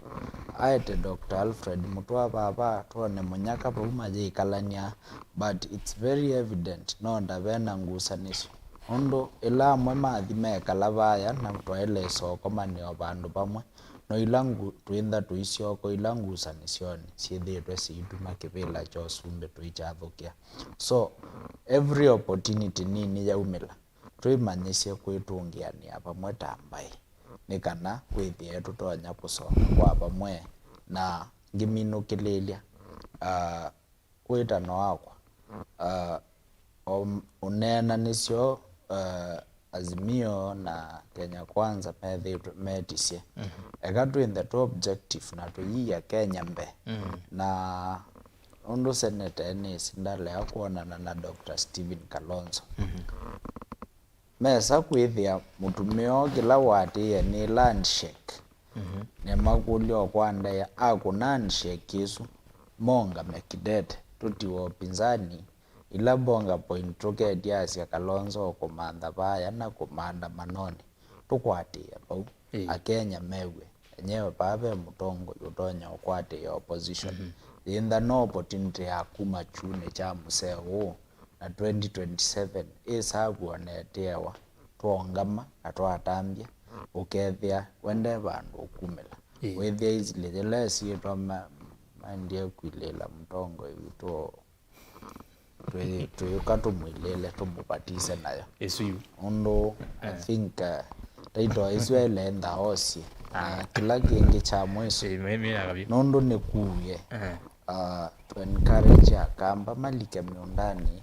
aete Doctor Alfred Mũtũa vava, twone Mũnyaka vau mayĩkalany'a, but it's very evident no ndave na ngusanĩsyo, nũndũ ĩla amwe mathi mekala vaya na twaĩle ĩsoo komanĩo vandũ vamwe, no ila ngu-, twĩntha tũisyoko ila ngusanĩsyonĩ syĩthĩĩtwe siituma kĩvĩla kya ũsumbĩ tũikyathũkĩa. So, every opportunity nini yaumĩla, twĩmanyĩsye kwĩtũngĩanĩa vamwe ta mbaĩ, nĩ kana wĩthĩe tũtonya kũsonga kwa vamwe. Na ngĩminũkĩlĩĩlya, ah, wĩtano wakwa, ah, o ũneena nĩsyo, ah, Azimio na Kenya Kwanza methĩĩtwe metisye. Mhm. Eka twĩnthe tũ objective na tũyia Kenya mbee. Mm. Na nũndũ seneta nĩsĩ ndalea kwonana na Doctor Stephen Kalonzo. Mhm. Mesa kwĩthĩa mũtumĩa ũũ kĩla waatĩĩe nĩ ĩla handshake. Mhm. Nĩmakũlya o kwa ndaĩa akũna handshake ĩsu, maũngame kĩtete, tũtiwe ũpinzani, ila bonga point tũketya asya Kalonzo o kũmantha vaya na kũmantha manonĩ, tũkwatĩĩe vau. Ĩĩ. Akenya mew'e, enyewe vaa ve mũtongoi ũtonya ũkwatĩĩa opposition. Mhm. Yĩntha no opportunity ya kuma kyunĩ kya mũseo ũũ, na twenty twenty-seven ĩsavuo na ĩtĩewa, twaũngama na twatambya, ũkethĩa wende vandũ ũkumĩla. Ĩĩ. Wĩthĩa isilĩ yĩla ĩsyĩtwa ma-, maendie kwilĩĩla mũtongoi witũ, twĩ-, twĩũka tũmwilĩĩle, tũmũvatise nayo. Ĩsu yu. Ũndũ, I, eh, think, uh, taito ĩsu aĩle enda osye. Ah. Na kĩla kĩngĩ kya mwĩso, ĩĩ, me-, me na kavyũ. Nũndũ nĩkuwie, eh, uh, to encourage Akamba malike mĩũndanĩ,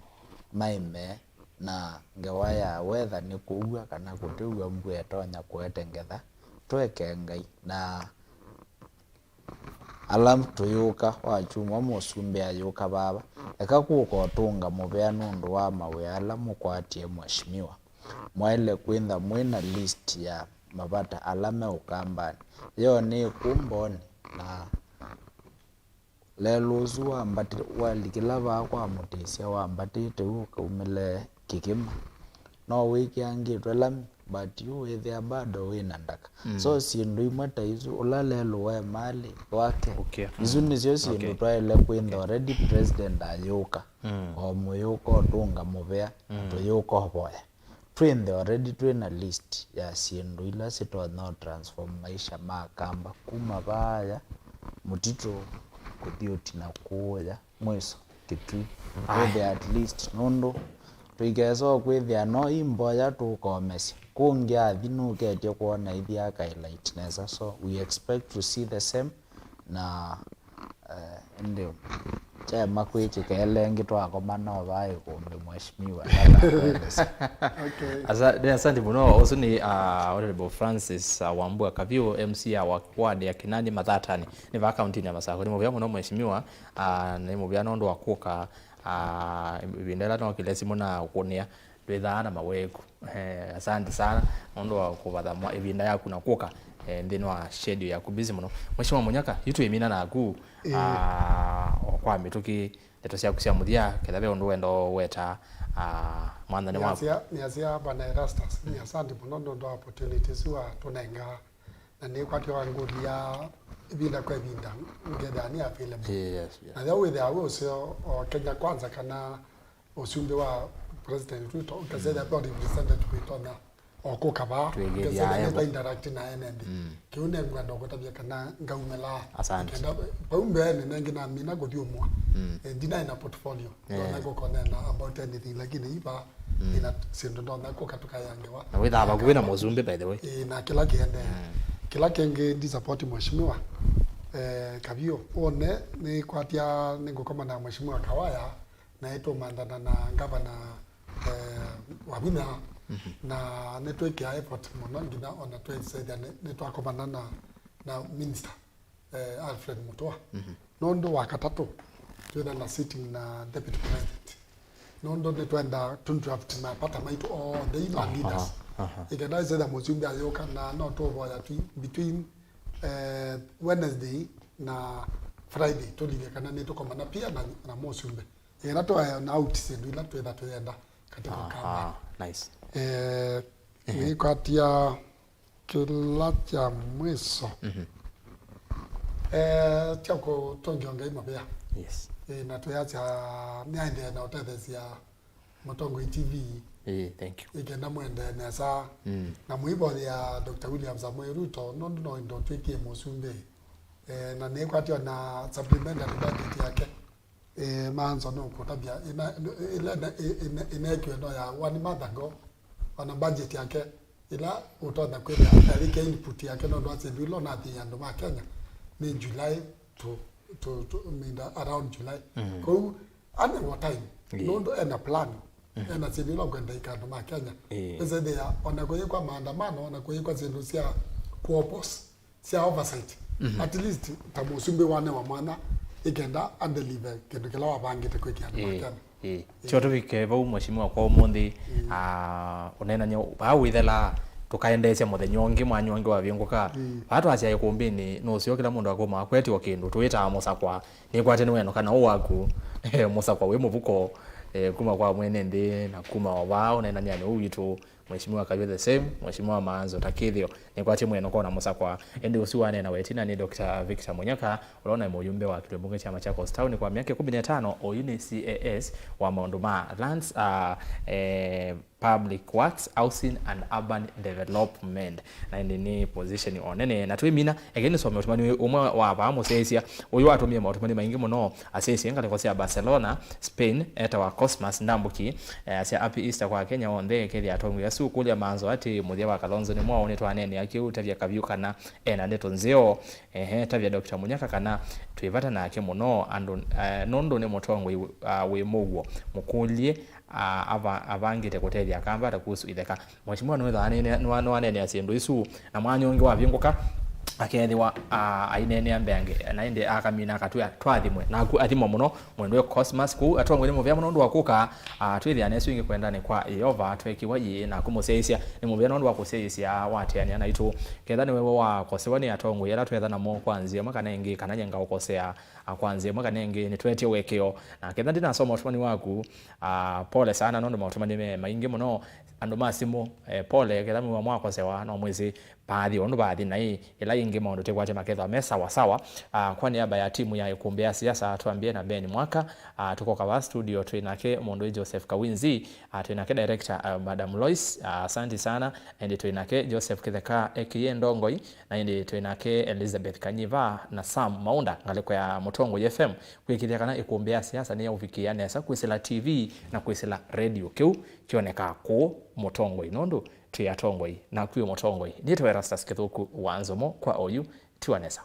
maĩme, na ngewa ya weather nĩ kũua kana kũtĩua, mbua ĩtonya kũete ngetha, tũeke Ngai. Na ala tũyũka, wakyumwa mũsumbĩ ayũka vava, eka kũka ũtũnga mũvea nũndũ wa mawĩa ala mũkwatie, Mheshimiwa. Mwaĩle kwĩntha mwĩ na list ya mavata ala me Ũkambanĩ. Yo nĩ kũ Mbooni, na lelũ ũsu wambati-, walikĩla vaa kwa mũtĩsya, wambatĩte ũu ũkaumĩle kĩkĩma. No wĩkĩangĩtwe lami, but yu wĩthĩa bado wĩ na ndaka. Mm. So, syĩndũ imwe ta isu, ũla lelũ we malĩ wake. Okay. Isu nĩsyo syĩndũ, okay, twaĩle kwĩntha, okay, already president ayũka. Mm. O mũyũka ũtũnga mũvea, mm, tũyũka ũvoya. Twĩnthe already twĩ na list ya syĩndũ ila sitonya ũ transform maisha ma Akamba kuma vaaya mũtitũ kũthi ũtina kũũya mwĩso Kitui. Aye. Wĩthĩa at least, nũndũ tũikesa o kwĩthĩa no imboya tũkomesya. Kũngĩ athi nũketye kwona ithi akailait nesa, so we expect to see the same, na Eh, ĩndĩ kyaema kwĩkĩka ĩla ĩngĩ twakoma no vaa ĩkũmbĩ mheshimiwa, natakwelesya. Okay. Asa-, nĩ asante mũno. Ũsu nĩ, ah, Honorable Francis, ah, Wambua Kaviu, M C A wa ward ya Kinani Mathatani, nĩ vaa kauntinĩ ya Masakũ. Nĩ mũvea mũno mheshimiwa, ah, nĩ mũvea nũndũ wa kũka, ah, ĩvinda ĩla nokĩle simũ na kũnĩa. Ndwĩthaa na maweku. Eh, asante sana nũndũ wa kũvatha mwa-, ĩvinda yaku na kũka, eh, nthĩnĩ wa schedule yaku busy mũno. Mheshimiwa Munyaka, yu twĩmina naku, ĩĩ, ah, o kwa mĩtũkĩ, ndeto syaku sya mũthya, ketha ve ũndũ wenda ũweta, ah, mwanthani waku. Nĩasya, nĩasya Bwana Erastus, nĩ asante mũno nũndũ wa opportunity ĩsu watũnenga, na nĩkwatĩwa ngũthi ya ĩvinda kwa ĩvinda, ngethaa nĩ available. Yes, yes. Na yau wĩthĩawa wĩ ũseo o Kenya Kwanza kana ũsumbĩ wa President Ruto, ũkasethĩa, mm, twa representative itonya o kũka vaa, twĩkĩthya ũkasethĩa aya nĩtwa interact na ene nthĩ. Mm. Kĩu nengwenda kũtavya kana ngaumĩlaa. Asante. Kenda, vau mbeenĩ nengĩ namina kũthyũmũa. Mm. Eh, ndinaĩ na portfolio. Eh. Ndona kũkonena about anything, lakini iva, mm, ina syĩndũ ndonya kũka tũkayangewa. Na wĩthaa vakuvĩ na mũsumbĩ, by the way. Eh, na kĩla kĩendee. Mm. Kĩla kĩngĩ ndi support mheshimiwa, eh, Kaviu. One, nĩkwatya nĩngũkomana na mheshimiwa Kawaya, na ĩtũmanthana na ngavana, eh, Wavinya, mhm, na nĩtwĩkĩa effort mũno nginya ona twĩsethya nĩ-, nĩtwakomana na, na minister, eh, Alfred Mutua. Mhm. Nũndũ wa katatũ, twĩna na sitting na deputy president. Nũndũ nĩtwenda tũ draft mapata maitũ onthe i ma, aha, leaders. Aha. Ĩkenda ĩsethya mũsumbĩ ayũka na no tũvoya twi between, eh, Wednesday na Friday tũlike kana nĩtũkomana pia na, na mũsumbĩ. Ĩla twae na out syĩndũ ila twĩtha tũyenda katika, aha, campaign. Nice. Eh, ehe, nĩkwatya kĩla kya mwiso. Mhm. Eh, kya kũtũngĩa Ngai mũvea. Yes. Eh, na twĩasya nĩaendee na ũtetheesya Mũtongoi T V. Eh, thank you. Ĩkenda mũendee nesa. Mm. Na mũivoyea Doctor William Samoei Ruto, nũndũ no indo twĩkie mũsumbĩ. Eh, na nĩkwatya na supplementary budget yake. Eh, manzo nũkũtavya ĩla, ĩla, ĩla, ĩla, ĩneekiwe no ya one month ago, ona budget yake ĩla ũtonya kwĩthĩa avikĩa input yake nũndũ wa syĩndũ ila ũnathĩie andũ ma Kenya nĩ July to, to, to, minda around July. Mhm. Kwoou anengwa time, yeah, nũndũ ena plan, mhm, ena syĩndũ ila ũkwenda ika andũ ma Kenya. Yeah. Ĩsethĩa ona kũyĩkwa maandamano, ona kũyĩkwa syĩndũ sya kuopose sya oversight. Mhm. At least ta mũsumbĩ wanewa mwanya ĩkenda andelive kĩndũ kĩla wavangĩte kwĩkĩa andũ ma Kenya. Ĩĩ. Tio tũvike vau, mheshimiwa, kwa ũmũnthĩ, ĩĩ, ah, ũneenany'a vaa wĩthela tũkaendeesya mũthenya ũngĩ, mwanya ũngĩ wavingũka. Ĩĩ. Vaa twasya ĩkũmbĩnĩ nũseo kĩla mũndũ akũmaa kwetĩwa kĩndũ tũĩtaa mũsakwa. Nĩkwate nĩweno kana ũũ waku mũsakwa wĩ mũvuko, eh, kuma kwa mwene nthĩ na kuma o vaa ũneenany'anĩ ũũ witũ. Mheshimiwa Kaywe the same, Mheshimiwa Maanzo Takĩthĩo, nĩkwatye mwĩanũko na mũsakwa. Ĩndĩ ũsu waneena wetina nĩ Doctor Victor Munyaka, ũla ũnaĩ mũyumbe wa kĩtwe mbunge kya Machakos Town kwa myaka ĩkũmi na ĩtano, oyu nĩ C A S wa maũndũ ma lands, ah, eh, public works, housing and urban development. Na ĩndĩ nĩ position o nene. Na twĩmina, eke nĩsome ũtũmani ũmwe wa vaa mũsyaĩĩsya. Ũyũ watũmie maũtũmani maingĩ mũno. Asyaĩĩsye ngalĩko sya Barcelona, Spain, etawa Cosmas Ndambuki, eh, asya, "Happy Easter kwa Akenya onthe, kethĩa atongoi asu kũlya Maanzo atĩ, mũthya wa Kalonzo nĩ mwaũ, nĩtwaneenea kĩu, tavya Kaviu kana ena ndeto nzeo, ehe, tavya Doctor Munyaka kana twĩ vata nake mũno, andũ, eh, nũndũ nĩ mũtongoi, ah, wĩ mũuo, mũkũlye, ah, ava-, avangĩte kũtethya Akamba ata kuhusu itheka." Mheshimiwa nĩwĩthaa nĩne-, nĩwa-, nĩwaneenea syĩndũ isu, na mwanya ũngĩ wavingũka, akeethĩwa, ah, aineenea mbeange, na ĩndĩ akamina akatwĩa, "Twathimwe." Naku athimwa mũno, mwendwe Cosmas. Kũu atongoi nĩ mũvea mũno nũndũ wa kũka, ah, twĩthĩane syĩngĩ kwendanĩ kwa Yeova, twekiwa yĩĩ, naku mũsyaĩĩsya nĩ mũvea nũndũ wa kũsyaĩĩsya, wateanĩa naitũ. Ketha nĩwe wakosewa nĩ atongoi ala twetha namo kwa nzĩa ĩmwe kana ĩngĩ, kana nye ngaũkosea, ah, kwa nzĩa ĩmwe kana ĩngĩ, nĩtwetye ũekeo. Na ketha ndinasoma ũtũmani waku, ah, pole sana nũndũ maũtũmani me maingĩ mũno. Andũ ma simũ, eh, pole, ketha mwĩwa mwakosewa, no mwĩsĩ vaathi ũndũ vaathi, na ĩ, ĩla ĩngĩ maũndũ tĩkwatya makethwa me sawa sawa. Ah, kwa nĩamba ya timu ya Ĩkũmbĩ ya Siasa, twambie na Ben Mwaka, ah, tũkoka vaa studio, twĩ nake mũndũ wĩ Joseph Kawinzi, ah, twĩ nake director, ah, Madam Lois, ah, asanti sana, ĩndĩ twĩ nake Joseph Kĩtheka, A K A Ndongoi, na ĩndĩ twĩ nake Elizabeth Kanyiva na Sam Maunda, ngalĩko ya Mũtongoi F M, kwĩkĩthya kana Ĩkũmbĩ ya Siasa nĩyaũvikĩĩa nesa kwĩsĩla T V na kwĩsĩla radio. Kĩu kyonekaa kũũ Mũtongoi, nũndũ twĩ atongoi, naku wĩ mũtongoi. Nĩtawa Erastus Kĩthũku wa Nzomo kwa oyu, tiwa nesa.